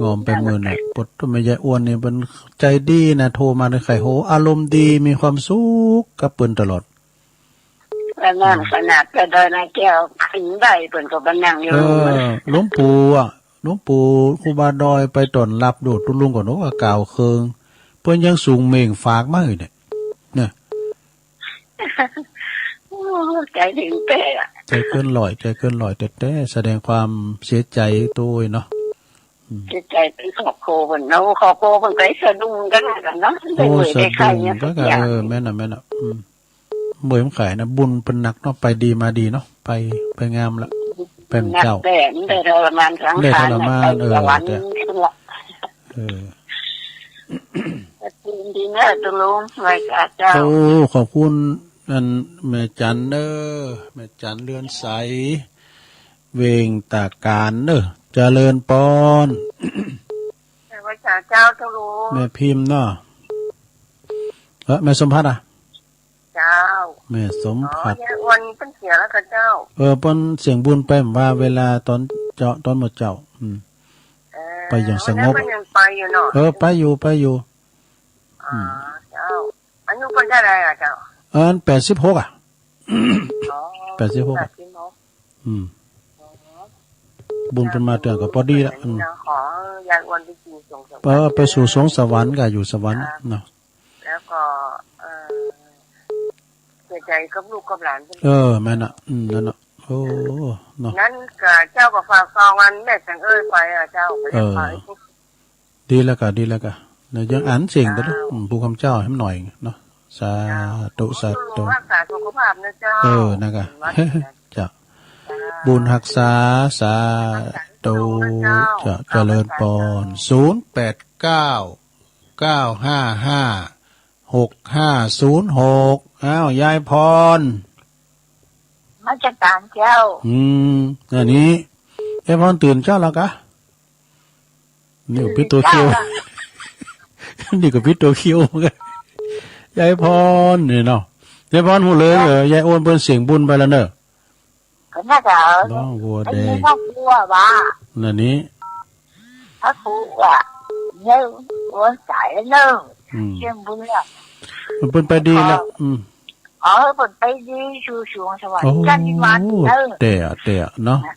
งอมไปมึนน่ะ นั่นแหละ ปวดตัวแม่ยายอ้วนนี่เปิ้นใจดีนะ โทรมาในไข่โห อารมณ์ดี มีความสุขกับเปิ้นตลอด แล้วนั่น อืม ขนาดกระดอยนางแก้วขึ้นได้เปิ้นก็มานั่งอยู่ เออ หลวงปู่อะ หลวงปู่ครูบาดอยไปต้อนรับโดดตุลุงก่อน โอ้ กล่าวเคิง เปิ้นยังสูงเม่งฝากมาอยู่เนี่ย เนี่ย โอ้ ใจถึงแท้อะ ใจเกินร้อย ใจเกินร้อยแต๊ๆ แสดงความเสียใจด้วยเนาะ อืม เสียใจเป็นครอบครัวเปิ้นเนาะ ครอบครัวเปิ้นก็สะดุ้งกันเหมือนกันเนาะ โอ้ ได้เอ่ย สะดุ้ง ได้ใครเนี่ย ก็ สักอย่าง เออ แม่นน่ะ แม่นน่ะ อืม เมื่อยมันไข่นะ บุญเปิ้นหนักเนาะ ไปดีมาดีเนาะ ไป ไปงามละ เป็นเจ้า หนักแต่มันได้ทรมานสังขาร ได้ทรมาน น่ะ ไปสวรรค์ เออ แต่ ขึ้นละ เออ ยินดีเนอะตุลุง ไหว้สาเจ้า โอ้ ขอบคุณ อันแม่จันเนอะ แม่จันเรือนใส เวงตาการเนอะ เจริญปอน ไหว้สาเจ้าตุลุง แม่พิมพ์เนาะ เออ แม่สมภัทรอะ เจ้า แม่สมภัทร อ๋อ ยายอ้วนเปิ้นเสียแล้วก็เจ้า เออ เปิ้นเสียงบุญไปว่าเวลาตอนเจ้า ตอนมื้อเจ้า อืม เออ ไปอย่างสงบ แล้วเปิ้นยังไปอยู่เนาะ เออ ไปอยู่ ไปอยู่ อืม เจ้า อายุเพิ่นเท่าไหร่อะเจ้า อันแปดสิบหกอะ อ๋อ แปดสิบหกอะ แปดสิบหก อืม บุญเพิ่นมาเตื้อก็พอดีละ อืม ขอยายอ้วนไปสู่สวงสวรรค์ เออ ไปสู่สวงสวรรค์ก็อยู่สวรรค์น่ะ ครับ เนาะ แล้วก็ เอ่อ เสียใจกับลูกกับหลาน เออ แม่นน่ะ อืม นั่นน่ะ โอ้ เนาะ นั้นก็เจ้าก็ฝากซองอันแม่แสงเอ้ยไปอะเจ้า เออ ไป ดีแล้วก็ ดีแล้วก็ เนี่ยยังอ่านเสียงแต่ละ อ้าว อืม ผู้คำเจ้าให้มันหน่อยเนาะ สาธุ สาธุ รักษาสุขภาพนะเจ้า เออ นั่นก็ เจ้า บุญฮักษา สาธุ เจ้า เจริญปอน ศูนย์แปดเก้า เก้าห้าห้า หกห้าศูนย์หก อ้าว ยายพร มาจากศาลเจ้า อืม อันนี้ ยายพรตื่นเช้าแล้วกะ นี่ก็ปิดตัวเคี้ยว นี่ก็ปิดตัวเคี้ยวเหมือนกัน ยายพรนี่เนาะ ยายพรฮู้เลย เออ ยายอ้วนเปิ้นเสียงบุญไปแล้วเนอะ ก็น่าจะเอา น้องวัวแดง ไอ้นี่น่ากลัวว่ะ นั่นนี่ พระครูอ่ะ เนี่ยอ้วนสายเนอะ อืม เสียงบุญเนี่ย มันเปิ้นไปดีแล้ว เออ อืม เออ เปิ้นไปดีสู่สวงสวรรค์ โอ้ จันทร์วันเนอะ แต่อะ แต่อะเนาะ นะ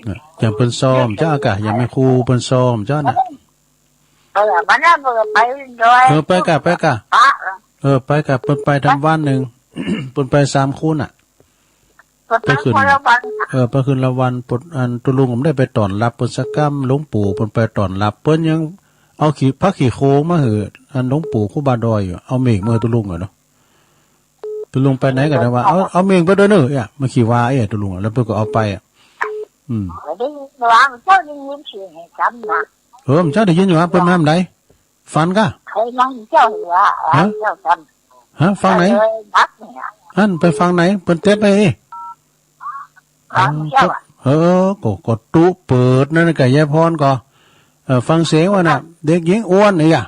นะ อย่างเปิ้นซ้อมจ้ากะ อย่างแม่ครูเปิ้นซ้อมจ้าน่ะ เออ มันน่ะ เปิ้นไปด้วย เออ ไปกะ ไปกะ ปะ เออ ไปกะ เปิ้นไปทำวันหนึ่ง เปิ้นไปสามคนน่ะ เปิ้นไป ไปขึ้น คนละวัน เออ ไปขึ้นละวัน ปด อัน ตุลุงผมได้ไปต้อนรับเปิ้นสักกำ หลวงปู่เปิ้นไปต้อนรับ เปิ้นยังเอาขี่ ผ้าขี่โคงมาหื้อ อัน หลวงปู่ครูบาดอยอยู่ เอาเม่งมาหื้อตุลุงอะเนาะ ตุลุงไปไหนก็ได้ว่า เอา เอาเม่งไปด้วยเนอะ เอ้ย มาขี่วา เอ้ย ตุลุงอะ แล้วเปิ้นก็เอาไปอะ อืม ก็ได้ยินว่าเจ้าได้ยินเสียงให้ซ้ำนะ เออ เจ้าได้ยินอยู่ว่าเปิ้นมาทำได ฝันกะ เคยนั่งเจ้าอยู่ว่า ฮะ เจ้าซ้ำ ฮะ ฟังไหน เออ บักเนี่ย อันไปฟังไหน เปิ้นเต็ดไปเอ้ย ฟังเจ้าอะ เออ ก็ ก็ตุเปิดนั่นกะ ยายพรก็ เออ ฟังเสียงว่าน่ะ เด็กหญิงอ้วนนี่อะ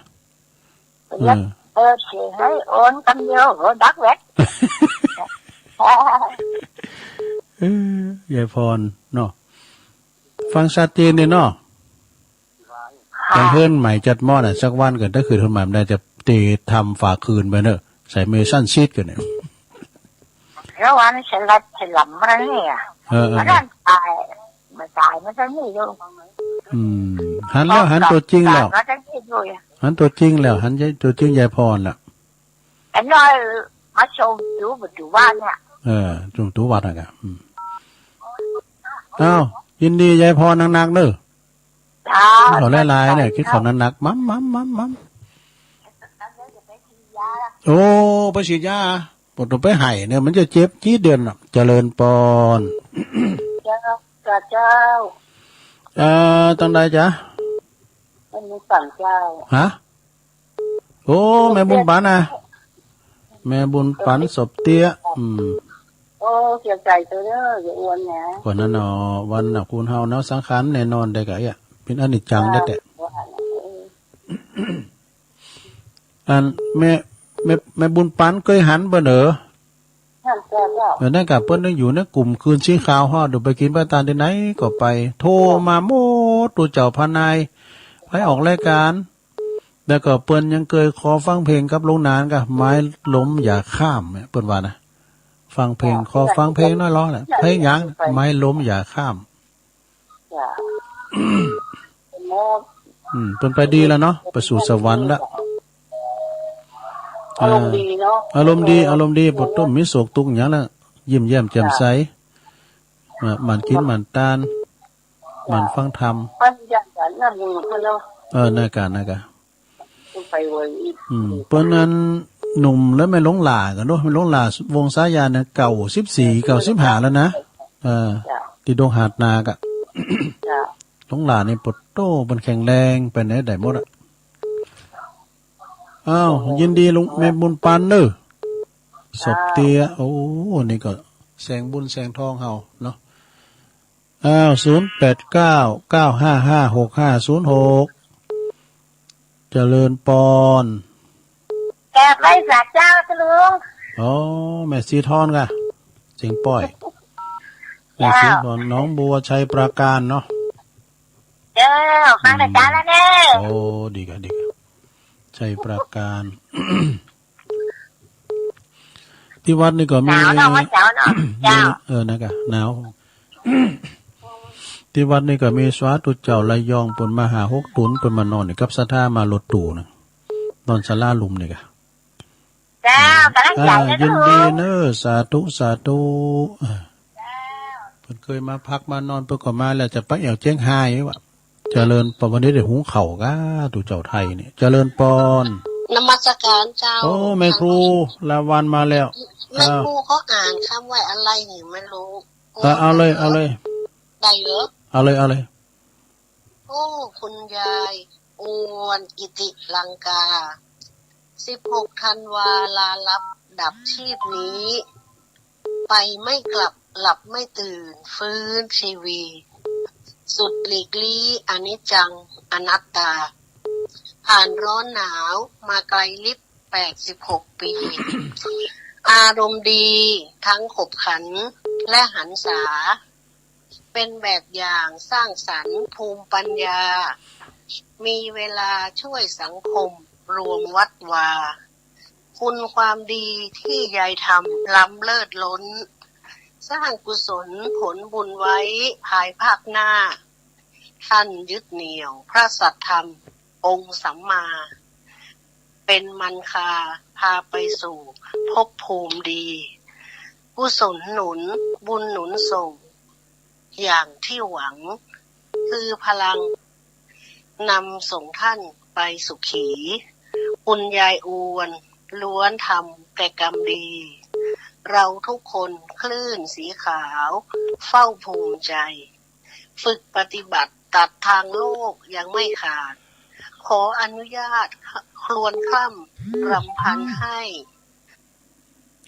เออ เปิดเสียงให้โอนคำเดียว โห ดักแว็ก เออ ยายพรเนาะ ฟังชัดเจนเลยเนาะ ค่ะ แต่งเฮือนใหม่จัดหม้อน่ะ สักวันก็ถ้าคืนเฮือนใหม่มันได้จะเตะทำฝาคืนไปเนอะ ใส่เมซันซีทกันเนี่ย แล้ววันสลัดสลับมาเนี่ย เออ เออ มันตาย มันตาย มันจะมีอยู่ อืม หันแล้ว หันตัวจริงแล้ว มันจะมีอยู่ หันตัวจริงแล้ว หันตัวจริงยายพรแล้ว อันน้อยมาชมดูปัจจุบันเนี่ย เออ จุ่มตูวัดนะกะ อืม อ้าว ยินดียายพรหนักๆเด้อ จ้า กินข้าวหลายๆเนี่ย กินข้าวหนักๆ มัมมัมมัมมัม โอ้ ไปฉีดยา ปวดตัวไปไห้เนี่ย มันจะเจ็บจี๊ดเดือนน่ะ เจริญปอน เจ้า เจ้า เอ่อ ตังใดจ๊ะ ไม่มีฝั่งเจ้า ฮะ โอ้ แม่บุญปันนะ แม่บุญปันศพเตี้ย อืม โอ้ เสียใจตัวเด้อ อย่าอ้วนนะ กว่านั้นเนาะ วันน่ะ คุณเฮาเนาะ สังขารแน่นอนได้กะเอี้ย เป็นอนิจจังได้แต่ อันแม่ แม่ แม่บุญปันเคยหันบ่เนอ หันจ้าเจ้า เออ นั่นกะ เปิ้นยังอยู่ในกลุ่มคืนสีขาวฮอด ดูไปกินไปตานที่ไหนก็ไป โทรมาหมด ตัวเจ้าพนาย ไปออกรายการ แล้วก็เปิ้นยังเคยขอฟังเพลงกับลุงหนานกะ ไม้ล้มอย่าข้ามเนี่ย เปิ้นว่านะ ฟังเพลง ขอฟังเพลงน้อยร้องน่ะ เพลงหยัง ไม้ล้มอย่าข้าม จ้ะ อืม เปิ้นไปดีแล้วเนาะ ไปสู่สวรรค์แล้ว อารมณ์ดีเนาะ อ่า อารมณ์ดี อารมณ์ดี บ่ต้องมีโศกทุกข์หยังแล้ว ยิ้มแย้มแจ่มใส จ้ะ อ่า หมั่นกินหมั่นตาน หมั่นฟังธรรม เปิ้นอย่างนั้นน่ะ มึงเพิ่นเนาะ เออ นั่นกะ นั่นกะ ไปเว้ย อืม เปิ้นนั้นหนุ่มแล้วแม่หลวงหล้ากันเนาะ แม่หลวงหล้าวงสาญาเนี่ย เก้าสิบสี่ เก้าสิบห้าแล้วนะ เออ จ้ะ ที่ดงหาดนาคอะ จ้ะ หลวงหล้านี่ปวดโต้ เปิ้นแข็งแรง ไปไหนได้หมดอะ อ้าว ยินดีลุง แม่บุญปันเด้อ จ้ะ ศพเตี้ย โอ้ นี่ก็แสงบุญแสงทองเฮาเนาะ อ้าว ศูนย์แปดเก้า เก้าห้าห้า หกห้าศูนย์หก เจริญปอน แกไปสักเจ้าตะลุง อ๋อ แม่สีทอนกะ เสียงป้อย แม่สีทอน เจ้า หนองบัว ชัยปราการเนาะ เจ้า ฟังแต่เช้าแล้วเด้อ อืม โอ้ ดีกะ ดีกะ เจ ชัยปราการ ที่วัดนี่ก็มี หนาวเนาะ ว่าเจ้าเนาะ มี เจ้า เออ นะกะ หนาว ที่วัดนี่ก็มีสาธุเจ้าระยอง เปิ้นมาหาหกตุน เปิ้นมานอนนี่กับศรัทธามารถตู้นะ นอนศาลาลุ่มนี่กะ เจ้า กำลังใจนะ อ่า ยินดีเนอะ สาธุ สาธุ เออ เจ้า เปิ้นเคยมาพักมานอน เปิ้นก็มาแล้ว จะไปแอ่วเจียงฮายว่ะ เจริญปอน วันนี้ได้หุงข้าวกะ ตุ๊เจ้าไทยนี่ เจริญปอน นมัสการเจ้า โอ้ แม่ครู ลาวานมาแล้ว แม่ครู อ่า เขาอ่านคำว่าอะไรนี่ไม่รู้ เออ เอาเลย เอาเลย ได้เหรอ เอาเลย เอาเลย โอ้ คุณยายอวน กิติลังกา สิบหกธันวา ลาลับดับชีพนี้ ไปไม่กลับ หลับไม่ตื่น ฟื้นชีวี สุดหลีกลี้ อนิจจัง อนัตตา ผ่านร้อนหนาว มาไกลลิบ แปดสิบหกปี อารมณ์ดี ทั้งขบขัน และหันษา เป็นแบบอย่างสร้างสรรค์ภูมิปัญญา มีเวลาช่วยสังคมรวมวัดวา คุณความดีที่ยายทำล้ำเลิศล้น สร้างกุศลผลบุญไว้ภายภาคหน้า ท่านยึดเหนี่ยวพระสัทธรรมองค์สัมมา เป็นมันคาพาไปสู่ภพภูมิดี กุศลหนุนบุญหนุนส่ง อย่างที่หวัง คือพลังนำส่งท่านไปสุขี คุณยายอวนล้วนทำแต่กรรมดี เราทุกคนคลื่นสีขาว เฝ้าภูมิใจ ฝึกปฏิบัติตัดทางโลกยังไม่ขาด ขออนุญาตครวญคร่ำรำพันให้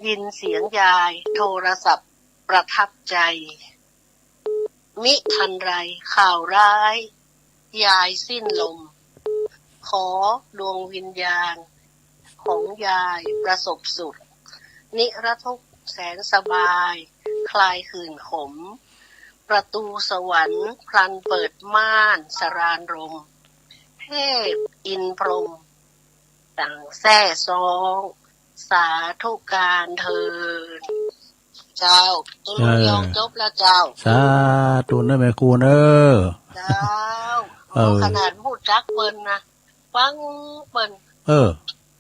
ยินเสียงยายโทรศัพท์ประทับใจ มิทันไรข่าวร้ายยายสิ้นลม ขอดวงวิญญาณของยายประสบสุข นิรทุกข์แสนสบาย คลายขื่นขม ประตูสวรรค์พลันเปิดม่านสรานรม เทพอินพรหมสั่งแซ่ซอง สาธุการเทอญ เจ้า ตุ๊ลุง เออ ยองจบแล้วเจ้า สาธุเนอะแม่ครูเนอะ เจ้า เออ ขนาดฮู้จักเปิ้นนะ ฟังเปิ้น เออ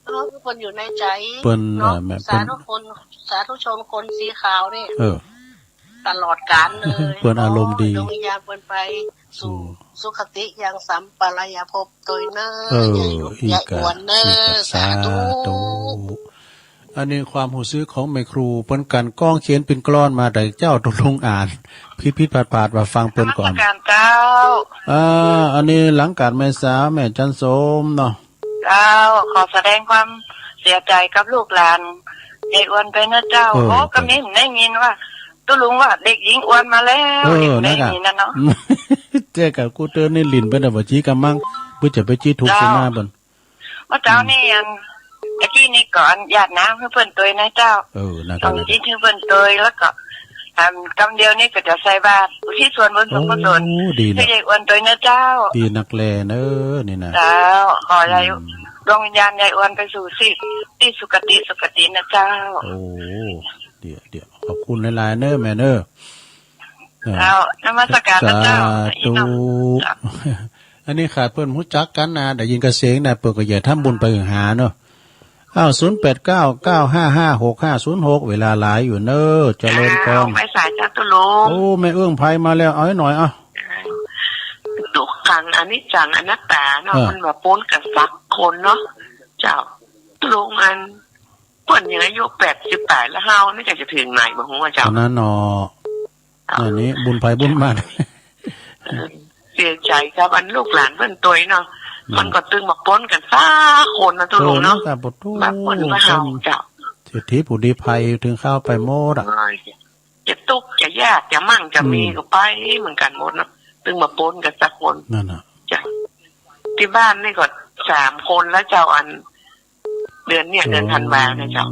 เออ เปิ้นอยู่ในใจ เปิ้น เนาะ เออ แม่ สาธุคน สาธุชนคนสีขาวนี่ เออ ตลอดกาลเลย เปิ้นอารมณ์ดี โอ้ย ดวงวิญญาณเปิ้นไปสู่ สู่ สุคติยังสัมปรายภพโตยเนอ เออ ยาย อีกอะ ยายอวนเนอ อีกอะ สาธุ สาธุ อันนี้ความฮู้สึกของแม่ครู เปิ้นกลั่นกรองเขียนเป็นกลอนมาแต่เจ้าตุ๊ลุงอ่าน ผิดๆ พลาดๆ ว่าฟังเปิ้นก่อน นมัสการเจ้า อ่า อันนี้หลังกาดแม่สาวแม่จันโสมเนาะ เจ้า ขอแสดงความเสียใจกับลูกหลานยายอวนไปนะเจ้า เออ โอ้ ก็มีได้ยินว่า ตุ๊ลุงว่าเด็กหญิงอวนมาแล้ว เออ ได้ยินนะเนาะ เจ้ากับกูเตอร์นี่หลิ้นไปนะ บ่จี้กำมัง เปิ้นจะไปจี้ทุกข์ เจ้า สิมาเปิ้น เมื่อเช้านี่อัน ตะกี้นี่ก่อนหยาดน้ำให้เปิ้นตวยนะเจ้า เออ นั่นก็ ต้อง นั่นก็ จิตให้เปิ้นตวย แล้วก็ อัน กำเดียวนี่ก็จะใส่บาตรอุทิศส่วนบุญส่วนกุศล โอ้ ดีนะ ให้ยายอวนตวยนะเจ้า ดีนักแลเนอะนี่นะ เจ้า ขอยาย อืม ดวงวิญญาณยายอวนไปสู่ที่ ที่สุคติสุคตินะเจ้า โอ้ เดี๋ยว เดี๋ยว ขอบคุณหลายๆ เนอะแม่เนอะ เออ เจ้า นมัสการนะเจ้า สาธุ อันนี้ขาดเปิ้นฮู้จักกันนะ ได้ยินกระเสียงนะ เปิ้นก็อยากทำบุญไปหาเนาะ อ้าว ศูนย์แปดเก้า เก้าห้าห้า หกห้าศูนย์หก เวลาหลายอยู่เนอะ เจริญพร อ้าว ไม่สายจ้าตุ๊ลุง โอ้ แม่เอื้องไพรมาแล้ว เอาให้หน่อย เอา ทุกขัง อนิจจัง อนัตตาเนาะ เออ มันมาปนกันสักคนเนาะ เจ้า ตุ๊ลุงอัน เปิ้นยังอายุแปดสิบปลายแล้ว เฮานี่ก็จะถึงไหนบ่ฮู้ว่าเจ้า อันนั้นเนาะ เจ้า อันนี้บุญไผบุญมัน เออ เสียใจกับอันลูกหลานเปิ้นตวยเนาะ อืม มันก็ตึงมาปนกันสักคนนะตุ๊ลุงเนาะ เออ นั่นก็บ่ถูก มาปนมาเฮาเจ้า เศรษฐีผู้ดีภัยถึงข้าวไปหมดอะ เออ จะทุกข์จะยากจะมั่งจะมี อืม ก็ไปเหมือนกันหมดเนาะ ตึงมาปนกันสักคน นั่นน่ะ จ้ะ ที่บ้านนี่ก็สามคนแล้วเจ้า อัน เดือนเนี่ย เดือนธันวาเนี่ยเจ้า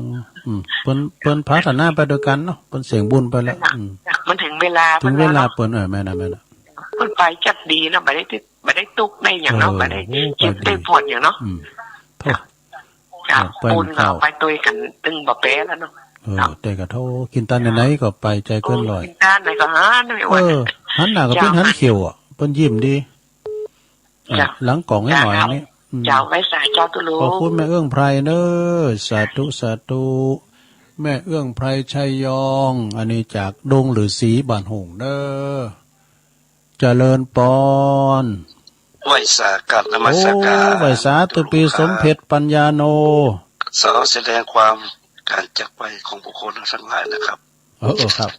อืม เปิ้น เปิ้นพัฒนาไปด้วยกันเนาะ เปิ้นเสียงบุญไปแล้ว นั่นน่ะ อืม มันถึงเวลา ถึงเวลา เปิ้นแล้วเนาะ เปิ้น เออ แม่นน่ะ แม่นน่ะ เปิ้นไปจัดดีเนาะ บ่ได้ติด บ่ได้ทุกข์ได้หยังเนาะ เออ บ่ได้ โอ้ เจ็บได้ปวดหยังเนาะ อืม โธ่ เจ้า เออ ไป บุญ มันเข้า ก็ไปด้วยกัน ตึงบ่แปรแล้วเนาะ เออ เนาะ แต่ก็โธ่ กินตานไหนๆ ก็ไปใจเกินร้อย โอ้ กินตานไหนก็หาหน่อย เออ วัน หันหน้าก็เป็น เจ้า หันเขียวอะ เปิ้นยิ้มดี เออ เจ้า หลังกล่องให้หน่อย เจ้า อันนี้ อืม เจ้า ไหว้สาเจ้าตุลุง ขอบคุณแม่เอื้องไพรเนอะ สาธุ สาธุ แม่เอื้องไพรชัยยอง อันนี้จากดงฤๅษีบ้านโฮ่งเนอะ เจริญปอน ไหว้สากราบนมัสการ โอ้ ไหว้สาธุ พี่สมเพชรปัญญาโน ขอแสดงความการจากไปของบุคคลทั้งหลายนะครับ เออ เออ ครับ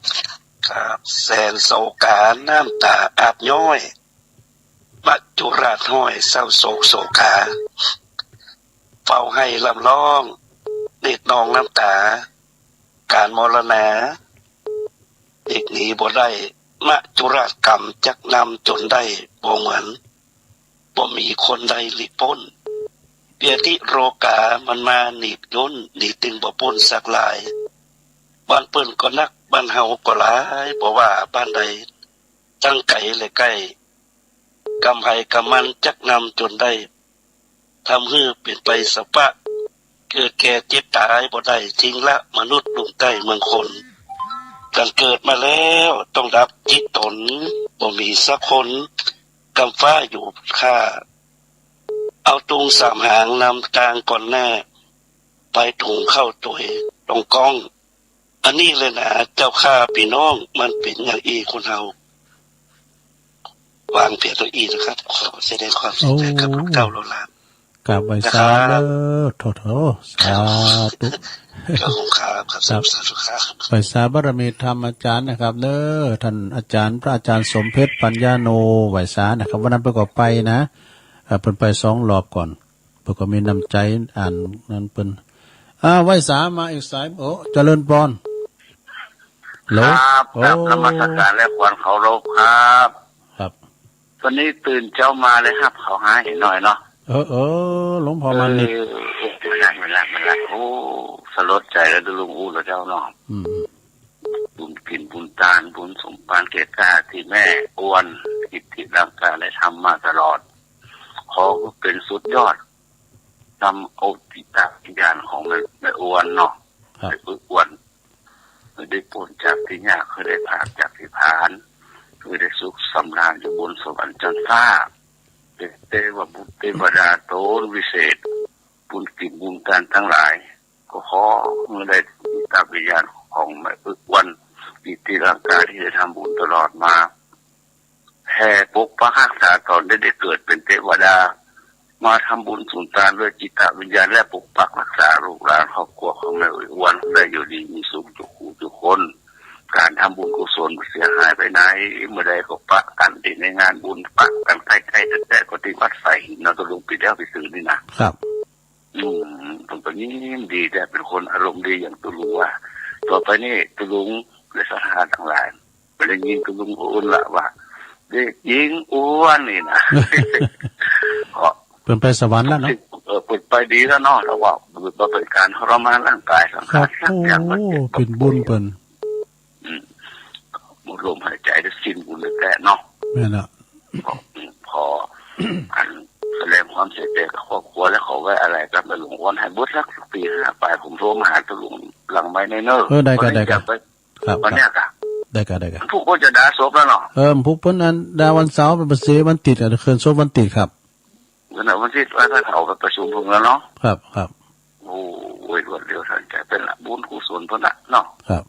ครับ แสนโศกา น้ำตาอาบย้อย มัจจุราชห้อย เศร้าโศกโศกา เฝ้าไห้ร่ำร้อง เนตรนองน้ำตา การมรณา หลีกหนีบ่ได้ มัจจุราชกรรมจักนำจนได้บ่เหมือน บ่มีคนใดหลีกพ้น เปียธิโรคา มันมาหนีบย่น หนีตึงบ่พ้นสักลาย บ้านเปิ้นก็นัก บ้านเฮาก็หลาย บ่ว่าบ้านใด ทั้งไกลและใกล้ กำไผกำมันจักนำจนได้ ทำหื้อเป็นไปสะปะ เกิดแก่เจ็บตายบ่ได้ ทิ้งละมนุษย์ลุงใต้เมืองคน กันเกิดมาแล้วต้องดับจิตตน บ่มีสักคน กำฟ้าอยู่ข้า เอาตุงสามหางนำตางก่อนหน้า ไปถุงเข้าตวยตรงก้อง อันนี้เลยนะเจ้าข้าพี่น้อง มันเป็นอย่างอี้คนเฮา วางเพียงเท่าอี้นะครับ ขอแสดงความเสียใจกับ โอ้ ลูกเต้าเหล่าหลาน กราบไหว้สา นะครับ เด้อ โธ่ๆ สาธุ ครับผมครับ ครับ ครับ สาธุครับ ไหว้สาบารมีธรรมอาจารย์นะครับเด้อ ท่านอาจารย์ พระอาจารย์สมเพชรปัญญาโน ไหว้สานะครับ วันนั้นเปิ้นก็ไปนะ เอ่อ เปิ้นไปสองรอบก่อน เปิ้นก็มีน้ำใจ อันนั้นเปิ้น อ่า ไหว้สามาอีกสาย โอ้ เจริญปอน ฮัลโหล ครับ โอ้ กราบนมัสการและความเคารพครับ ครับ วันนี้ตื่นเช้ามาเลยครับ เขาหาเห็นหน่อยเนาะ เออ เออ หลวงพ่อมานิด เออ โอ้ ไม่ได้ ไม่ได้ ไม่ได้ โอ้ สลดใจแล้ว ดูลุงอู้แล้วเจ้าเนาะ อืม บุญกินบุญตาน บุญสมภารแก่ข้าที่แม่อ้วน กิตติลังกาได้ทำมาตลอด ขอเป็นสุดยอด นำเอาจิตวิญญาณของแม่ แม่อ้วนเนาะ ครับ แม่อ้วน ให้ได้พ้นจากที่ยาก ให้ได้ผ่านจากที่ผ่าน ให้ได้สุขสำราญอยู่บนสวรรค์ชั้นฟ้า เป็นเทวบุตรเทวดาตนวิเศษ บุญกินบุญตานทั้งหลาย ก็ขอให้ได้จิตวิญญาณของแม่อ้วน กิตติลังกาที่ได้ทำบุญตลอดมา แผ่ปกปักรักษาตนได้ ได้เกิดเป็นเทวดา มาทำบุญสุนทานด้วยจิตวิญญาณ และปกปักรักษาลูกหลานครอบครัวของแม่อ้วนได้อยู่ดีมีสุขทุกคู่ทุกคน การทำบุญกุศลเสียหายไปไหน เมื่อใดก็ปะกันที่ในงานบุญ ปะกันใกล้ๆ แต่ๆ ก็ที่วัดสายหินเนาะ ตกลงปีแล้วไปซื้อนี่นะ ครับ อืม ผมก็ยินดีแต่เป็นคนอารมณ์ดีอย่างตุลุงว่า ต่อไปนี่ตุลุงและศรัทธาทั้งหลาย ไปได้ยินตุลุงอ้วนละว่า เด็กหญิงอ้วนนี่นะ ก็ เปิ้นไปสวรรค์แล้วเนาะ เออ เปิ้นไปดีแล้วเนาะ แล้วว่าบ่เป็นการทรมานร่างกายสังขาร ครับ สักอย่าง โอ้ มันเจ็บ เป็นบุญเปิ้น อืม หมดลมหายใจได้สิ้นบุญแท้ๆ เนาะ แม่นละ ขอ ขอ อัน แสดงความเสียใจกับครอบครัว และขอไว้อาลัยกับแม่หลวงอ้วนให้เบิดสักปีห้าปลาย ผมโทรมาหาตาหลวงหลังไมค์แน่เนอะ เออ ได้ก็ ได้ก็ วันนี้อยากไป ครับ วันเนี้ยกะ ได้ก็ ได้ก็ พุกก็จะดาศพแล้วเนาะ เออ พุกเปิ้นอันดาวันเสาร์ เปิ้นไปเสียวันติดอะ เคลื่อนศพวันติดครับ วันอาทิตย์ว่าถ้าเขาไปประชุมพวกนั้นเนาะ ครับ ครับ โอ้ย รวดเร็วทันใจ เป็นละบุญกุศลเพิ่นละเนาะ ครับ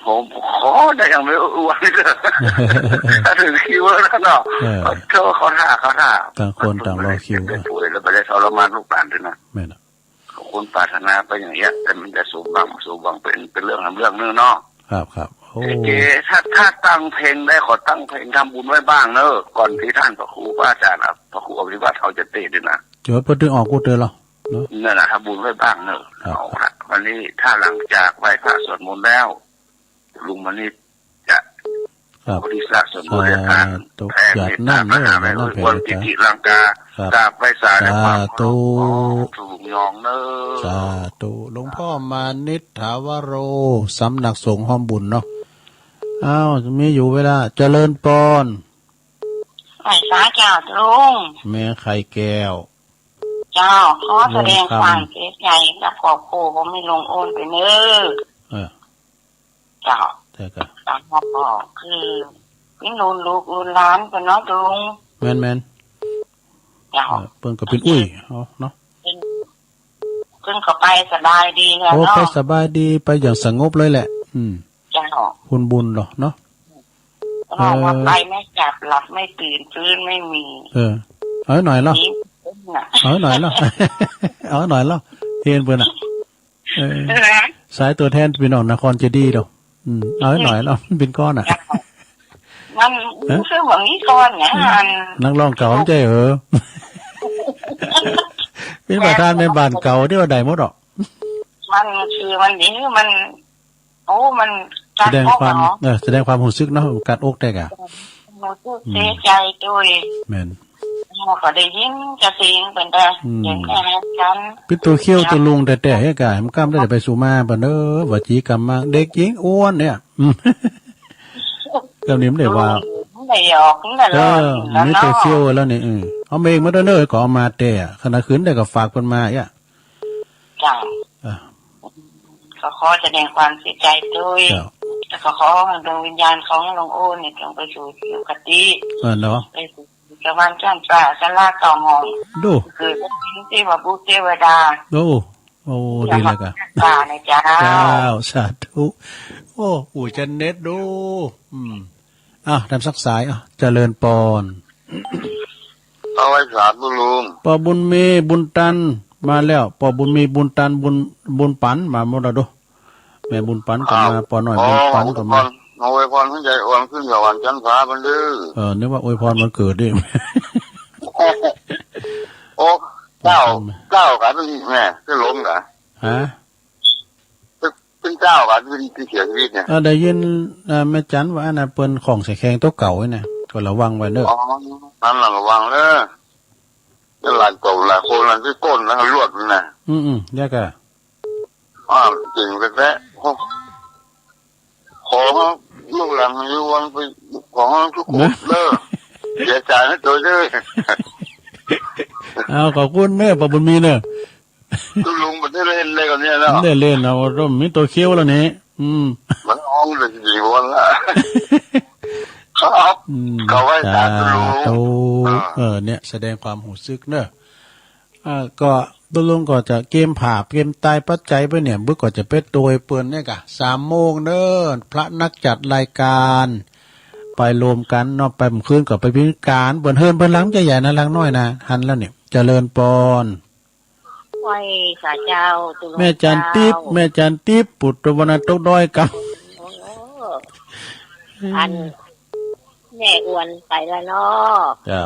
ผมขอได้ยังไม่อ้วนเลย ถ้าถึงคิวแล้วเนาะ เออ เขาเจ้าเขาท่า เขาท่า ต่างคนต่างรอคิว เจ็บป่วยแล้วไปได้ทรมานลูกหลานด้วยนะ แม่นอะ เขาคนปรารถนาไปอย่างเงี้ย แต่มันจะสมหวัง สมหวังเป็น เป็นเรื่องทำเรื่องนึงเนาะ ครับ ครับ โอ้ เอเจ ถ้า ถ้าตั้งเพลงได้ ขอตั้งเพลงทำบุญไว้บ้างเนอะ ก่อนที่ท่านพระครูพระอาจารย์ พระครูอภิวัตรเขาจะเตะด้วยนะ เจอเปิ้นตึงออกกูเตอร์เหรอ เนาะ นั่นแหละ ทำบุญไว้บ้างเนอะ ครับ เอาละ วันนี้ถ้าหลังจากไหว้พระสวดมนต์แล้ว ลุงมณิษฐ์จะ ครับ บริจาคส่วนบริจาค สาธุ แผ่เมตตามหาแม่อ้วน กิตติลังกา ครับ กราบไหว้สาด้วยความเคารพ สาธุ ขอถูกยองเนอะ สาธุ หลวงพ่อมานิษฐาวโร สำนักสงฆ์ห้อมบุญเนาะ อ้าว มีอยู่เวลา เจริญปอน ไหว้สาเจ้าลุง แม่ไข่แก้ว เจ เจ้า ขอแสดงความเสียใจกับครอบครัวของแม่ลุงโอนด้วยเนอะ เออ เจ้า แต่ก็ เจ้า ก็คือ เป็นรุ่นลูกรุ่นหลานกันเนาะลุง แม่นๆ เจ้า เออ เปิ้นก็เป็นอุ้ยเอาเนาะ เปิ้น เปิ้นก็ไปสบายดีแล้ว โอ้ เนาะ ไปสบายดี ไปอย่างสงบเลยแหละ อืม เจ้า คุณบุญเหรอเนาะ เออ ว่าไปไม่กลับ หลับไม่ตื่น ฟื้นไม่มี เออ เอาหน่อยเหรอ นี่น่ะ เอาหน่อยเหรอ เอาหน่อยเหรอ เห็นเปิ้นน่ะ เออ เออ สายตัวแทนพี่น้องนครเจดีย์เหรอ อืม เอาหน่อยเหรอ เป็นก้อนอ่ะ มัน ฮะ คือว่ามีก้อนเนี่ย เออ อัน นักร้องเก่าใช่เหรอ เป็นประธานแม่บ้านเก่าที่ว่าได้หมดหรอก มันคือมันดี มัน โอ้ มัน แสดงความ กัดอกเนาะ เออ แสดงความรู้สึกเนาะ กัดอกแท้กะ รู้สึก อืม เสียใจด้วย แม่น เราก็ได้ยินกระเสียงเป็นแต่ อืม เสียงแค่นั้น เป็นตัวเขี้ยวตัวลุงแท้ๆ เฮ้ยกะ มันกล้ามได้แต่ไปสู่มาปะเนอะ วจีกรรมมา เด็กหญิงอ้วนเนี่ย อืม กำนี้มันได้ว่า มันได้หยอก มันได้ เออ ล้อเล่นแล้ว มีแต่ เนาะ เขี้ยวแล้วนี่ เออ เอามาเองมาด้วยเนอะ ก็เอามาแต่ ขนาดคืนได้ก็ฝากเพิ่นมาอ่ะ จ้ะ อ่ะ ก็ขอแสดงความเสียใจด้วย เจ้า แล้วก็ขอให้ดวงวิญญาณของลุงโอ้เนี่ยจงไปสู่สุคติ เออเนาะ ไปสู่สวรรค์ชั้นฟ้า ชั้นละเก้าห้อง ดู เกิดเป็นเทวบุตรเทวดา ดู โอ้ ดีแล้วกะ เทวดานะเจ้า เจ้า สาธุ โอ้ ปู่จันเน็ตดู อืม อ่ะ นำสักสาย อ่ะ เจริญปอน เอาไว้สาธุลุง ปอบุญมี บุญตัน มาแล้ว ปอบุญมี บุญตัน บุญ บุญปัน มาหมดแล้วดู แม่บุญปันก็มา อ้าว ปอน้อย อ๋อ บุญปันก็มา อวยพร อวยพรให้ยายอ่อนขึ้นสวรรค์ชั้นฟ้ามันเด้อ เออ นึกว่าอวยพรวันเกิดดิ โอ้ เจ้า เจ้ากันนี่แม่ คือล้มกัน ฮะ เป็นเจ้ากันที่ที่เสียชีวิตเนี่ย เออ ได้ยิน เอ่อ แม่จันว่าอันน่ะเปิ้นของใส่แข้งตัวเก่านี่นะ ก็ระวังไว้เด้อ อ๋อ นั่นน่ะระวังเด้อ หลายตัวหลายคนน่ะที่ก้นนะลวดนะ อืมๆ แล้วก็ อ่า จริงแท้ๆ ขอ ขอลูกหลานอยู่วันไป ขอทุกคนเด้อ เสียใจนะตัวเด้อ เอา ขอบคุณเด้อ ป้อบุญมีเด้อ ตุลุงบ่ได้เล่นเลยกับเนี่ยเนาะ บ่ได้เล่นนะ โอ้โห มีตัวเขี้ยวแล้วนี่ อืม มันอ้องเลยสิวันละ ครับ อืม ก็ไหว้สาธุลุง สาธุ อ่า เออ เนี่ย แสดงความรู้สึกเนอะ อ่า ก็ตุลุงก็จะเกมผาบ เกมตายปัจจัยไปเนี่ย บึกก็จะไปโตยเปิ้นเนี่ยกะ สามโมงเนอะ พระนักจัดรายการ ไปรวมกันเนาะ ไปมื้อคืนก็ไปพิธีการ เปิ้นเฮือนเปิ้นหลังใหญ่ๆนะ หลังน้อยนะ หันแล้วเนี่ย เจริญปอน ไหว้สาเจ้า ตุลุง แม่จันติ๊บ เจ้า แม่จันติ๊บ ปุตตะวันตกด้อยกำ โอ้ อัน แม่อ้วนไปแล้วเนาะ เจ้า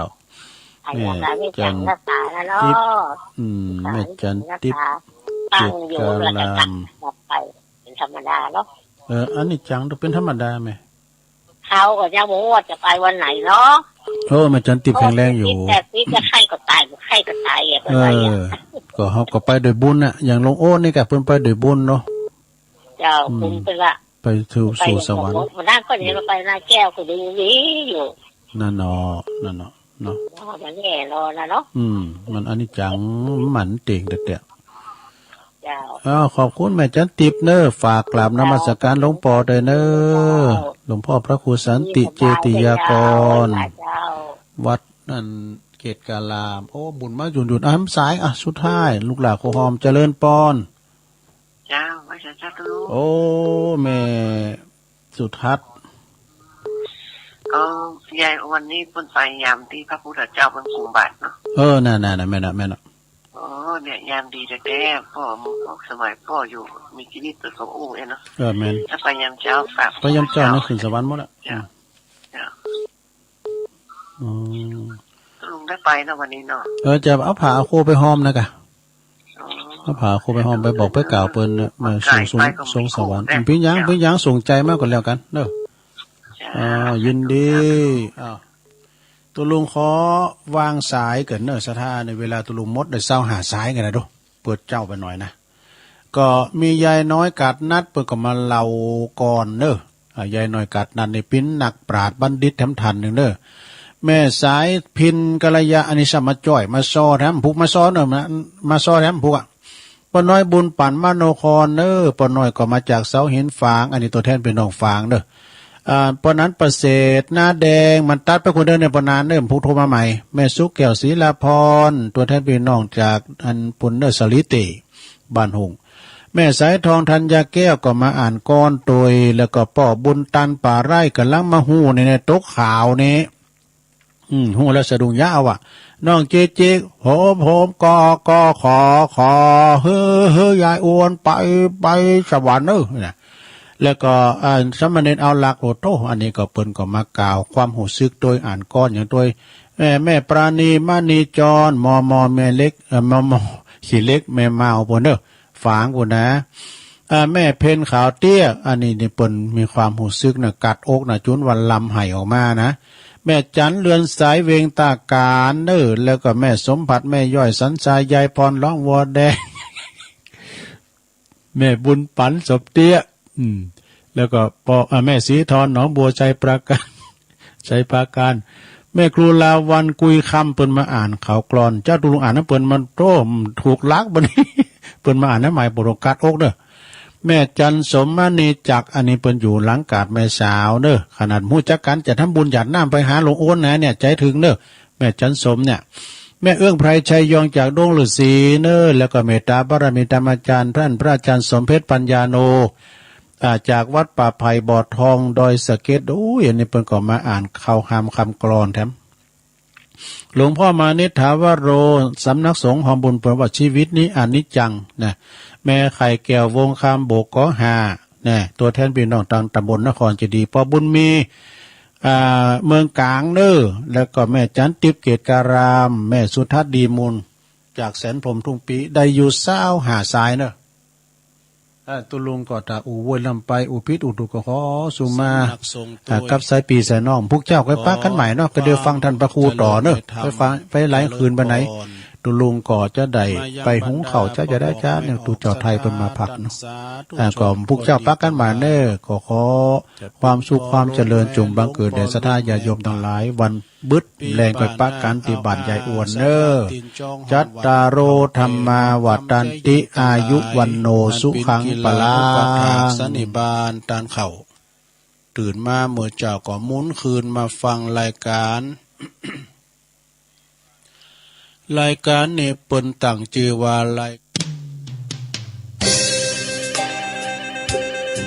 อันนี้ แม่จัน แม่จันรักษาแล้วเนาะ ติ๊บ อืม แม่จันติ๊บ ตั้งอยู่ เกตการาม แล้วก็กลับไป เป็นธรรมดาเนาะ เออ อันนี้จังต้องเป็นธรรมดาแม่ เขาก็ยังบ่ฮู้ว่าจะไปวันไหนเนาะ โอ้ แม่จันติ๊บแข็งแรงอยู่ แต่ปิ๊บจะไข้ก็ตาย บ่ไข้ก็ตายอ่ะ เออ เพิ่นว่าอย่างเงี้ย ก็เขาก็ไปโดยบุญน่ะ อย่างหลวงโอ้นี่ก็เพิ่นไปโดยบุญเนาะ เจ้า อืม คุณเพิ่นว่า ไปสู่ ไป สู่สวรรค์ บ่ได้ก็เดี๋ยวไปนาแก้วก็ดีอยู่ นั่นเนาะ นั่นเนาะ เนาะ อ๋อ มันแน่นอนนะเนาะ อืม มันอนิจจัง มันเต็งแต่แต่ เจ้า อ้าว ขอบคุณแม่จันติ๊บเนอะ ฝากกราบนมัสการหลวงพ่อด้วยเนอะ เจ้า หลวงพ่อพระครูสันติเจติยากร เจ้า วัดนั่นเกตการาม โอ้ บุญมาหยุนหยุน อ่ะ สาย อ่ะ สุดท้าย ลูกหลานครูหอม เจริญปอน เจ้า ไหว้สาธุ โอ้ แม่สุทัศน์ ก็ยายวันนี้เพิ่นไปยามที่พระพุทธเจ้าเพิ่นคุมบาตรเนาะ เออ นั่นๆๆ แม่นน่ะ แม่นน่ะ โอ้ เนี่ย ยามดีแท้ๆ พ่อ สมัยพ่ออยู่ มีชีวิตตัวสององค์เองเนาะ เออ แม่น แล้วไปยามเช้า ไปยามเช้านะ ขึ้นสวรรค์หมดละ เจ้า อืม เจ้า อืม ลุงได้ไปเนาะวันนี้เนาะ เออ จะเอาผ้าเอาโคไปหอมนะกะ อ๋อ เอาผ้าเอาโคไปหอม ไปบอกไปกล่าวเปิ้นเนี่ย มาส่ง ส่ง ส่งสวรรค์ เปิ้นยัง เปิ้นยังส่งใจมากกว่าแล้วกันเนอะ จ้า อ่า ยินดี อ้าว ตุลุงขอวางสายก่อนเนอะ ศรัทธา ในเวลาตุลุงหมดได้เศร้าหาสายกันนะดู เปิดเจ้าไปหน่อยนะ ก็มียายน้อยกาดนัด เปิ้นก็มาเล่าก่อนเนอะ อ่า ยายน้อยกาดนัดนี่ปิ้นนักปราชญ์บัณฑิตแถมท่านหนึ่งเนอะ แม่สายพิณกัลยา อันนี้สามาจ่อยมาซอแถมผูกมาซอเนอะ มา มาซอแถมผูกอะ ป้อน้อยบุญปั๋นมโนครเนอะ ป้อน้อยก็มาจากเสาหินฝาง อันนี้ตัวแทนพี่น้องฝางเนอะ อ่า ป้อนั้นประเสริฐหน้าแดง มันตัดไปคนเดียวเนี่ย ป้อนั้นเนี่ย ผูกโทรมาใหม่ แม่สุขแก้วศิลาพร ตัวแทนพี่น้องจากอันปุณเนอะ สาลีเต บ้านหงส์ แม่สายทองธัญญาแก้วก็มาอ่านก้อนโตย แล้วก็ป้อบุญตันป่าไร่กำลังมาฮู้ในในตกขาวนี้ อืม ฮู้แล้วสะดุ้งยาวอะ น้องเจเจก โหมโหมกอกอขอ ขอ เฮ้อเฮ้อยายอวนไป ไปสวรรค์เนอะนะ แล้วก็ อ่า สามเณรเอาหลัก โอ้โต อันนี้ก็เปิ้นก็มากล่าวความฮู้สึกโดยอ่านก้อนอย่างโดย แม่ แม่ปราณีมณีจร มอมอแม่เล็ก เอ่อ มอมอขี้เหล็ก แม่เมาปู้นเด้อ ฝางปู้นนะ อ่า แม่เพ็ญขาวเตี้ย อันนี้นี่เปิ้นมีความฮู้สึกนะ กัดอกนะ จุนว่าลำไห้ออกมานะ แม่จันเรือนสายเวงตากาญเด้อ แล้วก็แม่สมผัส แม่ย้อยสันทราย ยายพรร้องวัวแดง แม่บุญปั๋นสมเตี้ย อืม แล้วก็ป้อ อ่า แม่ศรีทรหนองบัว ชัยปราการ ชัยปราการ แม่ครูลาวัณ กุยคำ เปิ้นมาอ่านข่าวกลอน เจ้าตุลุงอ่านนะ เปิ้นมาโต้ถูกลักบัดนี้ เปิ้นมาอ่านนะ หมายปรดกัดอกเด้อ แม่จันสมมณีจักร อันนี้เปิ้นอยู่หลังกาดแม่สาวเด้อ ขนาดฮู้จักกันจะทำบุญหยาดน้ำไปหาหลวงโอนนะเนี่ย ใจถึงเด้อ แม่จันสมเนี่ย แม่เอื้องไพรชัยยองจากดงฤาษีเนอะ แล้วก็เมตตาบารมีธรรมอาจารย์ ท่านพระอาจารย์สมเพชรปัญญาโน อ่า จากวัดป่าไผ่บ่อทอง ดอยสะเก็ด โอ้ย อันนี้เปิ้นก็มาอ่านข่าวฮามคำกลอนแถม หลวงพ่อมานิษฐาวโร สำนักสงฆ์หอมบุญ เปิ้นว่าชีวิตนี้อนิจจังนะ แม่ไข่แก้ววงคำ โบกกอห้านะ ตัวแทนพี่น้องตางตำบลนครเจดีย์ ป้อบุญมี อ่า เมืองกลางเนอะ แล้วก็แม่จันทิพย์เกตการาม แม่สุทัศน์ดีมูล จากแสนพรหมทุ่งปี ได้อยู่ซาวห้าสายเนอะ อ่า ตุลุงก็ถ้าอู้โวยล้ำไป อู้ผิดอู้ถูกก็ขอสุมา สำนักสงฆ์ อ่า กับสายพี่สายน้อง พวกเจ้าก็ไปปะกันใหม่เนาะ ก็เดี๋ยวฟังท่านพระครูต่อเนอะ ไปฟัง ไปหลายคืนปานไหน ตุลุงก็จะได้ไปหุงข้าวเช้าจะได้จ้าเนี่ย ตูเจ้าไทยเปิ้นมาพักเนาะ อ่า ก็พวกเจ้าปะกันใหม่เนอะ ก็ขอ ความสุขความเจริญจงบังเกิดแด่ศรัทธาญาติโยมทั้งหลาย วันบึดแลงไปปะกันตี้บ้านยายอ้วนเนอะ จัตตาโร ธัมมา วัฑฒันติ อายุ วัณโณ สุขัง พลัง สันนิบาต ตานเข้า ตื่นมาเมื่อเช้าก็หมุนคืนมาฟังรายการ รายการนี้เปิ้นตั้งชื่อว่าราย